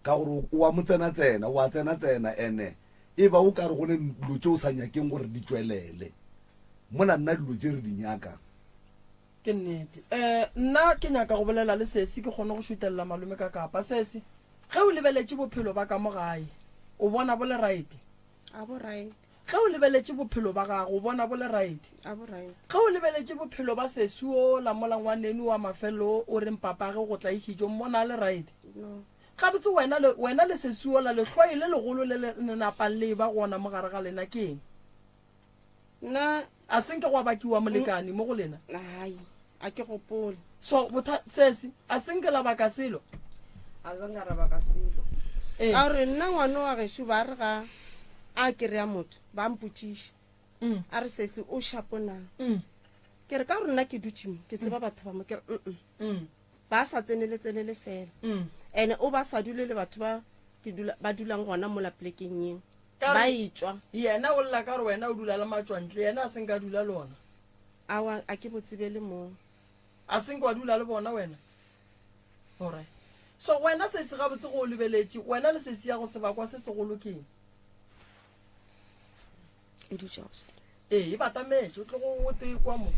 Ka gore o a mo tsena-tsena, o a tsena-tsena ene e ba o ka re go ne dilo tše o sa nyakeng gore di tšwelele. Mola nna dilo tše re di nyakang. Ke nnete. Eh, nna ke nyaka go bolela le sesi ke kgone go šutelela malome ka kapa. Sesi, ge o lebeletše bophelo ba ka mo gae, o bona bo le right? A bo right. Ge o lebeletše bophelo ba gago, o bona bo le right? A bo right. Ge o lebeletše bophelo ba sesi ola mola ngwaneno wa mafelelo o reng papage o go tlaišitše, o mmona a le right? No. Gabotse wena le, wena le sesi ola, lehloyo le legolo le le napang le eba gona mo gare ga lena ke eng? Nna. A se nke gwa bakiwa molekani mo go lena? Hai, a ke gopole. So, botha, sesi, a se nke la baka selo? A sa nka ra baka selo. Ee. Ka gore nna ngwana wa gešo ba re ga a kry-a motho ba mpotšiša. Mm. A re sesi o shapo na? Mm. Ke re ka gore nna ke dutše mo, ke tseba batho ba mo, ke re mm. Mm. Ba sa tsenele tsenele fela. Mm. Ene o ba sa dule le batho ba ke dula ba dulang gona mola plekeng yeo. Ka Ba re, etšwa. Yena o lla ka gore wena o dula le matšwantle, yena a se nka dula le ona. Aowa, a ke bo tsebele moo. A se nke wa dula le bona wena? Alright. So wena sesi gabotse go o lebeletše, wena le sesi ya go sebakwa se segolo ke eng? E dutše gabotse. Ee, e batametše, o tlogo o tee kwa mo.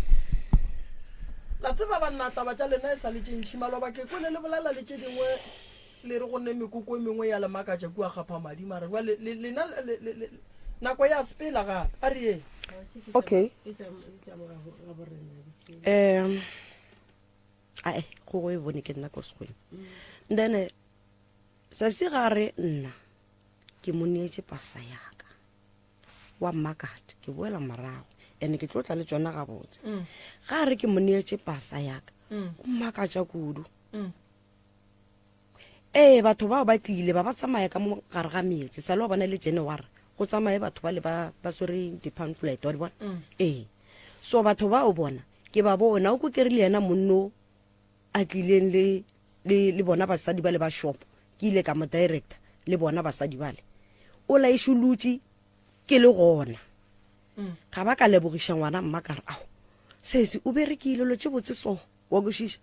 La tseba banna taba tša lena e sa le tše ntši, maloba ke kwele le bolela le tše dingwe le re go ne mekoko e mengwe ya le makatša kua Kgaphamadi, mara jwale le, lena le, le, le, nako ya sepela gape. A re yeng. Okay. Um ae kgogo e bone ke nna ko sekgweng. Then eh, sesi ga re nna ke mo neetše pasa yaka. Wa mmakatša ke boela morago and ke tlo tla le tšona gabotse. Ga a re ke mo neetše pasa yaka o mmakatša kudu. Ee, batho bao ba tlile ba ba tsamaya ka mo gare ga metse sa le wa bona le January go tsamaye batho ba le ba ba swere di-pamphlet wa di bona ee so batho bao bona ke ba bona o ko kere le yena monno a tlileng le le le bona basadi ba le ba shop ke ile ka mo director le bona basadi bale o laešolotše ke le gona ga ba ka lebogiša ngwana mma ka re ao sesi o berekile lo tše botse so wa kwešiša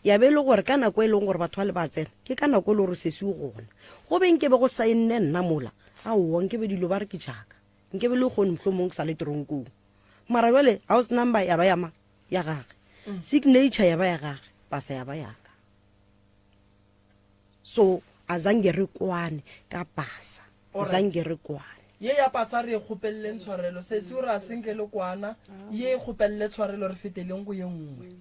Ya be e le gore ka nako e leng gore batho ba le ba tsena, ke ka nako e le gore sesi o gona. Go be nke be go saenne nna mola, aowa nke be dilo ba re ke tšaka. Nke be le kgone mohlomong ke sa le teronkong. Mara bjale house number ya ba ya mang? Ya gage. Signature ya ba ya gage, pasa ya ba ya ka. So a zange re kwane ka pasa. Zange re kwane. Ye ya pasa re e kgopeleleng tshwarelo. Sesi o re a senke le kwana. Ye e kgopelele tshwarelo re feteleng go ye nngwe.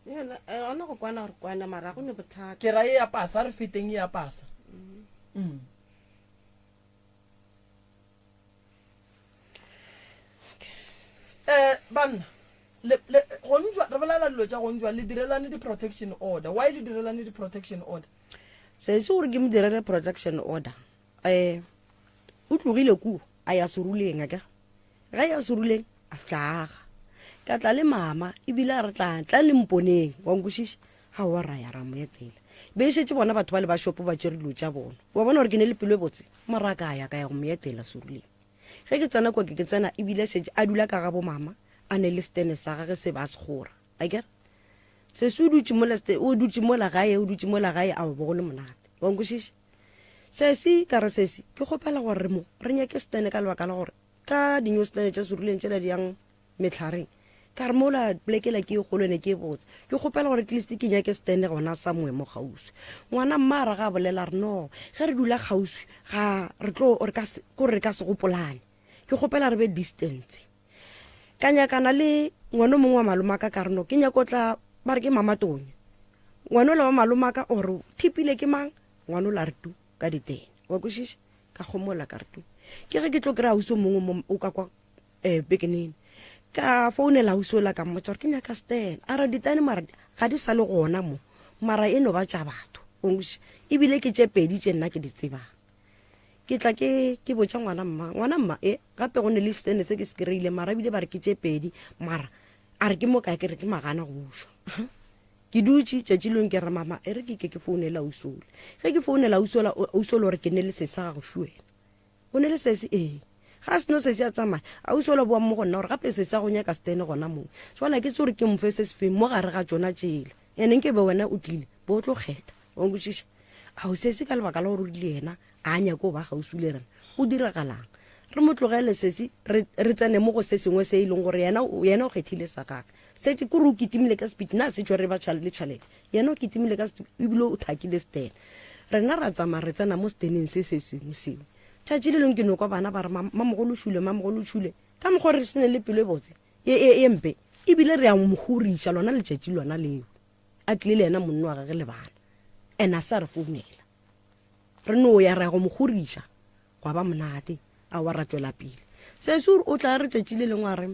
Yena, eh, ona go kwana gore kwana mara go ne bothata. Ke ra ye ya pasa re feteng ye ya pasa. Mm. Eh banna le le gonjwa re bolela dilo tša gonjwa le direlane di protection order. Why le direlane di protection order? Sesi gore ke mo direle protection order. Eh o tlogile kua a ya seruleng a kere. Ge ya seruleng a tlaga. Ka tla le mama ebile a re tla tla le mponeng wa nkwešiša. Aowa ra ya ra mo etela. Be e šetše bona batho ba le ba shopo ba tšere dilo tša bona. Wa bona gore ke ne le pelo e botse? Mara ka ya ka ya go mo etela seruleng. Ge ke tsena kwa ke ke tsena ebile šetše a dula ka ga bo mama a ne le stene sa gage se ba se kgora. Akere? Sesi o dutše mola o dutše mola gae o dutše mola gae a bo go le monate. Wa nkwešiša? Sesi ka re sesi ke kgopela gore re mo re nyake stene ka lebaka la gore ka dinyo stene tša seruleng tšela di yang mehlareng ka re mola polekela ke e kgolo ene ke e botse ke kgopela gore at least ke nyake stene gona somewhere mo kgauswi ngwana mma a re ga a bolela re no ge re dula kgauswi ga re tlo re ka se kore re ka se gopolane ke kgopela re be distance ka nyakana le ngwana o mongwe wa malomaka ka re no ke nyako tla ba re ke mama tonya ngwana ola wa malomaka o re thipile ke mang ngwana ola re tu ka ditene wa kwešiša ka kgomola ka re tu ke ge ke tlo kry-a ausi o mongwe mo o ka kwa um pekenene ka founela ausi ola ka mmotsa gore ke nyaka stan a re ditane mara ga di sa le gona mo mara e no ba tša batho ausi ebile ke tše pedi tše nna ke di tsebang ke tla ke ke botša ngwana mma ngwana mma e gape go ne le stene se ke se kry-ile mara ebile ba re ke tše pedi mara a re ke mo kae ke re ke magana go ušwa ke dutše tšatši leng ke re mama e re ke ke ke founela ausi ola ge ke founela ausi ola ausi ola gore ke ne le sesa ga go šuwena O ne le sesi? Ee. Ga a seno sesi a tsamaya, ausi ola boa mo go nna gore gape sesi a go nyaka stene gona moo. Jwale ke tse gore ke mofe se sefeng mo gare ga tšona tšela. Ene nke be wena o tlile, bo o tlo kgetha. Wa nkwešiša? Ao sesi ka lebaka la gore o rile yena a nyake go ba kgauswi le rena. Go diragalang? Re mo tlogele sesi re, re tsene mo go se sengwe se e leng gore yena, yena o kgethile sa gage. Setse kore o kitimile ka speed, na se tšwe re ba le tšhalete. Yena o kitimile ka speed ebile o thakile stene. Rena ra tsamaya re tsena mo steneng se se sengwe seo. Tšatši le lengwe ke no kwa bana ba re mamogolo o šule, mamogolo o šule. Ka mokgwa re se ne le pelo e botse, e, e, e mpe. Ebile re a mo horiša lona letšatši lona leo. A tlile le yena monna wa gage le bana. And a sa re founela. Re no ya ra ya go mo horiša. Gwa ba monate. Aowa ra tšwela pele. Sesi o re o tla re tšatši le lengwe a re,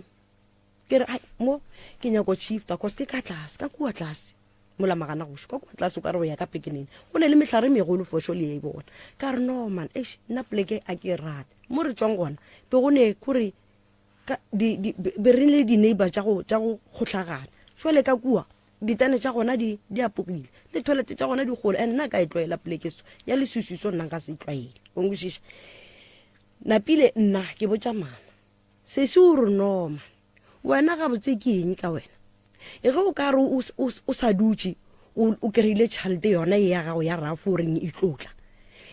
Ke re, ai, mo ke nyako shifta cause ke ka tlase, ka kua tlase. Mola magana go ka kua tlase o ka re o ya ka pekenene. Go ne le mehlare e megolo for sure le e bona. Ka re no man, eish, nna poleke a ke e rate. Mo re tswang gona, be go ne kore ka di di be re le di-neighbor tša go tša go kgohlagana. Jwale ka kua ditane tša gona di di apogile le toilet tša gona di kgolo and nna ka e tlwaela poleke so ya leswiswi so nna nka se e tlwaele. O nkwešiša? Napile nna ke botša mama Sesi o re, No man, wena gabotse ke eng ka wena? E ge o ka re o, o, o sa dutše o, o kry-ile tšhalete yona e ya gago ya rafo o reng e tlo tla.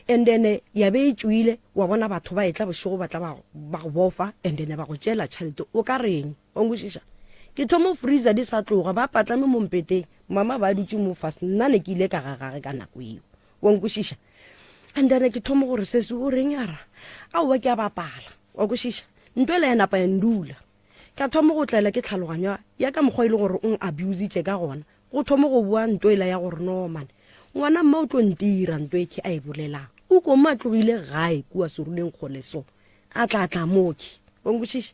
And then ya be e tšwile, wa bona batho ba etla bošego ba tla ba, ba go bofa and then ba go tšeela tšhalete, o ka reng? Wa nkwešiša? Ke thoma go freezer di sa tloga, ba patlame mo mpeteng, mama ba dutše mo fase, nna ne ke ile ka ga gage ka nako eo. Wa nkwešiša? And then ke thoma gore sesi o reng a ra, aowa ke a bapala. Wa kwešiša? Nto ela ya napa ya ndula. Ka thoma go tlela ke tlhaloganyo ya ka mokgwa e le gore o abusitše ka gona. Go thoma go boa nto ela ya gore no man, ngwana mma o tlo ntira nto e khe a e bolelang. O ko mo a tlogile gae kua seruleng kgole so, a tla tla mo khe. Wa nkwešiša?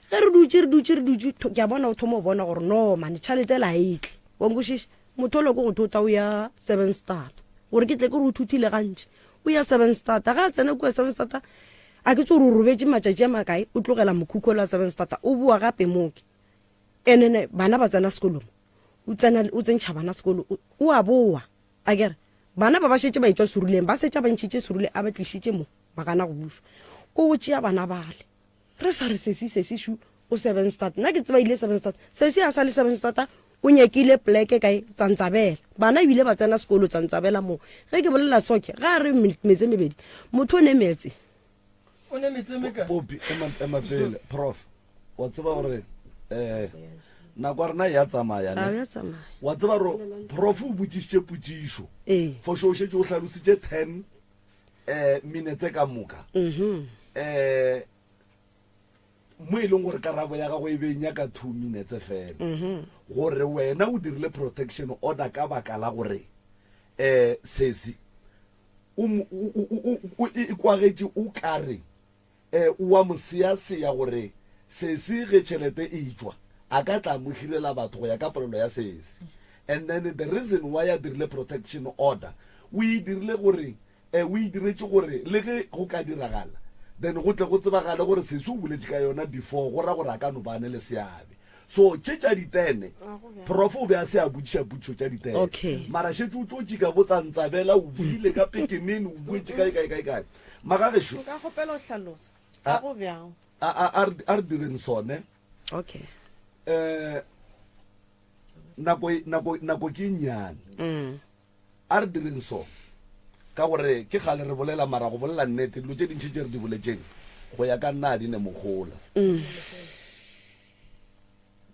Ge re dutše re dutše re dutše, ke a bona o thoma go bona gore no man, tšhalete ela ga e tle. Wa nkwešiša? Motho ola ko go thota o ya Seven Start. Gore ke tle ke re o thuthile gantši. O ya Seven Start. Ga a tsena kua Seven Start, a ke tse gore o robetše matšatši a makae, o tlogela mokhukhu ola wa Seven Start, o boa gape mo ke. And then bana ba tsena sekolo mo. O tsena, o tsentšha bana sekolo, o a boa. Akere bana ba ba šetše ba etšwa seruleng, ba setša ba ntšhitše serule a ba tlišitše mo, ba gana go bušwa. O tšea bana bale. Re sa re sesi sesi shu o seven start nna ke tseba ile seven start sesi a sa le seven start o nyakile pleke kae tsantsabela bana ebile ba tsena sekolo tsantsabela moo ge ke bolela soke ga a re metse mebedi motho o ne metse o ne metse mekae popi ema ema pele prof wa tseba gore eh nako ya rena ya tsamaya ne ya tsamaya wa tseba gore prof o botšišitše potšišo ee for sure o šetše o hlalositše 10 eh minetse ka moka mhm eh mo e leng gore karabo ya gago e be e nyaka 2 minutes fela mhm gore wena o dirile protection order ka baka la gore eh sesi o mo- o- o- o- o- e kwagetše o kare eh o wa mo seaseya gore sesi ge tšhelete e tšwa a ka tla mo hirela batho go ya ka polelo ya sesi and then the reason why a dirile protection order o e dirile gore eh o e diretše gore le ge go ka diragala then go tle go tsebagale gore sesi o boletše ka yona before go ra gore a ka no ba a ne le seabe so tše tša ditene prof o be a se a botšiša potšišo tša ditene Okay. mara šetše o tšo tšika bo tsantsabela o buile ka pekenene o buetše kae kae kae kae magagešo nka kgopela go hlalosa ga go bjang. A a a re a re direng sone. Okay. Eh nako nako nako ke nnyane. Mm. A re direng so ka gore ke kgale re bolela mara go bolela nnete dilo tše dintši tše re di boletšeng go ya ka nna a di ne mohola. Mm.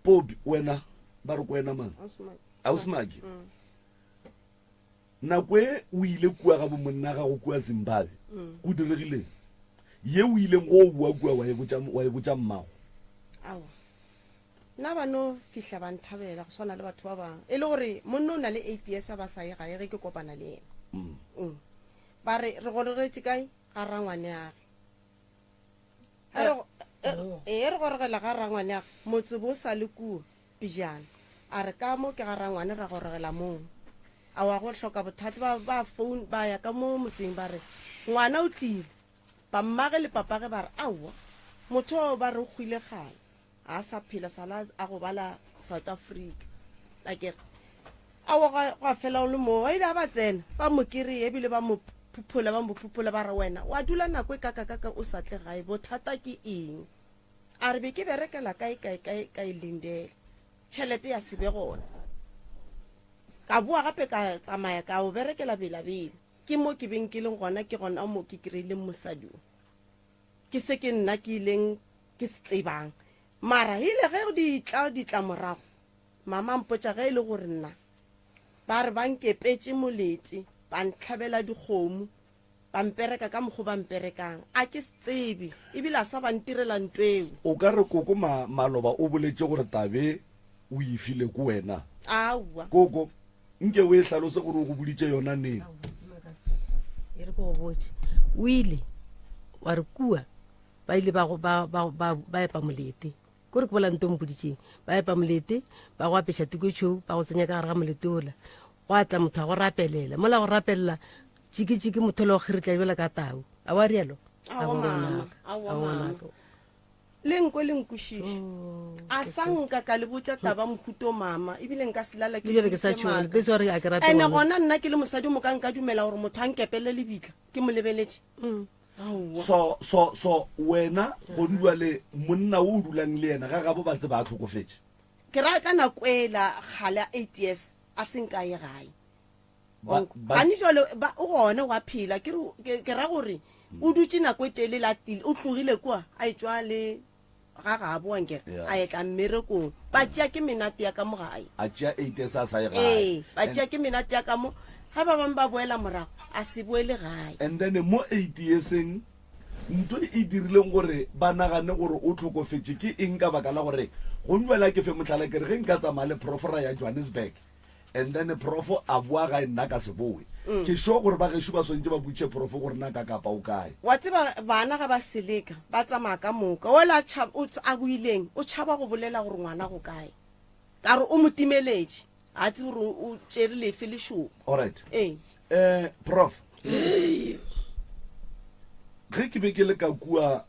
Popi wena ba re ko wena mang? Ausmaki. Mm. Nako e o ile kua ga bomonna gago kua Zimbabwe, go diregileng? Ye o ileng go boa kua wa e botša, wa e botša mmago? Aowa. Nna ba no fihla ba nthabela go swana le batho ba bangwe. E le gore monna o na le 8 years a ba sa ye gae ge ke kopana le yena. Mm. Ba re re gorogetše kae? Ga rangwaneage. Ge re go- e- e re gorogela ga rangwaneage, motse bo sa le kua. Pejana. A re, Ka mo ke ga rangwane ra gorogela moo. A wa go hloka bothata ba ba phone ba ya ka mo motseng ba re, Ngwana o tlile. Ba mmage le papage ba re, Aowa, motho oo ba re o hwile kgale, ga a sa phela sala a gobala South Africa. Akere aowa gwa, gwa fela o le moo. Ba ile ga ba tsena ba mo kry-a ebile ba mo phuphola ba mo phuphola ba re, Wena wa dula nako e kakakaka o sa tle gae, bothata ke eng? A re be ke berekela kae kae kae kae Lindela, tšhelete ya se be gona. Ka boa gape ka tsamaya ka o berekela Bela-Bela. Ke mo ke beng ke leng gona, ke gona mo ke kry-ileng mosadi o. Ke se ke nna ke ileng ke se tsebang. Mara ile ge di tla ditlamorago, mama a mpotša ge e le gore nna ba re ba nkepetše molete, ba ntlhabela dikgomo, Ba mpereka ka mokgo ba mperekang. A ke se tsebe, ebile a sa ba ntirela nto eo. O ka re koko ma, maloba o boletše gore tabe o e file ko wena. Aowa. Koko, nke o e hlalose gore o go boditše yona neng. E re ke go botše. O ile wa re kua ba ile ba, ba, ba, ba, ba epa molete. Ko re ke bola nto mpoditšeng. Ba epa molete, ba go apeša tuku e tšhweu, ba go tsenya ka gare ga molete ola. Gwa tla motho a go rapelela. Mola go rapelela, tšiki-tšiki motho le go kgiritla bjalo ka tau. A wa rialo? Aowa mama, aowa mama. Le nkwe le nkwešiše. Oh, A sa nka ka le botša taba mohuto mama, ebile nka se lala ke Ebile ke sa le boditše tšhoga, maaka. this one a ke rate Ene ngwana. gona nna ke le mosadi o moka nka dumela gore motho a nkepele lebitla ke mo lebeletše. Aowa. So, so, so wena gone jwale monna o o dulang le yena ga gabo ba tseba a hlokofetše? Ke ra ka nako ela kgale ya 8 years a se nka ye gae. Gane jwale ba o gona wa phela ke re ke ra gore o dutše nako e telele a tile o tlogile kua a etšwa le ga gabo wa nkere a etla mmerekong ba tšea ke menate ya ka mo gae a tšea eight sa sa ye gae ee ba tšea ke menate ya ka mo ga ba bangwe ba boela morago a se boele gae and then mo eight yearseng Ntho e dirileng gore ba nagane gore o hlokofetše ke eng? Ka baka la gore go njwale a ke fe mohlala ke re ge nka tsamaya le prof ra ya Johannesburg and then prof a boa gae nna ka se boe. Ke sure gore ba gešo ba swantše ba botšiše prof gore na ka Kapa o kae. Wa tseba bana ga ba seleka ba tsamaya ka moka ola a tšhaba o a boileng o tšhaba go bolela gore ngwana go kae ka re o mo timeletše ga a tsebe gore o tšere lefe lešoba. Alright. Ee. Eh prof. Ge ke be ke le ka kua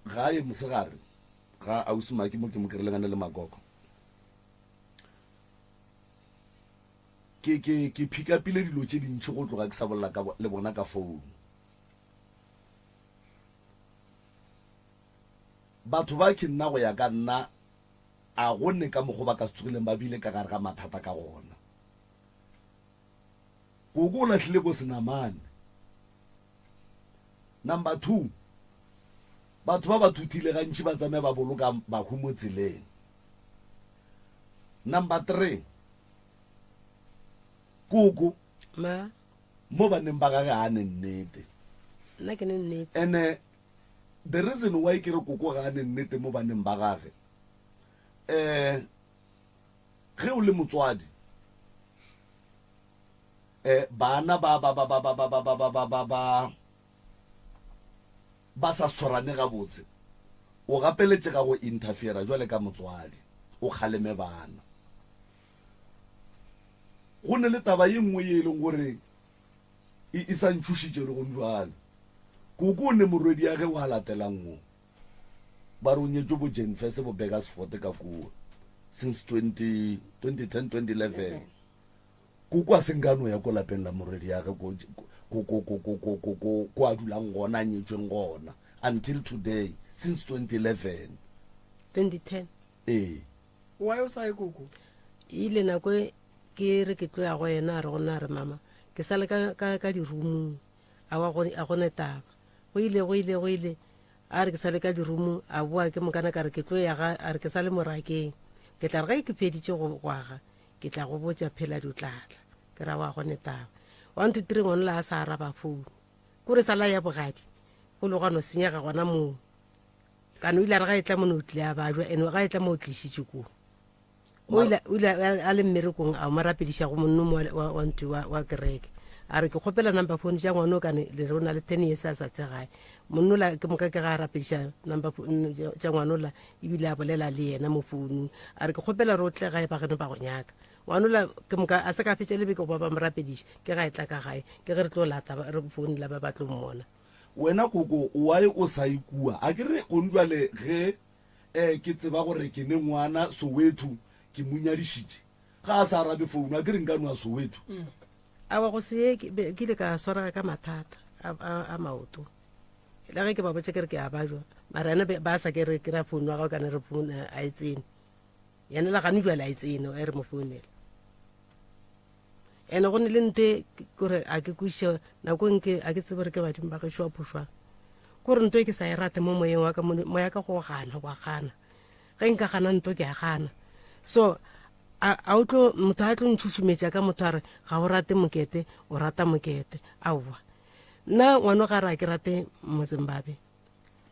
gae mosegare ga ausi Maki mo ke mo kry-ileng a na le makoko ke ke ke phikapile dilo tše dintši go tloga ke sa bolela ka le bona ka founu. Batho ba ke nna go ya ka nna a go ne ka mokgo ba ka se tsogileng ba bile ka gare ga mathata ka gona. Koko o lahlile ko senamane. Number 2, batho ba ba thuthile gantši ba tsamaye ba boloka bahu mo tseleng. Number 3, koko Ma, mo baneng ba gage ga a ne nnete. nna ke ne nnete. Ene the reason why ke re koko ga a ne nnete mo baneng ba gage, eh ge o le motswadi eh bana ba ba ba ba ba ba ba ba ba ba ba ba ba sa tshwarane gabotse o gapeletšega go interfere jwale ka motswadi o kgaleme bana go ne le taba ye nngwe ye e leng gore e, e sa ntšhošitše le gong jwale koko o ne morwedi ya ge wa latelang mo Ba re o nyetšwe bo Jenfese bo Burgersfort ka kua since 20, 2010 2011. Koko a se nka no ya ko lapeng la morwediage ko ko ko ko ko ko ko ko ko a dulang gona a nyetšweng gona until today. Since 2011. 2010. Ee. Why o sa ye koko? E ile nako e ke re ke tlo ya go yena a re go nna a re mama ke sa le ka, ka, ka dirumung a wa go, a go ne taba. Go ile go ile go ile a re ke sa le ka dirumung a boa ke mokana ka re ke tlo ya ga a re ke sa le morakeng ke tla re ge ke feditše go go aga ke tla go botša phela di tla tla ke ra wa go ne taba. One two three ngwana la a sa araba phone kore sa la ya bogadi go le gwa no senyega gona moo. Kana o ile a re ga e tla mo ne o tlile a bajwa ene ga e tla mo o tlišitše koo. O ile o ile a le mmerekong a mo rapediša go monno mo wa wa ntho wa wa kereke. A re ke kgopela number phone tša ngwana o kane le re o na le 10 years a sa tle gae. Monno la ke moka ke ga a rapediša number phone tša ngwana ola ebile a bolela le yena mo founung. A re ke kgopela re o tle gae ba geno ba go nyaka. Ngwana ola ke moka a se ka fetša le beke go ba ba mo rapediša ke ga e tla ka gae ke ge re tlo lata re founela ba ba tlo mmona. Wena koko why o sa ye kua? A ke re gone bjale ge eh ke tseba gore ke ne ngwana Soweto ke mo nyadišitše, ga a sa arabe founu a ke re nka no ya Soweto? Aowa go se ye ke be ke ile ka swarega ka mathata a, a, a maoto. Le ge ke ba botša ke re ke a bajwa, mara yena be ba sa ke re ke ra founu ya gago kana re founu a e tsene. Yena le gane bjale a e tsene e re mo founela. Ene go ne le nto e kore a ke kwešiše nako e nke a ke tsebe gore ke badimo ba gešo wa phošwang. Kore nto e ke sa e rate mo moyeng wa ka moya ka go gana wa gana. Ge nka gana nto ke a gana. So a a o tlo motho a tlo ntšhušumetša ka motho a re ga o rate mokete o rata mokete. Aowa. Nna ngwano ga re a ke rate Mozimbabwe.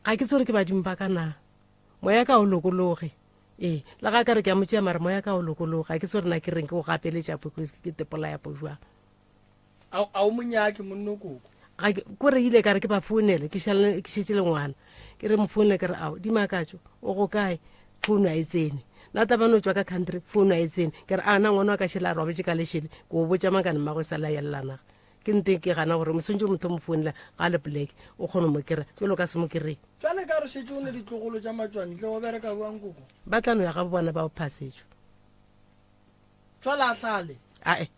Ga ke tsebe gore ke badimo ba ka na. Moya ka o lokologe. Ee, le ga ka re ke a mo tšea mara moya ka o lokologa, ga ke tsebe gore na ke reng ke go gapeletša po ke tepolaya po jwang. A a o monyake monno koko. Ga ke ko re ile ka re ke ba founele ke šale ke šetše le ngwana. Ke re mo founele ke re ao dimakatšo o go kae founu a e tsene. Na tla ba no tšwa ka country founu a e tsene. Ke re a na ngwana wa ka šele a robetše ka lešele ke o botša mang kane mmagwe sa la yelela naga. Ke nto e ke gana gore mosong jo motho o mo founela ga le poleke o kgone mo kry-a jalo o ka se mo kry-e. Jwale ka re šetše o ne ditlogolo tša matšwantle o bereka bjang koko? Ba tla no ya gabo bona ba o phasetšo. Jwale a hlale? Ae,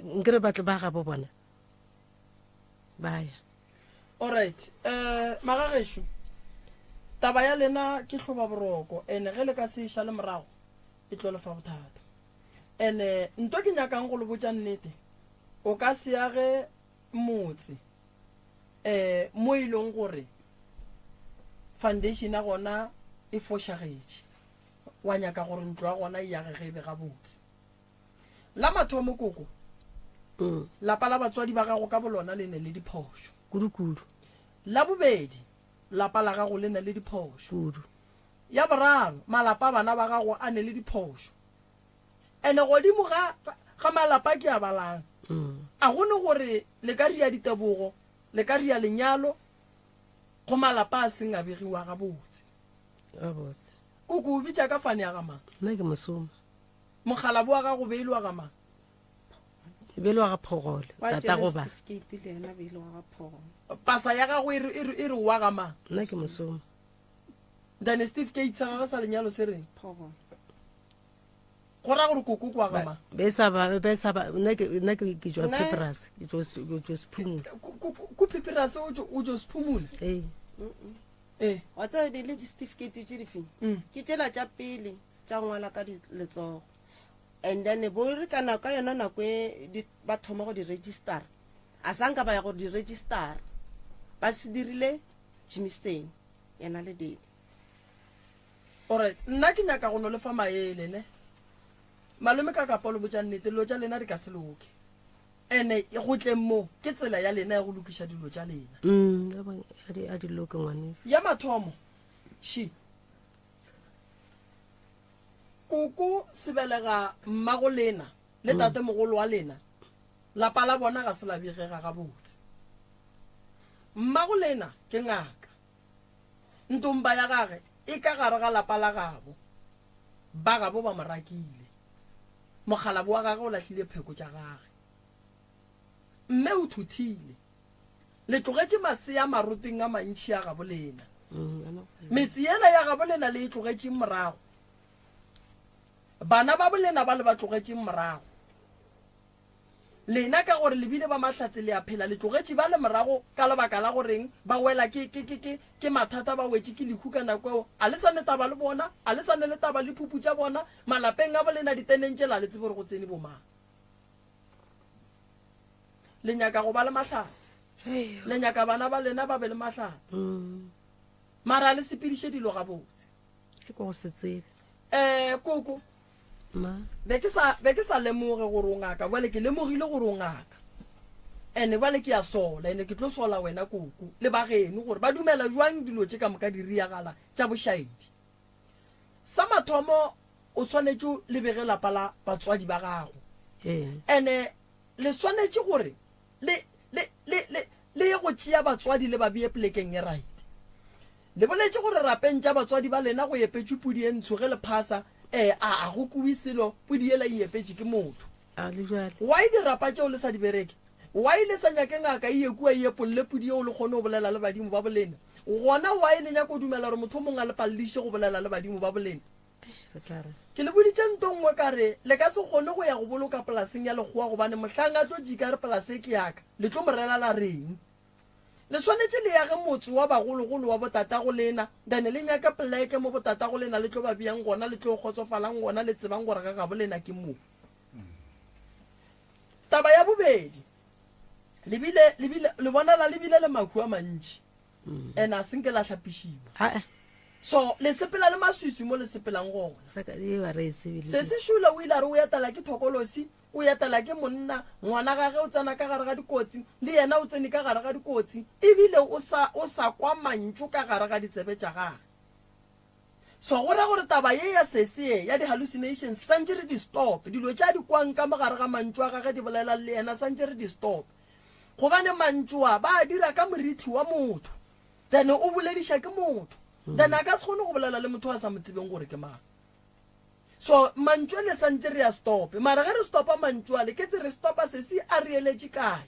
nkere ba tle ba gabo bona ba ya. Alright, eh magagešo taba ya lena ke hloba boroko ene ge le ka se e šale morago e tlo le fa bothata. Ene nto ke nyakang go le botša nnete O ka se age motse um mo e leng gore foundation ya gona e fošagetše, wa nyaka gore ntlo ya gona e agege e be gabotse. La mathomo koko, mm. lapa la batswadi ba gago ka bolona le ne le diphošo. Kudu-kudu. La bobedi, lapa la gago le ne le diphošo. Kudu. Ya boraro, malapa a bana ba gago a ne le diphošo. Ene godimo ga, ga malapa ke a balang. A go ne gore le ka ria ditebogo, le ka ria lenyalo go malapa a seng a begiwa gabotse. Gabotse. Koko o bitša ka fane ya ga mang? Nna ke mosoma. Mokgalabo wa gago beile wa ga mang? Beile wa ga Phogole, tatago ba. Pasa ya gago e re, e re, e re wa ga mang? Nna ke mosoma. Then certificate sa gagwe sa lenyalo se reng? Phogole. Go ra gore koko kwa ga mang? Be sa ba be sa ba nna ke nna ke ke tswa Peperas, ke tswa ke tswa Sephumula. Ko Peperas o tswa o tswa Sephumula? Ee. Ee. Wa tseba be le di-certificate tše di feng? Mm. Ke tšela tša pele tša ngwala ka letsogo. And then bo re ka nako ka yona nako e di ba thoma go di registera. A sa nka ba ya go di registera. Ba se dirile Germiston yena le daddy. Alright, nna ke nyaka go no le fa maele ne. Malome ka kapa lo botša nnete, dilo tša lena di ka se loke. Ene go tleng mo ke tsela ya lena ya go lokiša dilo tša lena. Mm, a bon- a di a di loke ngwanešu. Ya mathomo, she. Koko sebelega mmago lena le tate mogolo wa lena, lapa la bona ga se la begega gabotse. Mmago lena ke ngaka. Ntomba ya gage e ka gare ga lapa la gabo. Ba gabo ba mo rakile. Mokgalabo wa gage o lahlile pheko tša gage. Mme o thuthile. Le tlogetše masea maropeng a mantši a gabo lena. Metse yela ya gabo lena le e tlogetšeng morago. Bana ba bolena ba le ba tlogetšeng morago. Lena ka gore le bile ba mahlatse le a phela, le tlogetše bale morago ka lebaka la goreng ba wela ke, ke, ke, ke, ke mathata, ba wetše ke lehu ka nako eo. A le sa ne taba le bona? A le sa ne le taba le phupu tša bona? Malapeng a bolena diteneng tšela a le tsebe gore go tsene bomang. Le nyaka go ba le mahlatse. Le nyaka bana ba lena ba be le mahlatse. Mara a le sepediše dilo gabotse. Ke go se tsebe. Eh, koko. Ma. Be ke sa be ke sa lemoge gore o ngaka, bjale ke lemogile gore o ngaka. Ene bjale ke a sola, ene ke tlo sola wena koko le ba geno gore ba dumela jwang dilo tše ka moka di riagala tša bošaedi. Sa mathomo o swanetše le bege lapa la batswadi ba gago. Ee. Ene le swanetše gore le le le le le ye go tšea batswadi le ba bee polekeng e right. Le boletše gore rapeng tša batswadi ba lena go epetšwe pudi e ntsho ge le phasa, ee, a a go kwewe selo, pudi yela e epetše ke motho. A le bjale. Why dirapa tšeo le sa di bereke? Why le sa nyake ngaka e ye kua e epolle pudi yeo le kgone go bolela le badimo ba bolena? Gona why le nyaka go dumela gore motho o mongwe a le palediše go bolela le badimo ba bolena? Re tla re. Ke le boditše nto nngwe ka re, le ka se kgone go ya go boloka polaseng ya lekgowa gobane mohlang a tlo jika a re polase e ke ya ka, le tlo mo rela la reng? Le swanetše le age motse wa bagologolo wa botatago lena, then le nyake poleke mo botatago lena le tlo ba beang gona, le tlo kgotsofalang gona, le tsebang gore ga gabo lena ke mo. Taba ya bobedi, le bile, le bile, le bonala le bile le mahu a mantši, and a senke la hlapišiwa. Ae. So, le sepela le maswiswi mo le sepelang gona. Sa ka, e ba re e tsebile. Sesi Shula o ile a re o etela ke thokolosi, O etela ke monna, ngwana gage o tsena ka gare ga dikotsi, le yena o tsene ka gare ga dikotsi, e bile o sa, o sa kwa mantšu ka gare ga ditsebe tša gage. So go ra gore taba ye ya sese ye, ya di-hallucinations, santše re di stop. Dilo tše a di kwang ka mo gare ga mantšu a gage di bolelang le yena, santše re di stop. Gobane mantšu a, ba a dira ka morithi wa motho. Then o bolediša ke motho. Then a ka se kgone go bolela le motho a sa mo tsebeng gore ke mang. So mantšu ale santse re a stope mara ge re stopa mantšu ale ke tse re stopa sesi a re eletše kae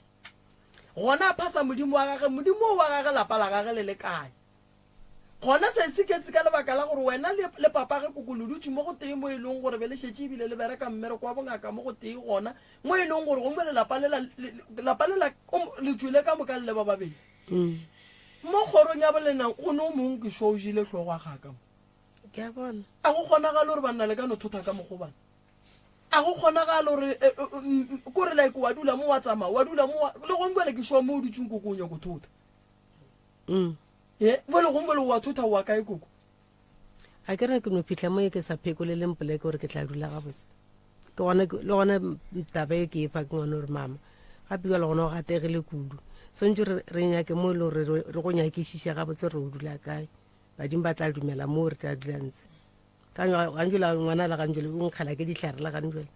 gona a phasa modimo wa gage modimo o wa gage lapa la gage le le kae gona sesi ke tse ka lebaka la gore wena le, le papa ge koko le dutše mo go tee mo e leng gore be le šetše ebile le bereka mmereko wa bongaka mo go tee gona mo e leng gore gomme lelapa lela lapa lela le tšwele ka moka le le ba babedi mm. mo kgorong ya bolenang go ne o mongwe ke sho o jele hlogo a gaka mo Ke a bona. A go kgonagale gore banna le ka no thotha ka mokgo bana? A go kgonagale gore eh, eh, mm, mm, kore like wa dula mo wa tsamaya wa dula mo wa- le gong bjale ke sure mo o dutseng koko o nyako thotha Mm. ye bjale gong bjale wa thotha wa kae koko A ke re ke no fihla mo e ke sa phekoleleng poleke gore ke tla dula gabotse. Ke gona ke- le gona taba e ke e fa ke ngwana gore mama gape jale gona o gategile kudu. Swantse re re nyake mo e le gore re re go nyakišiše gabotse re o dula kae. Badimo ba tla dumela moo re tla dula ntse. Ka gantšwela ngwana le gantšwele o nkgela ke dihlare le gantšwele.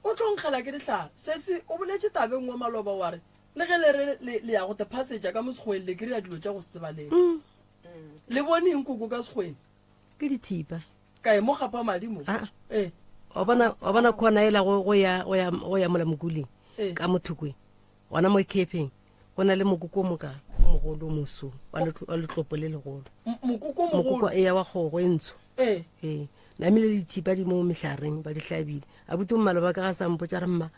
O tlo nkgela ke dihlare. Sesi o boletše taba e nngwe maloba wa re le ge le re le, le ya go te phasetša ka mo sekgweng le kry-a dilo tša go se tsebalege. Mm. Le bone eng koko ka sekgweng? Ke dithipa. Kae mo gapa madi mo? Ah. Eh. Wa bona wa bona khona ela go go ya go ya go ya mola mokuling Eh. ka mothokwe. Gona mo camping. Go na le mokoko o moka o mogolo o moso wa letlopo le legolo. Mokoko o mogolo? Mokoko eya wa kgogo e ntsho. Ee. Ee. Namile le dithipa di mo mehlareng ba di hlabile. Abuti o mmaloba ka ga sa mpotša re mma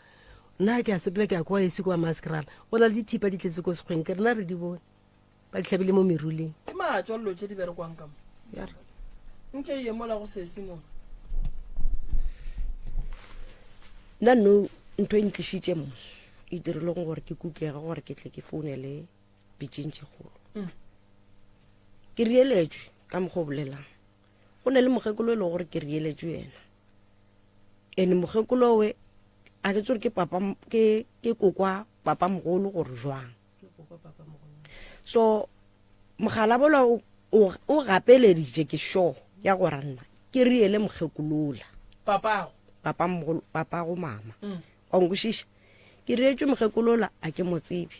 nna ke a sepela ke ya kwa esi kwa maskrala go na le dithipa di tletse ko sekgweng ke rena re di bone ba di hlabile mo meruleng. Ke matšwa dilo tše di berekwang ka mo. Ya re. Nke ye mola go sesi mo. Nna no ntho e ntlišitše mo e dirileng gore ke kukege gore ke tle ke founele pitšeng tše kgolo mm. ke rieletšwe ka mokgwa o bolelang go ne le mokgekolo e leng gore ke rieletšwe yena and mokgekolo we a ke tsore ke papa ke ke kokwa papa mogolo gore jwang so mogala bola o o gapeleditše ke sure ya gore nna ke riele mokgekolola papago papa mogolo papago mama mm. wa nkwešiša ke reetšwe mokgekolola a ke mo tsebe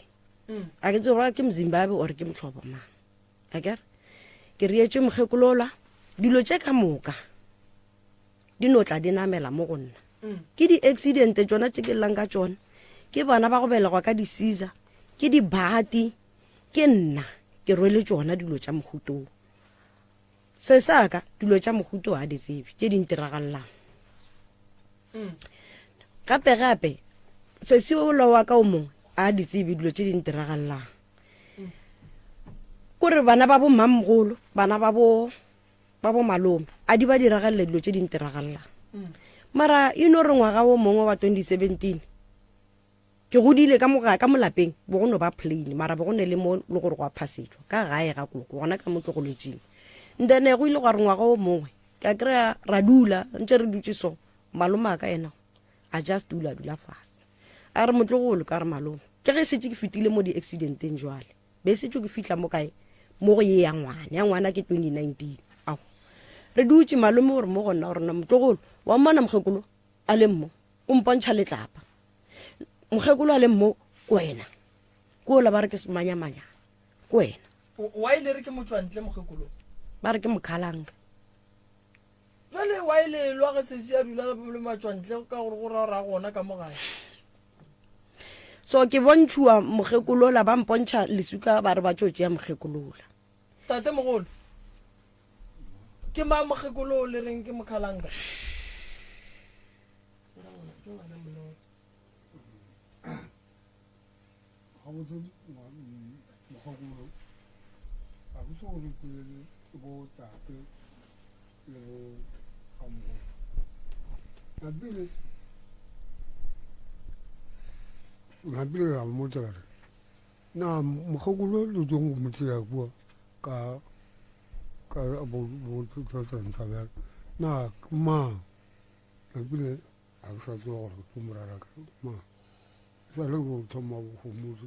mm. a ke tsebe gore ke mozimbabwe or ke motlhobo mang a kere ke reetšwe mokgekolola dilo tše ka moka di no tla di namela mo go nna mm. ke di-accidente tšona tše ke llang ka tšona ke bana ba go belegwa ka di-caesar ke dibati ke nna ke rwele tšona dilo tša mohutong se sa ka dilo tša mohuto ga di tsebe tše di ntiragalelang mm. gape gape Sesi ola wa ka o mongwe a di tsebe dilo tše di ntiragalelang. Kore bana ba bo mmamogolo, bana ba bo ba bo malome, a di ba diragalele dilo tše di ntiragalelang. Mara e no re ngwaga o mongwe wa 2017 ke godile ka moga ka molapeng bo go no ba plain mara bo go ne le mo le gore go a phasetšwa ka gae ga koko gona ka mo ke goletšeng. Then go ile gwa re ngwaga o mongwe ka kry-a ra dula ntse re dutše so malome a ka yena a just dula dula fase a re motlogolo ka re malome ke ge setse ke fetile mo di-accidenteng jwale be setse ke fihla mo kae mo go ye ya ngwana ya ngwana ke 2019 ao re dutše malome gore mo gona gore na motlogolo wa mmona mokgekolo a le mmo o mpontšha letlapa mokgekolo a le mmo ko wena ko ola ba re ke semanyamanya ko wena wa ile re ke motswantle mokgekolo ba re ke mokhalanga Jwale wa e lelwa ge sesi a dula le matšwantle ka gore go ra ra gona ka mo gae. So ke bontšhuwa mokgekolola ba mpontšha lesuka ba re ba tšo tšea mokgekolola. Tate mogolo ke mang mokgekolo o le reng ke mokhalanga? Gabotse mokgekolo ga ke se gore ke bo tate le bo gamogolo napile napile ra mmotsa re na mokgekolo le tsong go mo tseya kua ka ka bo bo tsa bjalo na ke mang napile ga ke sa tseba gore ke morara ka mang sa le go thoma go motse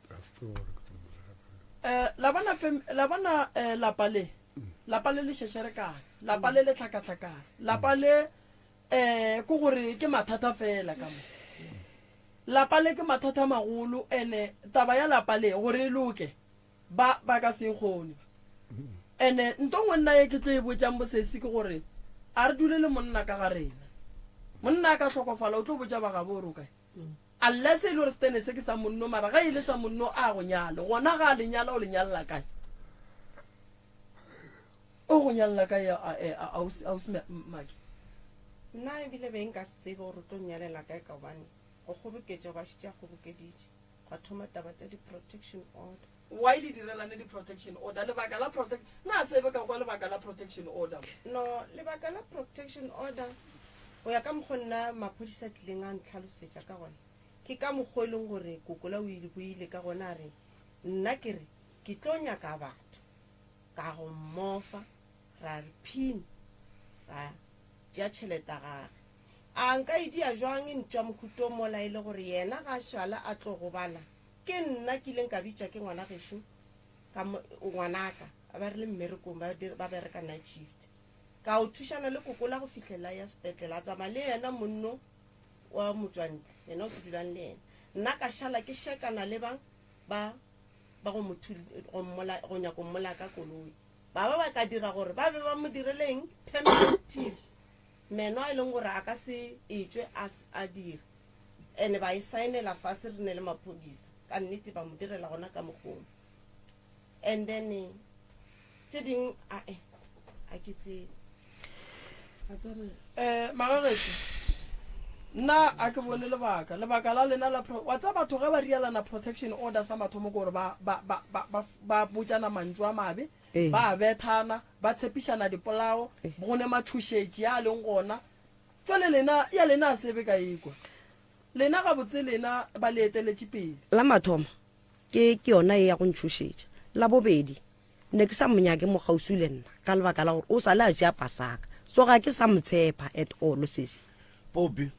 ka se tseba gore ke morara ka Eh, la bona fem la bona eh, lapa le lapa le le šešerekane lapa le le tlhakatlhakane lapa le eh ke gore ke mathata fela ka mo lapa le ke mathata a magolo ene taba ya lapa le gore e loke ba ba ka se e kgone ene nto ngwe nna ye ke tlo e botšang bosesi ke gore a re dule le monna ka ga rena monna a ka hlokofala o tlo botša ba gabo gore o kae unless e le gore setene se ke sa monno mara ga e le sa monno a go nyale gona ga a le nyala o le nyalela kae o go nyalela kae ausi maki nna ebile be nka se tsebe gore o tlo nyalela kae ka gobane go kgoboketša ba šetše a kgobokeditše Gwa thoma taba tša di protection order. Why le direlane di protection order? Lebaka la protect na se be ka kwa lebaka la protection order? No, lebaka la protection order go ya ka mokgo nna maphodisa a tlileng a ntlhalosetša ka gona ke ka mokgo e leng gore Kokola o ile boile ka gona a re nna ke re ke tlo nyaka batho ka go mmofa ra re phim ra tšea tšhelete ya gage A nka e dia jwang ntwa mohuto mola e le gore yena ga a šala a tlo gobala? Ke nna ke ileng ka bitša ke ngwana gešo ka mo, ngwanaka, ba re le mmerekong ba, ba bereka night shift. Ka o thušana le kokola go fihlela ya sepetlele, a tsamaya le yena monno wa motšwantle, yena o ke dulang le yena. Nna ka šala ke šekana le ba ba ba go mo go mmola, go nyaka go mmolaya ka koloi. Ba ba ba ka dira gore ba be ba mo direle eng? Permanent teeth. Meno a e leng gore a ka se etšwe a, a dira. Ene ba e saenela fase re ne le maphodisa. Ka nnete ba mo direla gona ka mokgomo. And then tše ding ae a ke tsebe. Eh, magagešo nna a ke bone lebaka lebaka la lena la wa tsa batho ge ba rialana protection order sa mathomo ke gore ba ba ba ba ba botšana mantšu a mabe Ee. Ba a bethana, ba tshepišana dipolao, go ne matšhošetši a a leng gona. Jwale lena, ya lena a se be ka ekwa. Lena gabotse lena ba le eteletše pele. La mathomo, ke, ke yona ye ya go ntšhošetša. La bobedi, ne ke sa mo nyake mo kgauswi le nna, ka lebaka la gore o sa le a tšea pasaka. So ga ke sa mo tshepa at all, sesi. Popi,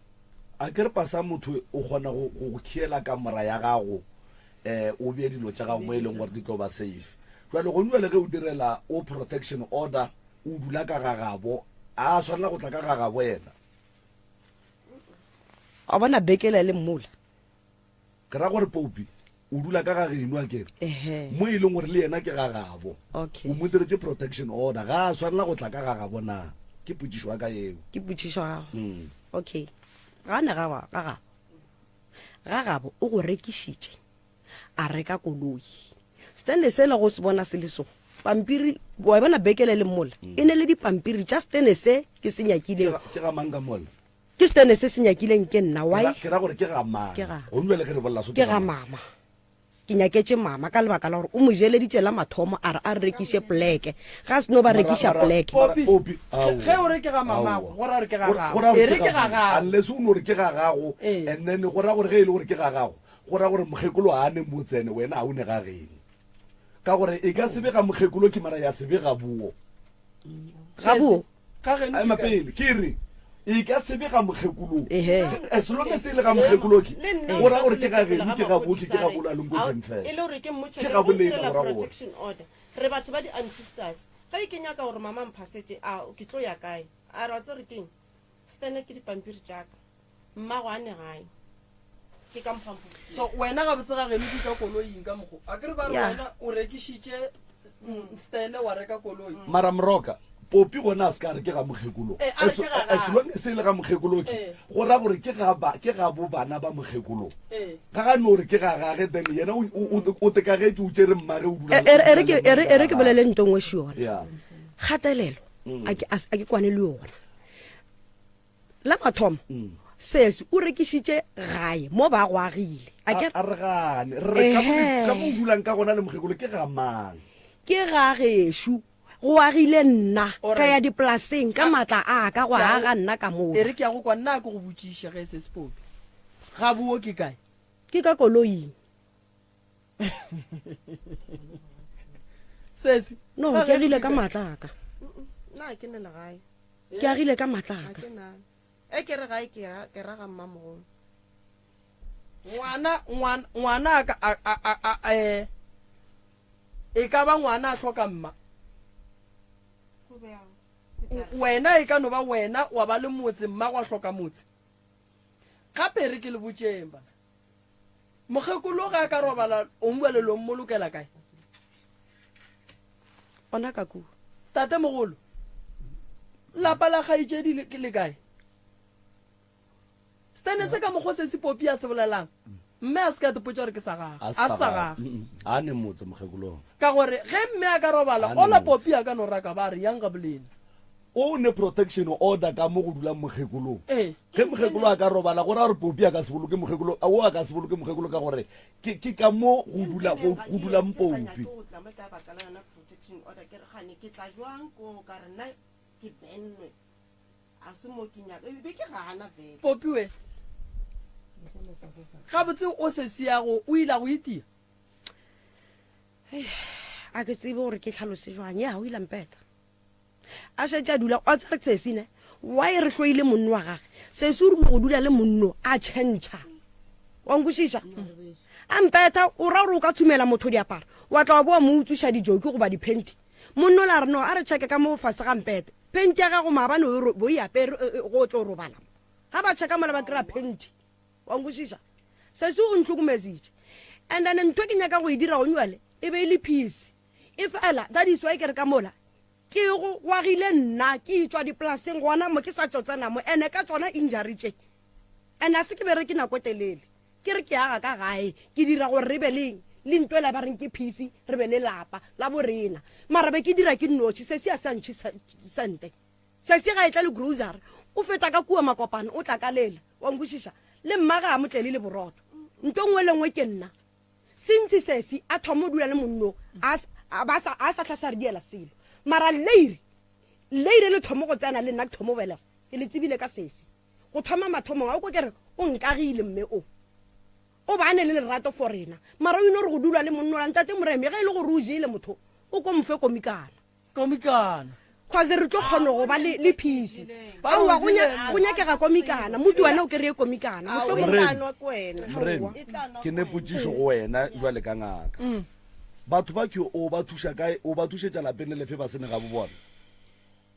a ke re pasa motho o kgona go go go khiela kamora ya gago eh o bee dilo tša gago mo e leng gore di tlo ba safe. Jwale gone jwale ge o direla o protection order o dula ka ga gabo a swanela go tla ka ga gabo yena. Wa bona bekela le mmola. Ke ra gore Popi o dula ka ga geno a kere Ehe. mo e leng gore le yena ke ga gabo Okay. o mo diretše protection order ga a swanela go tla ka ga gabo na ke potšišo ya ka eo Ke potšišo ya gago. Mm. Okay. Ga ne ga wa ga gabo. Ga gabo o go rekišitše a reka koloi. Stene sela go se bona se le so. Pampiri wa bona bekele le mola. E ne le dipampiri tša stene se ke se nyakilego. Ke ga mang ka mola? Ke stene se se nyakileng ke nna why? Ke ra gore ke ga mang? Ke ga. Gong jwale ge re bolela so ke ga mama. Ke nyaketše mama ka lebaka la gore o mo jeleditše la mathomo a re a re rekiše poleke. Ga se no ba rekiša poleke. Popi, ge o re ke ga mamago, go ra gore ke ga gago. E re ke ga gago. Unless o no re ke ga gago and then go ra gore ge e le gore ke ga gago, go ra gore mokgekolo ga a ne motsene wena ga o ne ga geno. Ka gore e ka se be ga mokgekolo ke mara ya se be ga boo. Ga boo. Ga geno Ema ke kae? pele ke re e ka se be ga mokgekolo Ehe. as long as e le ga mokgekolo ke Le nna go ra nka gore ke ga boletse pele geno ga ke ga boke maphodisa ke ga re, bolo a leng ko ao, Jemfes e le gore ke mmotše ke ke ga re go bolena ntirela go ra gore protection order re batho ba di-ancestors ge ke nyaka gore mama mphasetše a ke tlo ya kae a re wa tsere keng stene ke dipampiri tšaka mmago a ne gae ke ka mokgwa mpho So wena gabotse ga geno ke ka koloing ka mokgo a kere ba re Yeah. wena o rekišitše mm, stene wa reka koloi mara moroka popi gona a se ka re ke ga mokgekolo Eh, a re As- ke ga as gagwe. long as e le ga mokgekolo ke Eh. go ra gore ke ga ba ke ga bo bana ba mokgekolo Eh. ga ga no re ke ga gage then yena o- o o- o tekagetše o tšere mmage o dula E- e- e re ke- e re- e re ke bolele nto nngwe še yona yeah kgatelelo a ke- a se- a ke kwane le yona La mathomo, Sesi o rekišitše gae mo ba go agile. A ke A re gane. Re re ka mo Ehe. ka mo o dulang ka gona le mokgekolo ke ga mang? Ke ga gešo, go agile nna, O ka re- ya dipolaseng ka maatla a ka, gwa Ke a go- aga nna ka mola. E re ke ya go kwa nna a ke go botšiše ge Sesi Popi. Ga buo ke kae? Ke ka koloing. Sesi. No, ga ke geno agile ke ka kae? maatla a ka. Nna ga ke ne legae. Ke agile ka matla a ka. E ke re gae ke ra ke ra ga mmamogolo. Ngwana ngwana ngwana a ka a a a a eh e ka ba ngwana a hloka mma. Go bjang? Wena e ka no ba wena wa ba le motse mma gwa hloka motse. Gape re ke le botšeng bana. Mokgekolo ge a ka robala o bjale lo mmolokela kae? Gona ka kua. Tatemogolo, lapa la kgaetšedi le, le kae? Stene se ka mokgwa se se Popi a se bolelang, mme a se ka tepotša gore ke sa gagwe. A A se sa se sa gagwe. gagwe. A ne motse mokgekolong. Ka gore ge mme a ka robala, A ne ola motse. Popi a ka no raka ba re, Yang gabolena. O ne protection order ka mo go dulang mokgekolong. Ee. Ge mokgekolo a ka robala go ra gore Popi a ka se boloke mokgekolo, o a ka se boloke mokgekolo ka gore ke ke ka mo go dula go go dulang Ke sa nyake Popi. go tla mo ka baka la yona protection order ke re gane ke tla jwang ko ka re nna ke bannwe a se mo ke nyaka e be ke gana vele. Popi we. Gabotse o sesi yago o ile a go itia? A ke tsebe gore ke tlhalose jwang. Ya o ile a mpeta. A šetše a dula, wa tseba sesi ne, why re hloile monno wa gage? Sesi o rile go dula le monno a tšhentšha. Wa nkwešiša? A mpetha, o ra gore o ka tshumela motho diaparo, wa tla wa boa mo utswiša dijoki goba diphenti. Monno la re no, a re checke ka mo fase ga mpete. Phenti ya gago maabane o bo e apere go tlo robala mo. Ga ba checka mola ba kry-a phenti. Wa nkwešiša? Sesi o ntlhokometsitše. And then ntho e ke nyakang go e dira gone jwale e be e le peace. Efela that is why ke re ka mola ke go gwagile nna ke itšwa dipolaseng gona mo ke sa tšo tsena mo ene ka tsona injury tše ene a se ke bereke nako e telele ke re ke aga ka gae ke dira gore re be le le nto ela ba reng ke peace re be le lapa la borena mara be ke dira ke nnoši se se a sa ntšhe sente se se ga e tla le grocery o feta ka kua makopano o tla ka lela wa nkwešiša le mma ga a mo tlele le borotho nto nngwe le nngwe ke nna Sentsi sesi a thoma o dula le monno a a ba sa a sa hla sa re diela selo. Mara leire leire le thomo go tsena le nna ke thomo belega ke le tsebile ka sesi. Go thoma mathomong a o ko ke re o nkagile mme o. O ba ne le lerato for rena. Mara o ino re go dula le monno la ntate Moremi ge e le gore o jele motho o ko mofe komikana. Komikana. Cause re tlo kgona go ba le le peace. Aowa go nya go nyakega komikana. Motu wena o kry-e komikana. Mohlomong E tla nwa ke wena. Moremi, E tla nwa ke ne potšišo go wena jwale ka ngaka. Batho ba ke o ba thuša kae, o ba thušetša lapeng le lefe ba se ne gabo bona?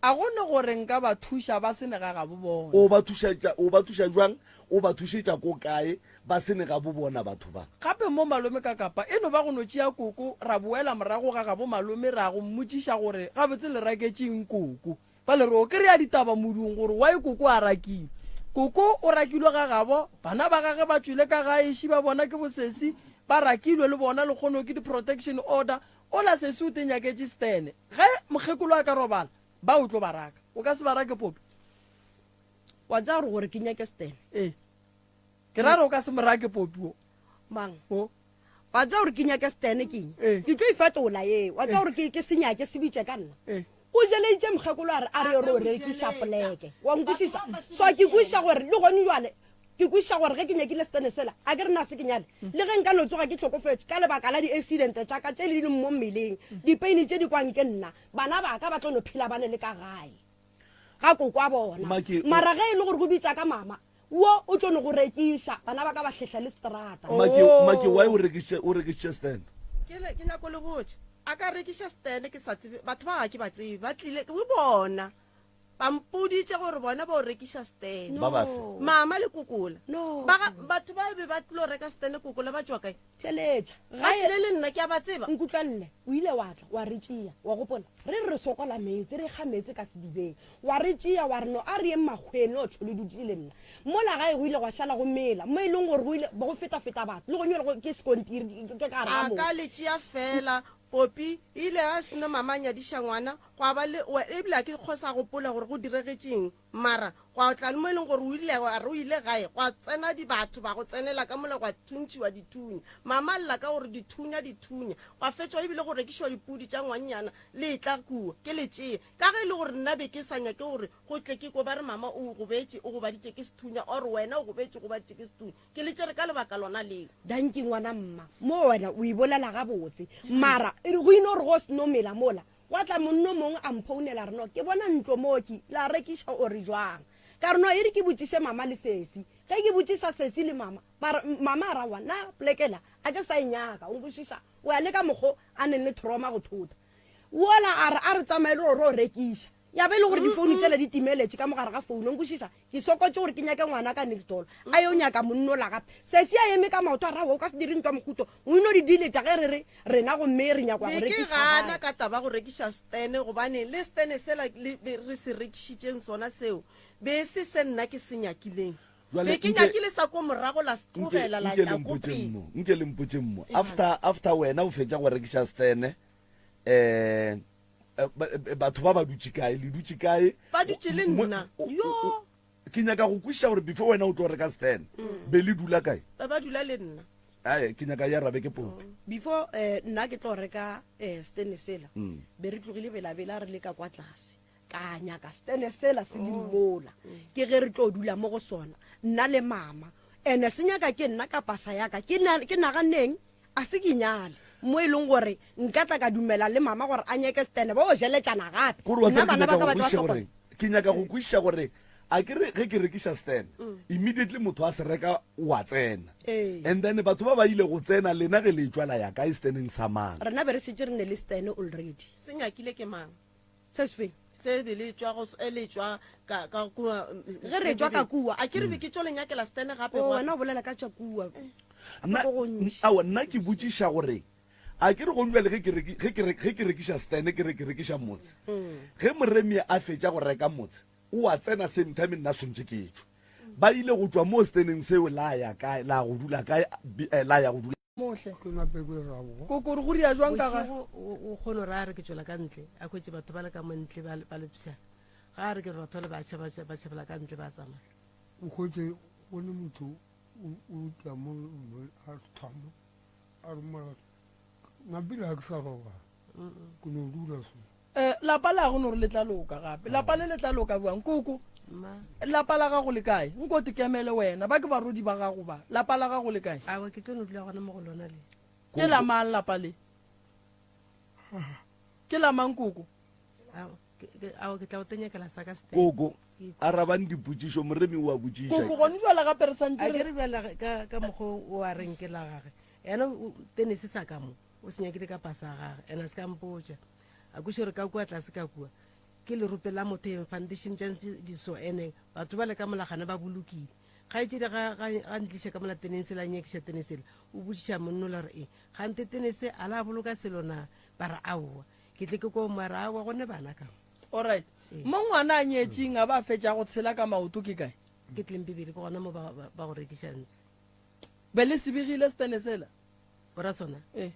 A go ne gore nka ba thuša ba se ne ga gabo bona. O ba thušetša, o ba thuša bjang, o ba thušetša ko kae ba se ne gabo bona batho ba? Gape mo malome ka kapa e no ba go no tšea koko ra boela morago ga gabo malome ra go mmotšiša gore gabotse le raketše eng koko. Bjale re o kry-a ditaba modung gore why koko a rakilwe. Koko o rakilwe ga gabo, bana ba gage ba tšwele ka gae ši ba bona ke bosesi, ba rakilwe le bona lekgono ke di protection order, Ola sesi o te nyaketše stene. Ge mokgekolo a ka robala, ba o tlo ba raka. O ka se ba rake, Popi? Wa tseba gore gore ke nyake Stan. Ee. Ke ra re o ka se mo rake popi o. Mang? O. Wa tseba gore ke nyake Stan ke eng? Ee. Ke tlo ifetola ye. Wa tseba gore ke ke se nyake se bitše ka nna. Ee. O jeleitše mokgekolo a re a re ye ro rekiša poleke. Wa nkwešiša? So ke kwešiša gore le gone jwale ke kwešiša gore ge ke nyakile Stan sela a ke re na se ke nyale. Le ge nka no tsoga ke hlokofetše ka lebaka la di-accident tša ka tše di leng mo mmeleng, dipeini tše di kwang ke nna, bana ba ka ba tlo no phela ba ne le ka gae. ga koko a bona. Maki, o- Mara ge e le gore go bitša ka mama, wo o tlo no go rekiša, bana ba ka ba hlehla le seterata. Maki, Oh. Maki, why o rekišitše o rekišitše stand? Ke le ke nyako le botša. A ka rekiša stand ke sa tsebe, batho ba ga ke ba tsebe, ba tlile ke bona. Ba mpoditše gore bona ba o rekiša stand. Ba bafe? Mama le kokola. No. Ba ga, batho ba be ba tlo reka stand kokola ba tšwa kae? Theletša. Ba tlile le nna ke a ba tseba. Nkutlwelele, o ile wa tla wa re tšea, wa gopola? Re re re sokola meetse, re kga meetse ka sedibeng. Wa re tšea, wa re no a re yeng makgweng, no tšho le dutše le nna. Mola gae go ile gwa šala go mela, mo e leng gore go ile go fetafeta batho, le gone go ke sekontiri ke ka gare ga A ka motse. le tšea feela. Popi, e ile ya seno mama a nyadiša ngwana, gwa ba le, ebile ga ke sa gopola gore go diregetšeng. Mara gwa tla le mo e leng gore o ile a re o ile gae, gwa tsena dibatho ba go tsenela ka mola gwa thuntšhiwa dithunya. Mama a lla ka gore dithunya, dithunya. Gwa fetšwa ebile go rekišwa dipudi tša ngwannyana le etla kua, ke le tšee. Ka ge e le gore nna be ke sa nyake gore go tle ke kwe ba re mama o gobetše, o gobaditše ke sethunya or wena o gobetše, o gobaditše ke sethunya. Ke le tšere ka lebaka lona leo. Dankie ngwana mma. Mo wena o e bolela gabotse. Mara go ino re go sno mela mola Gwa tla monno mongwe a mphounela a re, No, ke bona ntlo mo ki, la rekiša o re jwang? Ka re, No, e re ke botšiše mama le sesi. Ge ke botšiša sesi le mama, ba re, mama a re, Aowa, nna poleke la a ke sa e nyaka. O nkwešiša? O ya le ka mokgo a neng le trauma go thota. Wola a re, A re tsamaye le ro rekiša. Ya ba e le gore difounu tšela di timeletše ka mo gare ga founu. O nkwešiša? Ke sokotše gore ke nyake ngwana ka next door a yo nyaka monnola gape. Sesi a eme ka maoto a re, Aowa, o ka se dire ntwa mohuto. O ino di dileta ge re re rena gomme re nyakwa go Be ke rekiša gana gae. ka taba go rekiša stene gobane le stene sela le be re se rekišitšeng sona seo be e se se nna ke se nyakileng. Jwale Be ke nke- nyakile sa ko morago la se Nke tlogela la nke le tla ko mpotšeng pele. mo. Nke le mpotšeng mo. After after wena o fetša go rekiša stene eh eh, batho ba ba dutše kae? Le dutše kae? Ba dutše le Mo- nna. o- o- Yo. o- Ke nyaka go kwešiša gore before wena o tlo reka stand be le dula kae? Ba ba dula le nna. Ae, ke nyaka ya rabe ke popi. Before eh, nna ke tlo reka eh, stene sela be re tlogile belabela re le ka kwa tlase ka nyaka stene sela se le mola ke ge re tlo dula mo go sona nna le mama ene se nyaka ke nna ka pasa yaka ke na- ke naganneng a se ke nyale mo e leng gore nka tla ka dumela le mama gore a nyake stene ba o jeletšana gape Kore wa nna tseba ke bana ba nyaka ka go ba tla kwešiša hlokomela gore ke nyaka go kwešiša gore a ke re ge ke rekiša stand immediately motho a se reka wa tsena Ee. and then batho ba ba ile go tsena lena ge le tšwa la ya kae standeng sa mang rena be re šetše re ne le stene already Se nyakile ke mang? Se sefeng? Se be le tšwa go e le tšwa ka ka kua. Ge re tšwa ka kua. A ke re be ke tšo le nyakela stene gape. O wena o bolela ka tša kua. Nna Go gontši. aowa nna ke botšiša gore a ke re gong bjale ge ke reki ge ke ge ke rekiša stene ke re ke rekiša motse. Ge moremi a fetša go reka motse o a tsena same time nna swantše ke tšwe. Ba ile go tšwa moo steneng seo la ya kae la go dula kae la ya go dula Mohle. Ke nape ke ra boa. Koko re go ria jwang ka ga. Bošego o kgone gore a re ke tšwela ka ntle a hwetše batho ba le ka mo ntle ba ba le psha. Ga a re ke re batho ba le ba tšhaba ba tšhabela ka ntle ba tsamaya. O hwetše go le motho o o tla mo a thoma a re mola napile ga ke sa robala ke no dula so. Eh, lapa la go no re le tla loka gape. Lapa le le tla loka bjang koko? Lapa la gago le kae? Nko te kemele wena. Ba ke barodi ba gago ba. Lapa la gago le kae? Awa ke tlo no dula gona mo go lona le. Ke la mang lapa le? Ke la mang koko? Awa ke tla o tenyakela sa ka step. Koko, arabang dipotšišo, moremi o a botšiša. Koko, gone jwale gape re santse re. A ke re bjale ka ka mokgo o a reng ke la gage. Yena tenese sa ka mo. O se nyakile ka pasa ya gage and a se ka mpotša. A kweše gore ka kua tlase ka kua ke lerope la motho eng foundation tša di so ene batho ba le ka molagana ba bolokile. Kgaetšedi ga ga ga ntliša ka mola tenese la nyakiša tenese la o botšiša monnola gore e gante tenese a la boloka selo na ba re aowa ke tle ke ko mo a re aowa go ne bana ka mo. Alright. Mo ngwana a nyetšeng a ba a fetša go tshela ka maoto ke kae? Ke Tlempebele ke gona mo ba ba go rekiša ntshe. Be le se begile setene sela? O ra sona? Ee.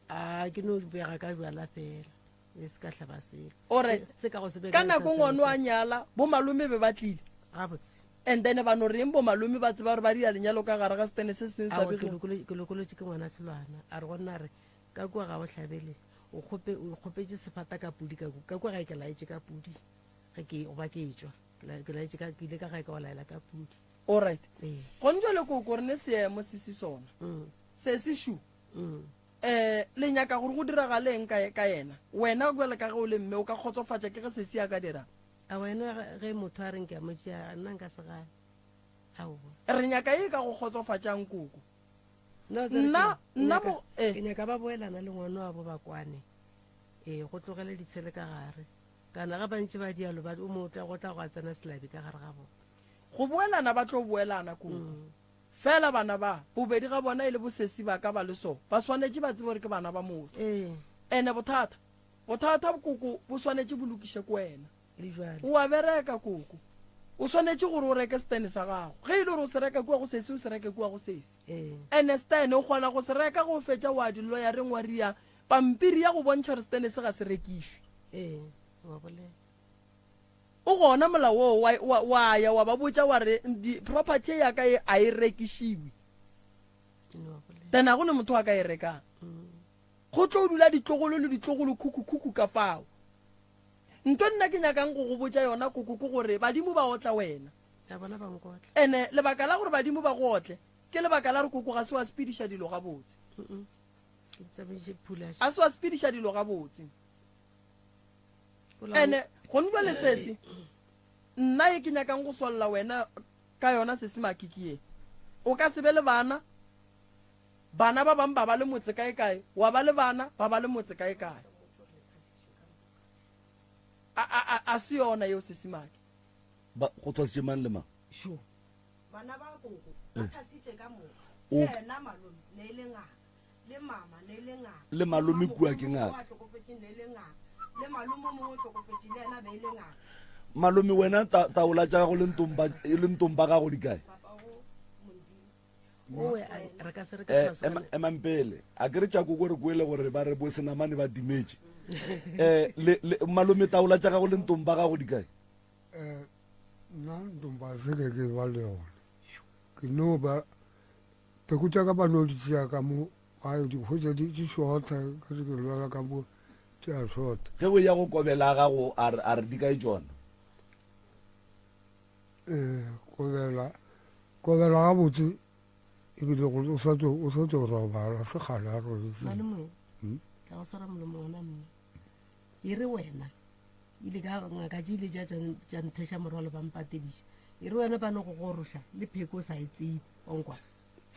A ke no bega ka bjala fela. E se ka hlaba selo. O re Se ka go se ka nako ngwano a nyala bo malome be ba tlile. Gabotse. And then ba no reng bo malome ba tseba gore ba dira lenyalo ka gare ga setene se seng sa Aowa, ke bigeng? lokolo- ke lokolotše ke ngwana selwana a re go nna a re ka kua ga o hlabele o kgope o kgopetše sefata ka pudi ka ka kua gae ke laetše ka pudi ge ke goba ke etšwa ke la- ke laetše ka ke ile ka gae ka go laela ka pudi Alright. ee Gone jwale koko re ne seemo se se sona. Mm, Se se shu. mm. Eh le nyaka gore go diragale eng ka ka yena? Wena jwale ka ge o le mme o ka kgotsofatša ke ge sesi a ka dirang? A wena ge- ge motho a reng ke a mo tšea nna nka se gane aowa Re nyaka e ka go kgotsofatšang koko. Nna o tsere Nna ke- ke nna nyaka- mo eh ke nyaka ba boelana le ngwana wa bo ba kwane ee go tlogele ditshele ka gare kana ga bantši ba dialo ba o mo tla go tla go a tsena selabi ka gare ga bona go boelana ba tlo boelana koko. Fela bana ba, bobedi ga bona e le bosesi ba ka ba le so, ba swanetše ba tsebe gore ke bana ba motho. Ee. Ene bothata, bothata koko bo swanetše bo lokiše ke wena. Le jwale. O a bereka koko. O swanetše gore o reke stene sa gago. Ge e le gore o se reka kua go sesi, o se reke kua go sesi. Ee. Ene stene o kgona go se reka ge o fetša wa di-lawyereng wa ria pampiri ya go bontšha gore stene se ga se rekišwe. Ee, wa bolela. O gona molao woo, wa, wa, wa ya wa ba botša wa re, Di, property ye ya ka ye a e rekišiwe. Then ga go ne motho a ka e rekang. Go tlo dula ditlogolo le ditlogolo khukhu-khukhu ka fao. Nto nna ke nyakang go go botša yona koko ke gore badimo ba otla wena. Ya bona ba nkotla. Ene lebaka la gore badimo ba go otle ke lebaka la gore koko ga se wa sepediša dilo gabotse. Ke tsamaise phulaša. Ga se wa sepediša dilo gabotse. Ene gone jwale sesi nna ye ke nyakang go swalla wena ka yona sesi Makiki ye. O ka se be le bana, bana ba bang ba ba le motse kae kae, wa ba le bana ba ba le motse kae kae. A, a, a, a se yona yeo sesi Maki. Ba, go thwasitše mang le mang? Sure. Bana ba koko ba Eh. thasitše ka moka. O- Le yena malome ne e le ngaka. Le mama ne e le ngaka. Le malome kua ke ngaka. Mamogolo a hlokofetšeng ne e le ngaka. Le malome o mongwe o hlokofetše le yena be e le ngaka. Malome wena ta, taola tša gago le ntomba, le ntomba gago di kae? Papa go Mondimo. Owe, a, re ka se re ka Eh, phoso ema, gane. emang pele. A ke re tša koko re kwele gore ba re bo senamane ba timetše. Eh, le, le, malome taola tša gago le ntomba gago di kae? Eh, nna ntomba se ke ke ba le yona. Ke no ba peko tša ka ba no di tšea ka mo gae di hwetša di di shorta ke re ke lwala ka mo di a shorta. Ge o ya go kobela gago a re a re di kae tšona? Eh, kobela kobela gabotse ebile go o sa tšo o sa tšo robala se kgale a robetse. Malome, Hmm? tla go swara molomo gona mme. E re wena ile ka ngaka tše ile tša tša nthweša morwalo ba mpatediša. E re wena ba no go goroša le pheko o sa e tsebe. Wa nkwa?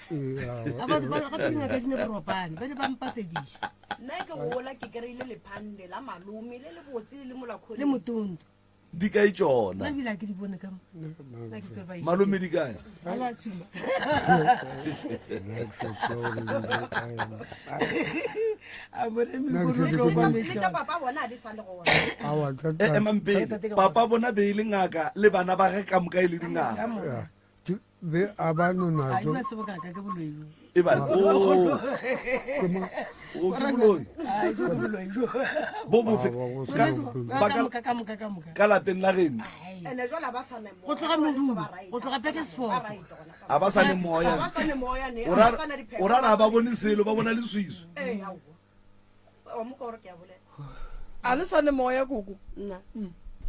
Gape dingaka di ne boropane ba ne ba mpatediša. Nna ke gola ke kry-ile lephande la malome le le botse le molakgole le motondo. Di kae tšona? Nna ebile a ke di bone ka mo. Nna ke tswe ba išitše. Malome di kae? A la tshuma. A moremi Nna ke ko šetše tlo ke ba bone. Le tša mehlolo. papa bona a di sa le gona. Aowa, tša- Eh, emang pele. Tate ka Papa bona be e le ngaka le bana ba ge ka moka e le dingaka. Ka moka. Ya. Ke- be a ba no A nazo di ba se bokaka ke boloi bo. E ba o ke mo o ke boloi. A ke boloi bo. Bo bofe Ba- ba- ka ba- ba Ka ka moka ka moka ka moka. ka lapeng la geno Ai. Ene jwale a ba sa ne moya. Go tloga Ba le so modumo, ba right, go tloga ba sa ne- Pekersfort. ba right gona ka a ba sa ne moya. Ga ba sa ne moya ne, O ga ra ba sa na dipheko, o ra ga ra ba ba sa bone selo ba bona leswiswi. Ee, aowa. Wa mo kwa gore ke a bolela. A le sa ne moya koko? Nna.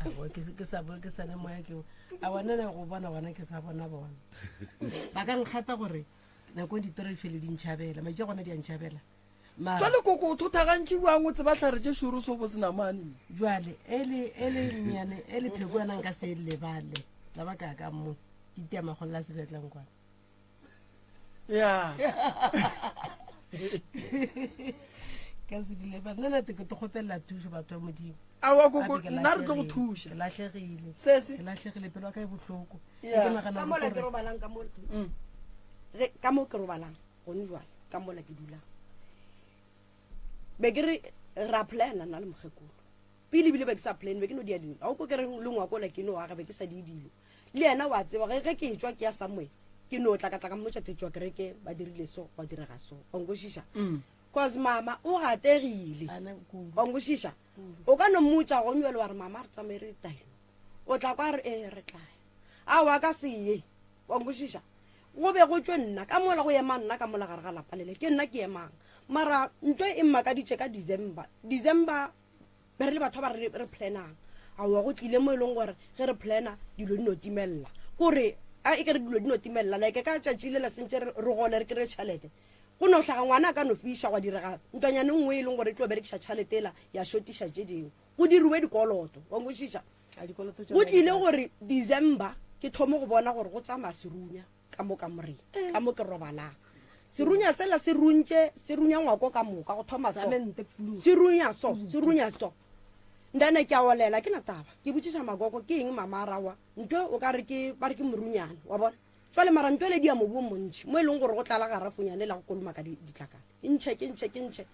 Aowa, ke ke sa ke sa ne moya ke. A bona na go bona bona ke sa bona bona. Ba ka nkgata gore nako ditoro di fele di ntšhabela. Matši a gona di a ntšhabela. Mara Jwale koko o thotha gantši bjang o tseba hlare tše šoro so bo senamane? jwale ele ele nnyane ele pheko yona nka se e lebale. La ba ka ka mo ke itia magolla sebetlang kwana. ya ka se dile ba nna nate ke te kgopelela thušo batho ba modimo awa koko Gape ke nna re tlo go lahlegile, thuša ke lahlegile Sesi. ke lahlegile pelo ya ka e bohloko Yeah. ke nagana ka mola ke gore robalang ka mola ge ka mo ke robalang gone jwale ka mola ke dulang be ke re ra plana nna le mokgekolo pele ebile be ke sa plan be ke no dia dilo ga o ko ke re le ngwakola ke no aga be ke sa die dilo Le yena o a tseba, ge, ge ke etšwa ke ya somewhere, ke no tla ka tla ka mmotša ke tšwa kerekeng, ba dirile so, gwa direga so. Wa nkwešiša? Cause mama o gategile. Wa nkwešiša? O ka no mmotša gone bjale wa re mama re tsamaye re taelo. O tla kwa a re ee re tla ya. Aowa a ka se ye. Wa nkwešiša? Go be go tšwe nna ka mola go ema nna ka mola gare ga lapa lele, ke nna ke emang. Mara nto e mmakaditše ka December. December be re le batho ba re re planang. Aowa go tlile mo e leng gore ge re plana dilo di no timelela. Kore a e ke re dilo di no timelela like ka tšatši lela sentše re gole re kry-e tšhelete. Go no hlaga ngwana a ka no fiša gwa direga ntwanyana e nngwe e leng gore e tlo berekiša tšhelete ela ya šotiša tše dingwe. Go diriwe dikoloto. Wa nkwešiša? Go tlile gore December ke thome go bona gore go tsamaya serunya ka mo kamoreng, ka mo ke robalang. Serunya sela se runtše, se runya ngwako ka moka go thoma so. Se runya so, se runya so. Ndane ke a olela, ke na taba. Ke botšiša magogo ke eng mama a rawa ntwe o ka re ke ba re ke morunyane, wa bona. Jwale mara ntwe ele dia mobu o montši mo e leng gore go tlala garafonyane la go kolomaka ditlakala. Ke ntšhe, ke ntšhe, ke ntšhe.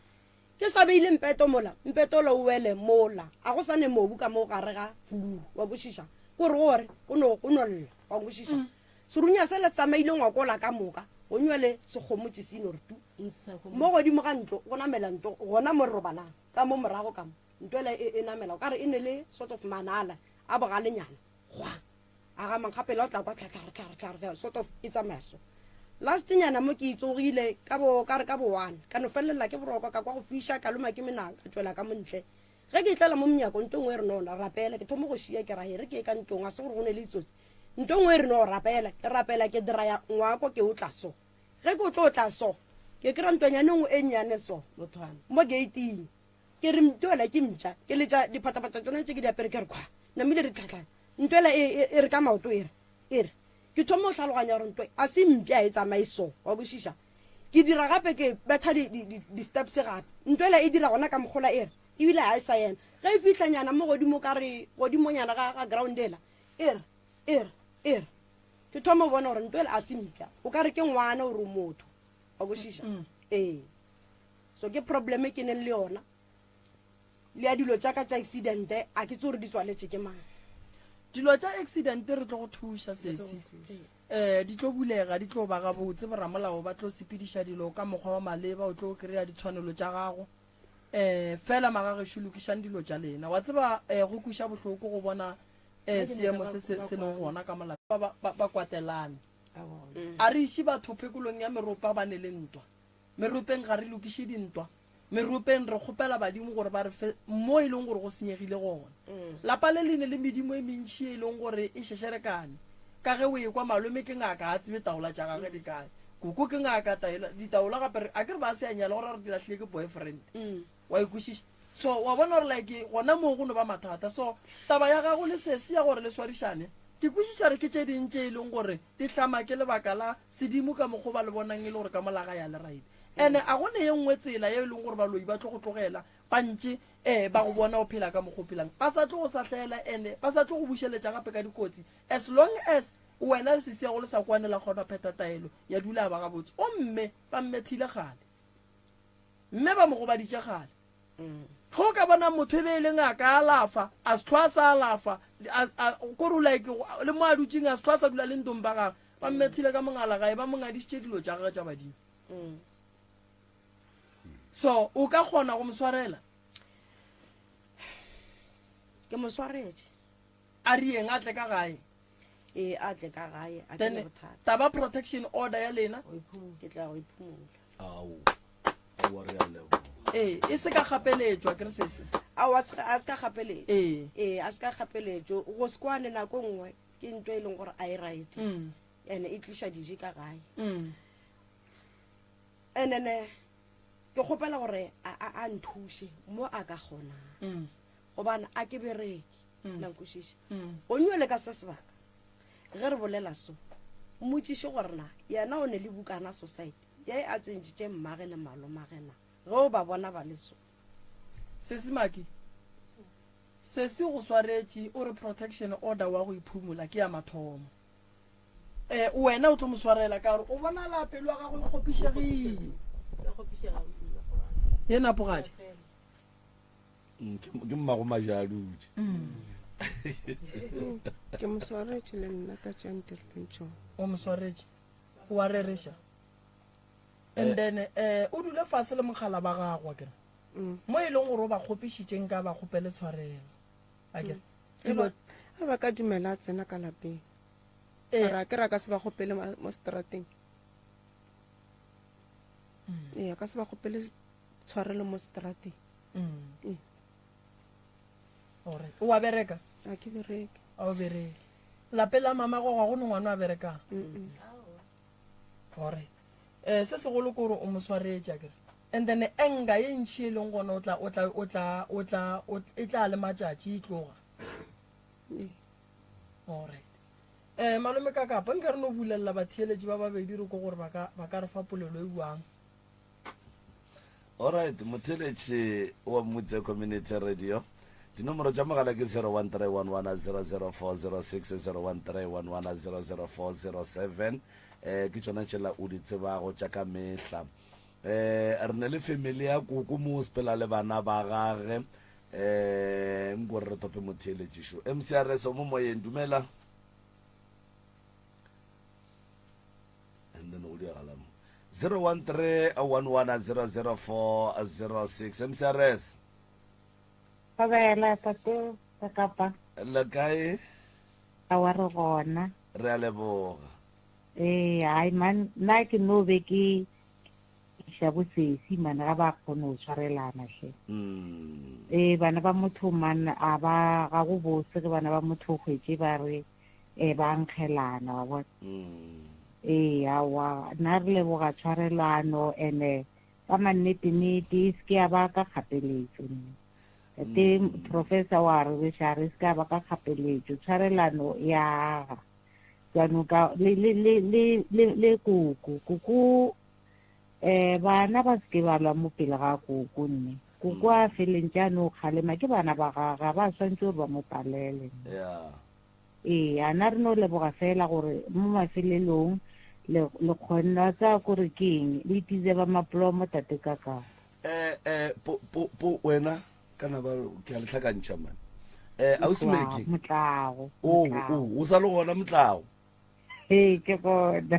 Ke sa beile mpeto mola, mpeto ola o wele mola. A go sa ne mobu ka mo gare ga fuluru, wa kwešiša? Ko re gore go no, go no lla, wa kwešiša? Serunya sela se tsamaile ngwako ola ka moka, go nywele sekgomotši se no re tu. Mo godimo ga ntlo, go namela ntlo, gona mo re robalang, ka mo morago ka mo, ntlo ela e, e namela, o ka re e ne le sort of manala a bogalenyana, gwa. A ga mankgapela o tla kwa tlhatlhare tlhare tlhare tlhare sort of e tsamaya so. Last nyana mo ke itsogile ka bo ka re ka bo one ka no felelela ke boroko ka kwa go fiša ka loma ke menang ka tšwela ka mo ntle. Ge ke tlela mo monyako nto nngwe e re no rapela ke thoma go šia ke ra e re ke ye ka ntlong a se gore go ne le ditsotsi. Nto nngwe e re no rapela ke rapela ke draya ngwako ke o tla so. Ge ke o tlo tla so ke kry-a ntwanyane nngwe e nnyane so mo gate-ing. Ke re ntwela ke mpša ke letša diphataphatsa tsona tše ke di apere ke re khwa namile re tlhatlhana. Ntwa ela e, e, e re ka maoto e re, e re, ke thoma go tlhaloganya gore ntwa a se mpša e tsamaye so, wa kwešiša? Ke dira gape ke betha di, di, di, di-steps gape. Ntwa ela e dira gona ka mokgola e re, ebile ga e sa ema. Ge e fihla nyana mo godimo ka re godimonyana ga, ga ground ela, e re, e re, e re. Ke thoma go bona gore ntwa ela a se mpša, o ka re ke ngwana o re o motho, wa kwešiša? Ee. So ke problem e ke neng le yona. Le ya dilo tša ka tša accident a ke tse gore di tswaletše ke mang. Dilo tša accident re tlo go thuša sesi. Eh di tlo bulega di tlo ba gabotse boramolao ba tlo sepediša dilo ka mokgwa wa maleba o tlo kry-a ditshwanelo tša gago. Eh fela magagešo lokišang dilo tša lena. Wa tseba eh go kweša bohloko go bona eh seemo se se se leng gona ka mola ba ba ba kwatelane. A re iše batho phekolong ya meropa ba ne le ntwa. Meropeng ga re lokiše dintwa. Meropeng re kgopela badimo gore ba re fe mo e leng gore go senyegile gona. Lapa le le ne le medimo e mentši e leng gore e šešerekane. Ka ge o ekwa malome ke ngaka ga a tsebe taola tša gagwe di kae. Koko ke ngaka taela ditaola gape re a ke re ba se a nyala go ra gore di lahlile ke boyfriend. Wa e kwešiša? So wa bona gore like gona moo go no ba mathata. So taba ya gago le sesi ya gore le swarišane ke kwešiša re ke tše ding tše e leng gore di hlama ke lebaka la sedimo ka mokgwa o ba le bonang e le gore ka mola ga ya le right. Ene a go ne ye nngwe tsela ye e leng gore baloi ba tlo go tlogela ba ntše um ba go bona o phela ka mokgwa o phelang. Ba sa tlo go sahlela ene ba sa tlo go bušeletša gape ka dikotsi as long as wena le sesi ya go le sa kwane la kgona phetha taelo ya dula ya ba gabotse. O mme ba mmethile kgale. Mme ba mo gobaditše kgale. Ge o ka bona motho e be e le ngaka a alafa, a se hlwa a sa alafa, kore o like le mo a dutšeng a se hlwa a sa dula le ntong ba gagwe, ba mmethile ka mongala gae, ba mo ngadišitše dilo tša gagwe tša badimo. So o ka kgona go mo swarela? Ke mo swaretše. A re yeng a tle ka gae? Ee, a tle ka gae, a ke Then ne bothata. taba protection order ya lena? Ke tla go iphumola. Ao, aowa re a leboga. Ee, e se ka gapeletšwa, ke re sese. Ao, a se a se ka gapeletšwa. Ee. Ee, a se ka gapeletšwa. Go se kwane nako nngwe ke ntho e leng gore a e right. Mm. Ene e tliša dijo ka gae. Mm. And then eh, ke kgopela gore a a a nthuše mo a ka kgonang. Mm. Gobane a ke bereke. La nkwešiša. Mm. O nywele ka se sebaka. Ge re bolela so, mmotšiše gore na yena o ne le bukana society ye a tsentšitše mmage le malomage na ge o ba bona ba le so. Sesi Maki, sesi go swaretše o re protection order wa go iphumola ke ya mathomo. Eh, wena o tlo mo swarela ka gore o bonala pelo ya gago e kgopišegile. Ye napogadi. Mm, ke mmago majalutše. Ke mo swaretše le nna ka tša ntirileng tšona. O mo swaretše. O a rereša. And then eh o dule fase le mokgala ba gago akere. Mm. Mo e leng gore o ba kgopišitše nka ba kgopele tshwarelo. Akere. Ge ba- ge ba ka dumela a tsena ka lapeng. Ee. Mara ke ra ka se ba kgopele mo strateng. Ee, a ka se ba kgopele tshwarelo mo strateng. Ee. Alright. O a bereka? A ke bereke. A o bereke. Lapeng la mama go ga go ne ngwana a berekang? Alright. Eh se segolo ke gore o mo swaretše akere. And then anger ye ntši e leng gona o tla o tla o tla o tla e tla le matšatši e tloga. Ee. Alright. Eh malome ka kapa nka re no bulelela batheeletši ba babedi re ko gore ba ka ba ka re fa polelo e buang. Alright, motheeletši wa Mmutse Community Radio. Dinomoro tša mogala ke 0131100406, 0131100407. Eh ke tšona tšela o di tsebago tša ka mehla. Eh re ne le family ya koko mo o sepela le bana ba gage. Eh nko re tope motheeletši šo. MCRS o mo moyeng dumela. And then go diagala mo. 0131100406 MCRS. Thobela tate Sekapa. Le kae? Aowa re gona. Re a leboga. Ee, hai man, nna ke no be ke iša bo sesi man ga ba kgone go tshwarelana hle. Mm. Ee, bana ba motho man a ba ga go bose ge bana ba motho o hwetše ba re eh ba nkgelana wa bona. Mm. Ee, aowa nna re leboga tshwarelano ene ka mannete-nete e se ke ya ba ka kgapeletšo nne. Tate Professor wa re beša re se ke ya ba ka kgapeletšo, tshwarelano e aga. Jaanong ka le le le le le le koko, koko eh bana ba se ke ba lwa mo pele ga koko nne. Koko a felentše a no kgalema ke bana ba gagwe, ga ba swantše gore ba mo palele nne. Yeah. Ee, a na re no leboga fela gore mo mafelelong le, le kgonne. Wa tseba kore ke eng, le deserva maplomo Tate Kakapa. Eh, eh, po, po, po, wena, kana ba, ke a le hlakantšha man. Eh, ausi Meki. Motlago, O, motlago. o, o sa le gona motlago. Ee, ke gona.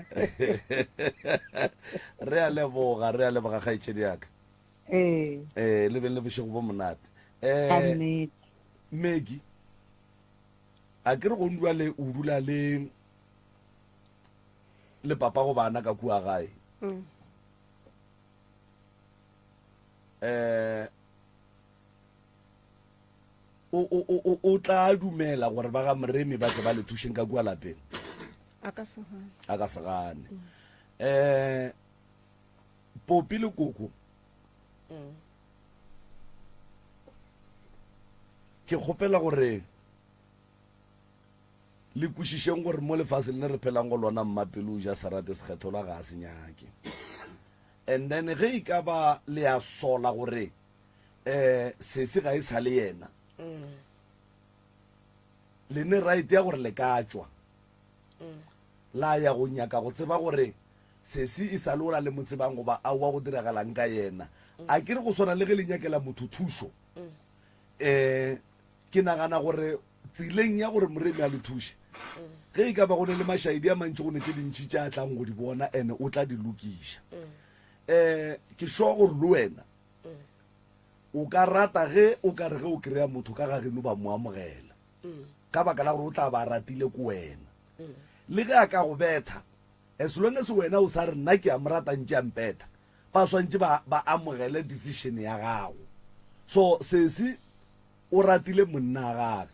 Re a leboga, re a leboga kgaetšedi ya ka. Ee. Eh, le beng le bošego bo monate. Eh, Ka nnete. Meki. A ke re gong jwale o dula le le papa go bana ka kua gae. Mm. Eh o o o o tla dumela gore ba ga Moremi ba tle ba le thušeng ka kua lapeng? A ka se gane. A ka se gane. Mm. Eh Popi le koko. Mm. Ke kgopela gore le kwešišeng gore mo lefaseng le re phelang go lona mmapelo o ja serate sekgetholwa ga a se nyake. And then ge e ka ba le a sola gore um sesi ga e sa le yena, le ne right ya gore le ka tšwa la ya go nyaka go tseba gore sesi e sa le ola le mo tsebang goba aowa go diragalang ka yena. A ke re go swana le ge le nyakela motho thušo. Um ke nagana gore tseleng ya gore Moremi a le thuše, ge e ka ba go ne le mašaedi a mantši go ne tše dintši tše a tlang go di bona ene o tla di lokiša. Um ke sure gore le wena o ka rata ge o ka re ge o kry-a motho ka ga geno ba mo amogela ka baka la gore o tla ba a ratile ko wena. Le ge a ka go betha, as long as wena o sa re nna ke a mo rata ntše a mpetha, ba swantše ba, ba amogele decision ya gago. So sesi o ratile monna gage.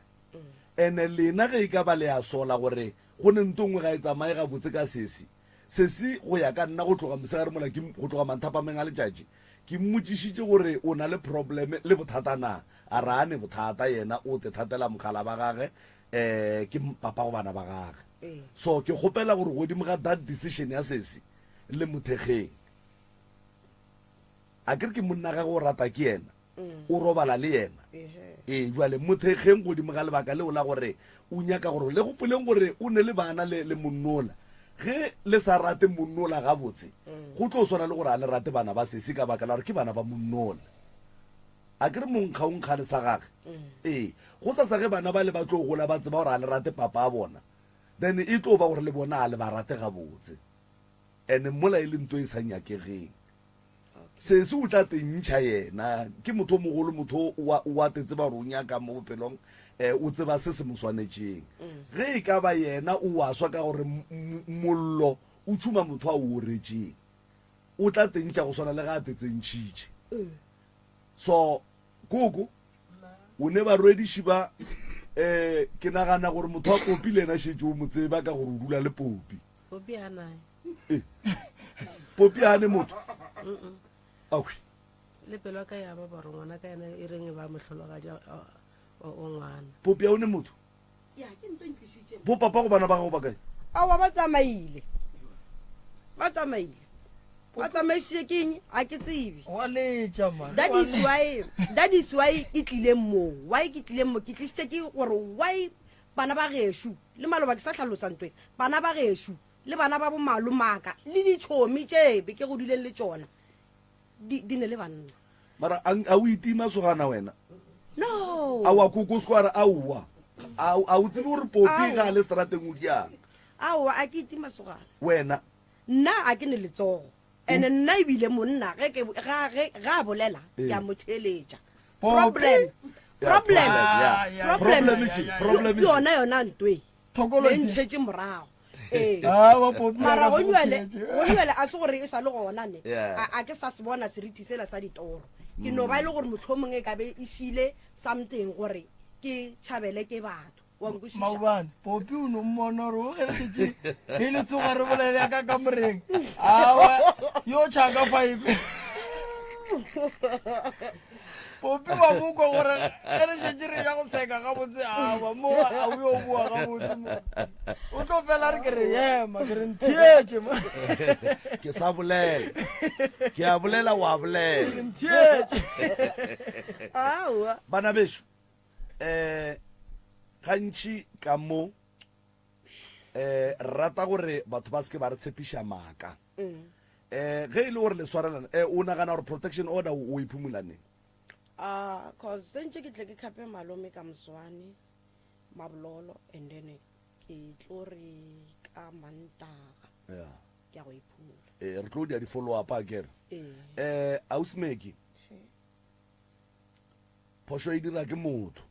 Ene lena ge e ka ba le a sola gore go ne nto nngwe ga e tsamaye gabotse ka sesi, sesi go ya ka nna go tloga mosegare mola ke, go tloga manthapameng a letšatši, ke mmotšišitše gore o na le problem le bothata na, a re a ne bothata yena o te thatela mogala ba gage, eh ke papa go bana ba gage. So ke kgopela gore godimo ga that decision ya sesi, le mothekgeng. A ke re ke monna gagwe o rata ke yena, o robala le yena. Ee, jwale mothekgeng godimo ga lebaka leo la gore o nyaka gore le gopoleng gore o ne le bana le, le monnola. Ge le sa rate monnola gabotse, go tlo swana le gore a le rate bana ba sesi ka baka la gore ke bana ba monnola. A ke re monkga o nkga le sa gage. Ee, go sasa ge bana ba le ba tlo gola ba tseba gore a le rate papa a bona, then e tlo ba gore le bona a le ba rate gabotse. And mola e le nto e sa nyakegeng. Sesi o tla te ntšha yena. Ke motho o mogolo, motho o wa te tseba gore o nyakang mo bophelong, um o tseba se se mo swanetšeng. Ge e ka ba yena o wa swa ka gore mollo o tšhuma motho a o oretšeng, o tla te ntšha go swana le ge a te tsentšhitše. So, koko, o ne barwediši ba, um ke nagana gore motho wa Popi le yena šetše o mo tseba ka gore o dula le Popi. Popi a nae. Eh, Popi a ne motho. Akhwi. Le pelo ka ya ba ba ngwana ka yena e reng e ba mohlologadi o ngwana. Popi a o ne motho. Ya ke nto ntlisitše. Bo papa go bana ba gago ba kae? Aowa ba tsamaile. Ba tsamaile. Ba tsamaisitše ke eng? A ke tsebe. Wa letša man. That is why that is why ke tlileng mo. Why ke tlileng mo? Ke tlisitše ke gore why bana ba gešo le maloba ke sa hlalosa ntwe. Bana ba gešo le bana ba bomalomaka le ditšhomi tše be ke godileng le tšona di, di ne le banna. Mara a, a o itima sogana wena? No. A wa koko square aowa. A a o tsebe gore Popi ga a le strateng o diang? Aowa a ke itima sogana. Wena? Nna a ke ne letsogo. Ene nna ebile monna ge ke ga ge ga a bolela ke a mo theeletša. Problem. Problem. Problem. Problem. Ke yona yona ntwe. Thokolosi. Le ntšhetše morago. Ee. Ah, wa Popi a Mara ka se go gonywele, theetše. gonywele a se gore e sa le gona ne. Yeah. A, a ke sa se bona seriti sela sa ditoro. Ke no ba e le gore mohlomongwe e ka be e šile something gore ke tšhabele ke batho. Wa nkwešiša? Maobane Popi o no mmona gore o ge re šetše e le tsoga re bolele ya ka kamoreng awa yo tšhaka five Popi wa mokwa gore ge re šetše re ya go seka gabotse awa mo a o yo boa gabotse mo o tlo fela re ke re ema ke re ntheetše mo ke sa bolela ke a bolela wa bolela ke ntheetše Aowa. bana bešo um gantši ka mo um re rata gore batho ba seke ba re tshepiša maaka um ge e le gore le swarelana um o nagana gore protection order o e phumula neng? Ah, cause sentše ke tle ke khape malome ka moswane mabololo and then ke tlo re ka mantaga yeah. ke ya go e phumula. Eh, re tlo dia di-follow up a kere Ee. um ausi phošo e dira ke motho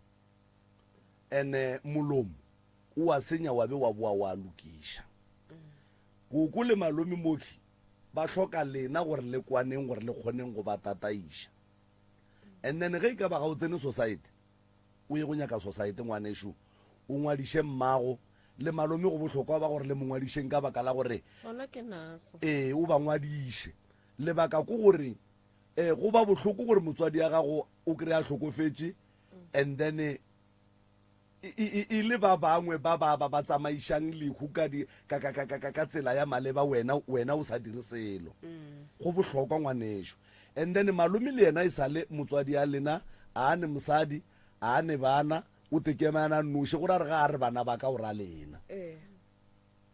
ene molomo o a senya wa be wa boa wa lokiša Koko le malome Moki ba hloka lena gore le kwaneng gore le kgoneng go ba tataiša. And then ge e ka ba ga o tsene society, o ye go nyaka society ngwanešu, o ngwadiše mmago le malome go bohlokwa ba gore le mo ngwadišeng ka baka la gore Sona ke naso. ee o ba ngwadiše. Lebaka ko gore eh, go ba bohloko gore motswadi ya gago o kry a hlokofetše and then e, e, e le ba bangwe ba ba ba ba tsamaišang lehu ka di ka ka ka ka ka tsela ya maleba wena wena o sa dire selo. Go bohlokwa ngwanešu. And then malome le yena e sale motswadi ya lena a ne mosadi a ne bana o tekema yana noši go ra re ga a re bana ba ka o ra lena.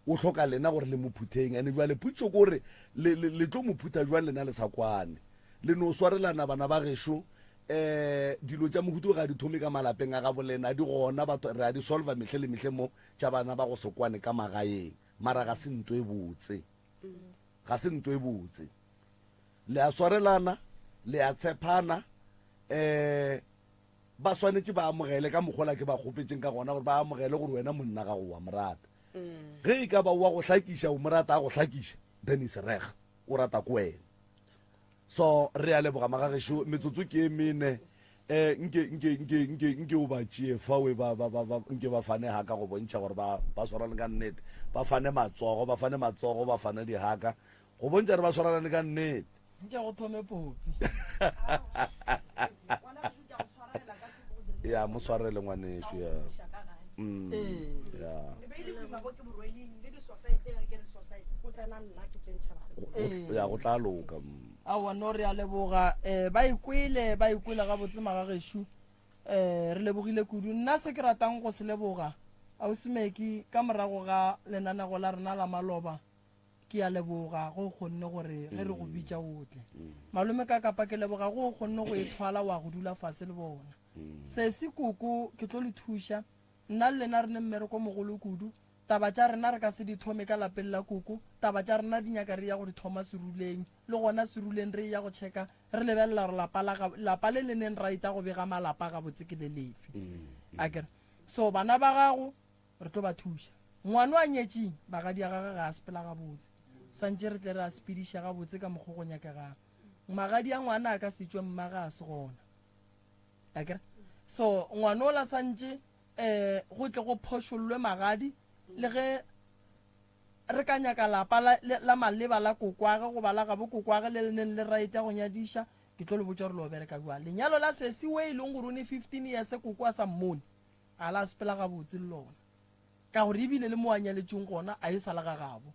O hloka lena gore le mo phutheng. And bjale potšo ke gore le, le, le tlo mo phutha jwang lena le sa kwane? Le no swarelana bana ba gešo. Um dilo tša mohuta o ga di thome ka malapeng a gabo lena, di gona batho re a di solva mehle le mehle mo tša bana ba go se kwane ka magaeng. Mara ga se nto e botse. Ga se nto e botse. Le a swarelana, le a tshephana, um ba swanetše ba amogele ka mokgola ke ba kgopetšeng ka gona gore ba amogele gore wena monna gago wa mo rata. Ge e ka ba wa go hlakiša o mo rata a go hlakiša then is reg o rata ko wena. So re a leboga magagešo metsotso ke e mene eh nke nke nke nke nke o ba tšee fawe ba ba ba ba nke ba fane haka go bontšha gore ba ba swarane ka nnete ba fane matsogo ba fane matsogo ba fane dihaka go bontšha re ba swarelane ka nnete. Nke go thome popi. Ya mo swarele ngwanešu ya. Mm, ya. Ya go tla loka. Mm. Aowa no re a leboga um ba ikwele ba ikwele gabotse magagešo um re lebogile kudu nna se ke ratang go se leboga ausimeki ka morago ga lenanego la rena la maloba Ke a leboga go o kgonne gore ge re go bitša o tle. Malome ka kapa ke leboga go o kgonne go e thwala wa go dula fase le bona. Sesi koko ke tlo le thuša. Nna le lena re ne mmereko mogolo kudu. Taba tša rena re ka se di thome ka lapeng la koko. Taba tša rena di nyaka re ya go di thoma seruleng. Le gona Seruleng re eya go checka, re lebelela gore lapa la ga, lapa le le neng right go bega malapa gabotse ke le lefe. Akere? So bana ba gago re tlo ba thuša. Ngwano a nyetšeng, magadi a gagwe ga a sepela gabotse. Santše re tle re a sepediše gabotse ka mokgo go nyakegang. Magadi a ngwana a ka se tšwe mmage a se gona. Akere? So ngwanola santše um go tle go phošollwe magadi le ge re ka nyaka lapa la, la maleba la kokwage goba la gabo kokwage le le neng le right ya go nyadiša, ke tlo le botša gore le o bereka bjang. Lenyalo la sesi we e leng gore o ne 15 years koko a sa mmone, ga la sepela gabotse le lona. Ka gore ebile le mo a nyaletšeng gona a e sa le ga gabo.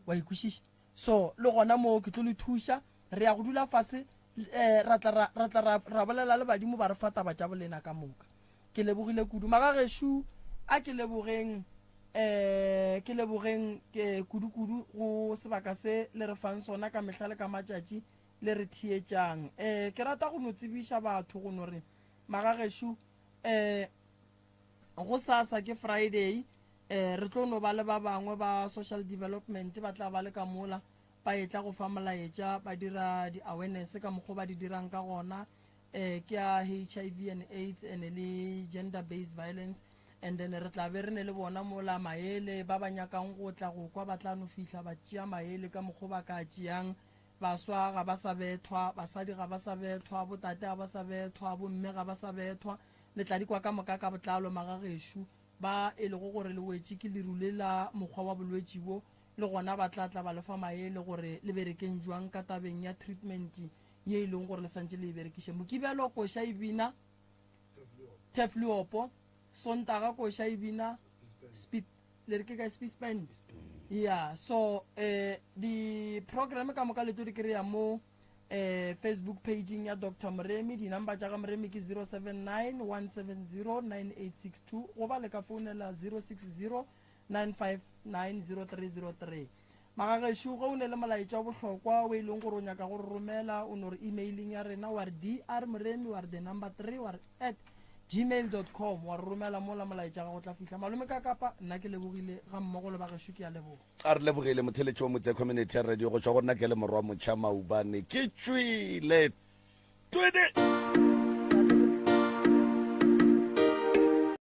Wa e kwešiša? So le gona moo ke tlo le thuša, re ya go dula fase eh, ra tla ra, ra tla ra, ra bolela le badimo ba re fa taba tša bolena ka moka. Ke lebogile kudu. Magagešo a ke lebogeng eh ke lebogeng ke kudu-kudu go sebaka se le re fang sona ka mehla le ka matšatši le re theetšang. Eh ke rata go no tsebiša batho go no re magagešo eh go sasa ke Friday eh re tlo no ba le ba bangwe ba social development ba tla ba le ka mola ba etla go fa molaetša ba dira di-awareness ka mokgwa ba di dirang ka gona eh ke ya HIV and AIDS and le gender based violence and then re tla be re ne le bona mola maele ba ba nyakang go tla go kwa ba tla no fihla ba tšea maele ka mokgwa ba ka tšeang baswa ga ba sa bethwa basadi ga ba sa bethwa botate ga ba sa bethwa bomme ga ba sa bethwa le tla di kwa ka moka ka botlalo magagešo ba e lego gore le wetše ke leru le la mokgwa wa bolwetši bo le gona ba tla tla ba le fa maele gore le berekeng jwang ka tabeng ya treatment ye e leng gore le santše le e berekiše. Mokibelo koša e bina Tefliopo, Sontaga koša e bina Speed le re ke ka Speed Yeah, so eh di program ka moka le tlo di kry-a mo eh Facebook pageng ya Dr Moremi. Di-number tša ga Moremi ke 079 170 9862 goba le ka founela 060 959 0303. Magagešo, ge o ne le molaetša wa bohlokwa o e leng gore o nyaka go re romela, o no re emailing ya rena wa re dr moremi wa re the number 3 wa re at gmail dot com wa re romela mola molaetša ga go tla fihla. Malome ka kapa, nna ke lebogile ga mmogo le bagešo ke a leboga. A re lebogile motheletši wa Motse Community Radio go tšwa go nna ke le morwa Motšha Maubane ke tšwile twede.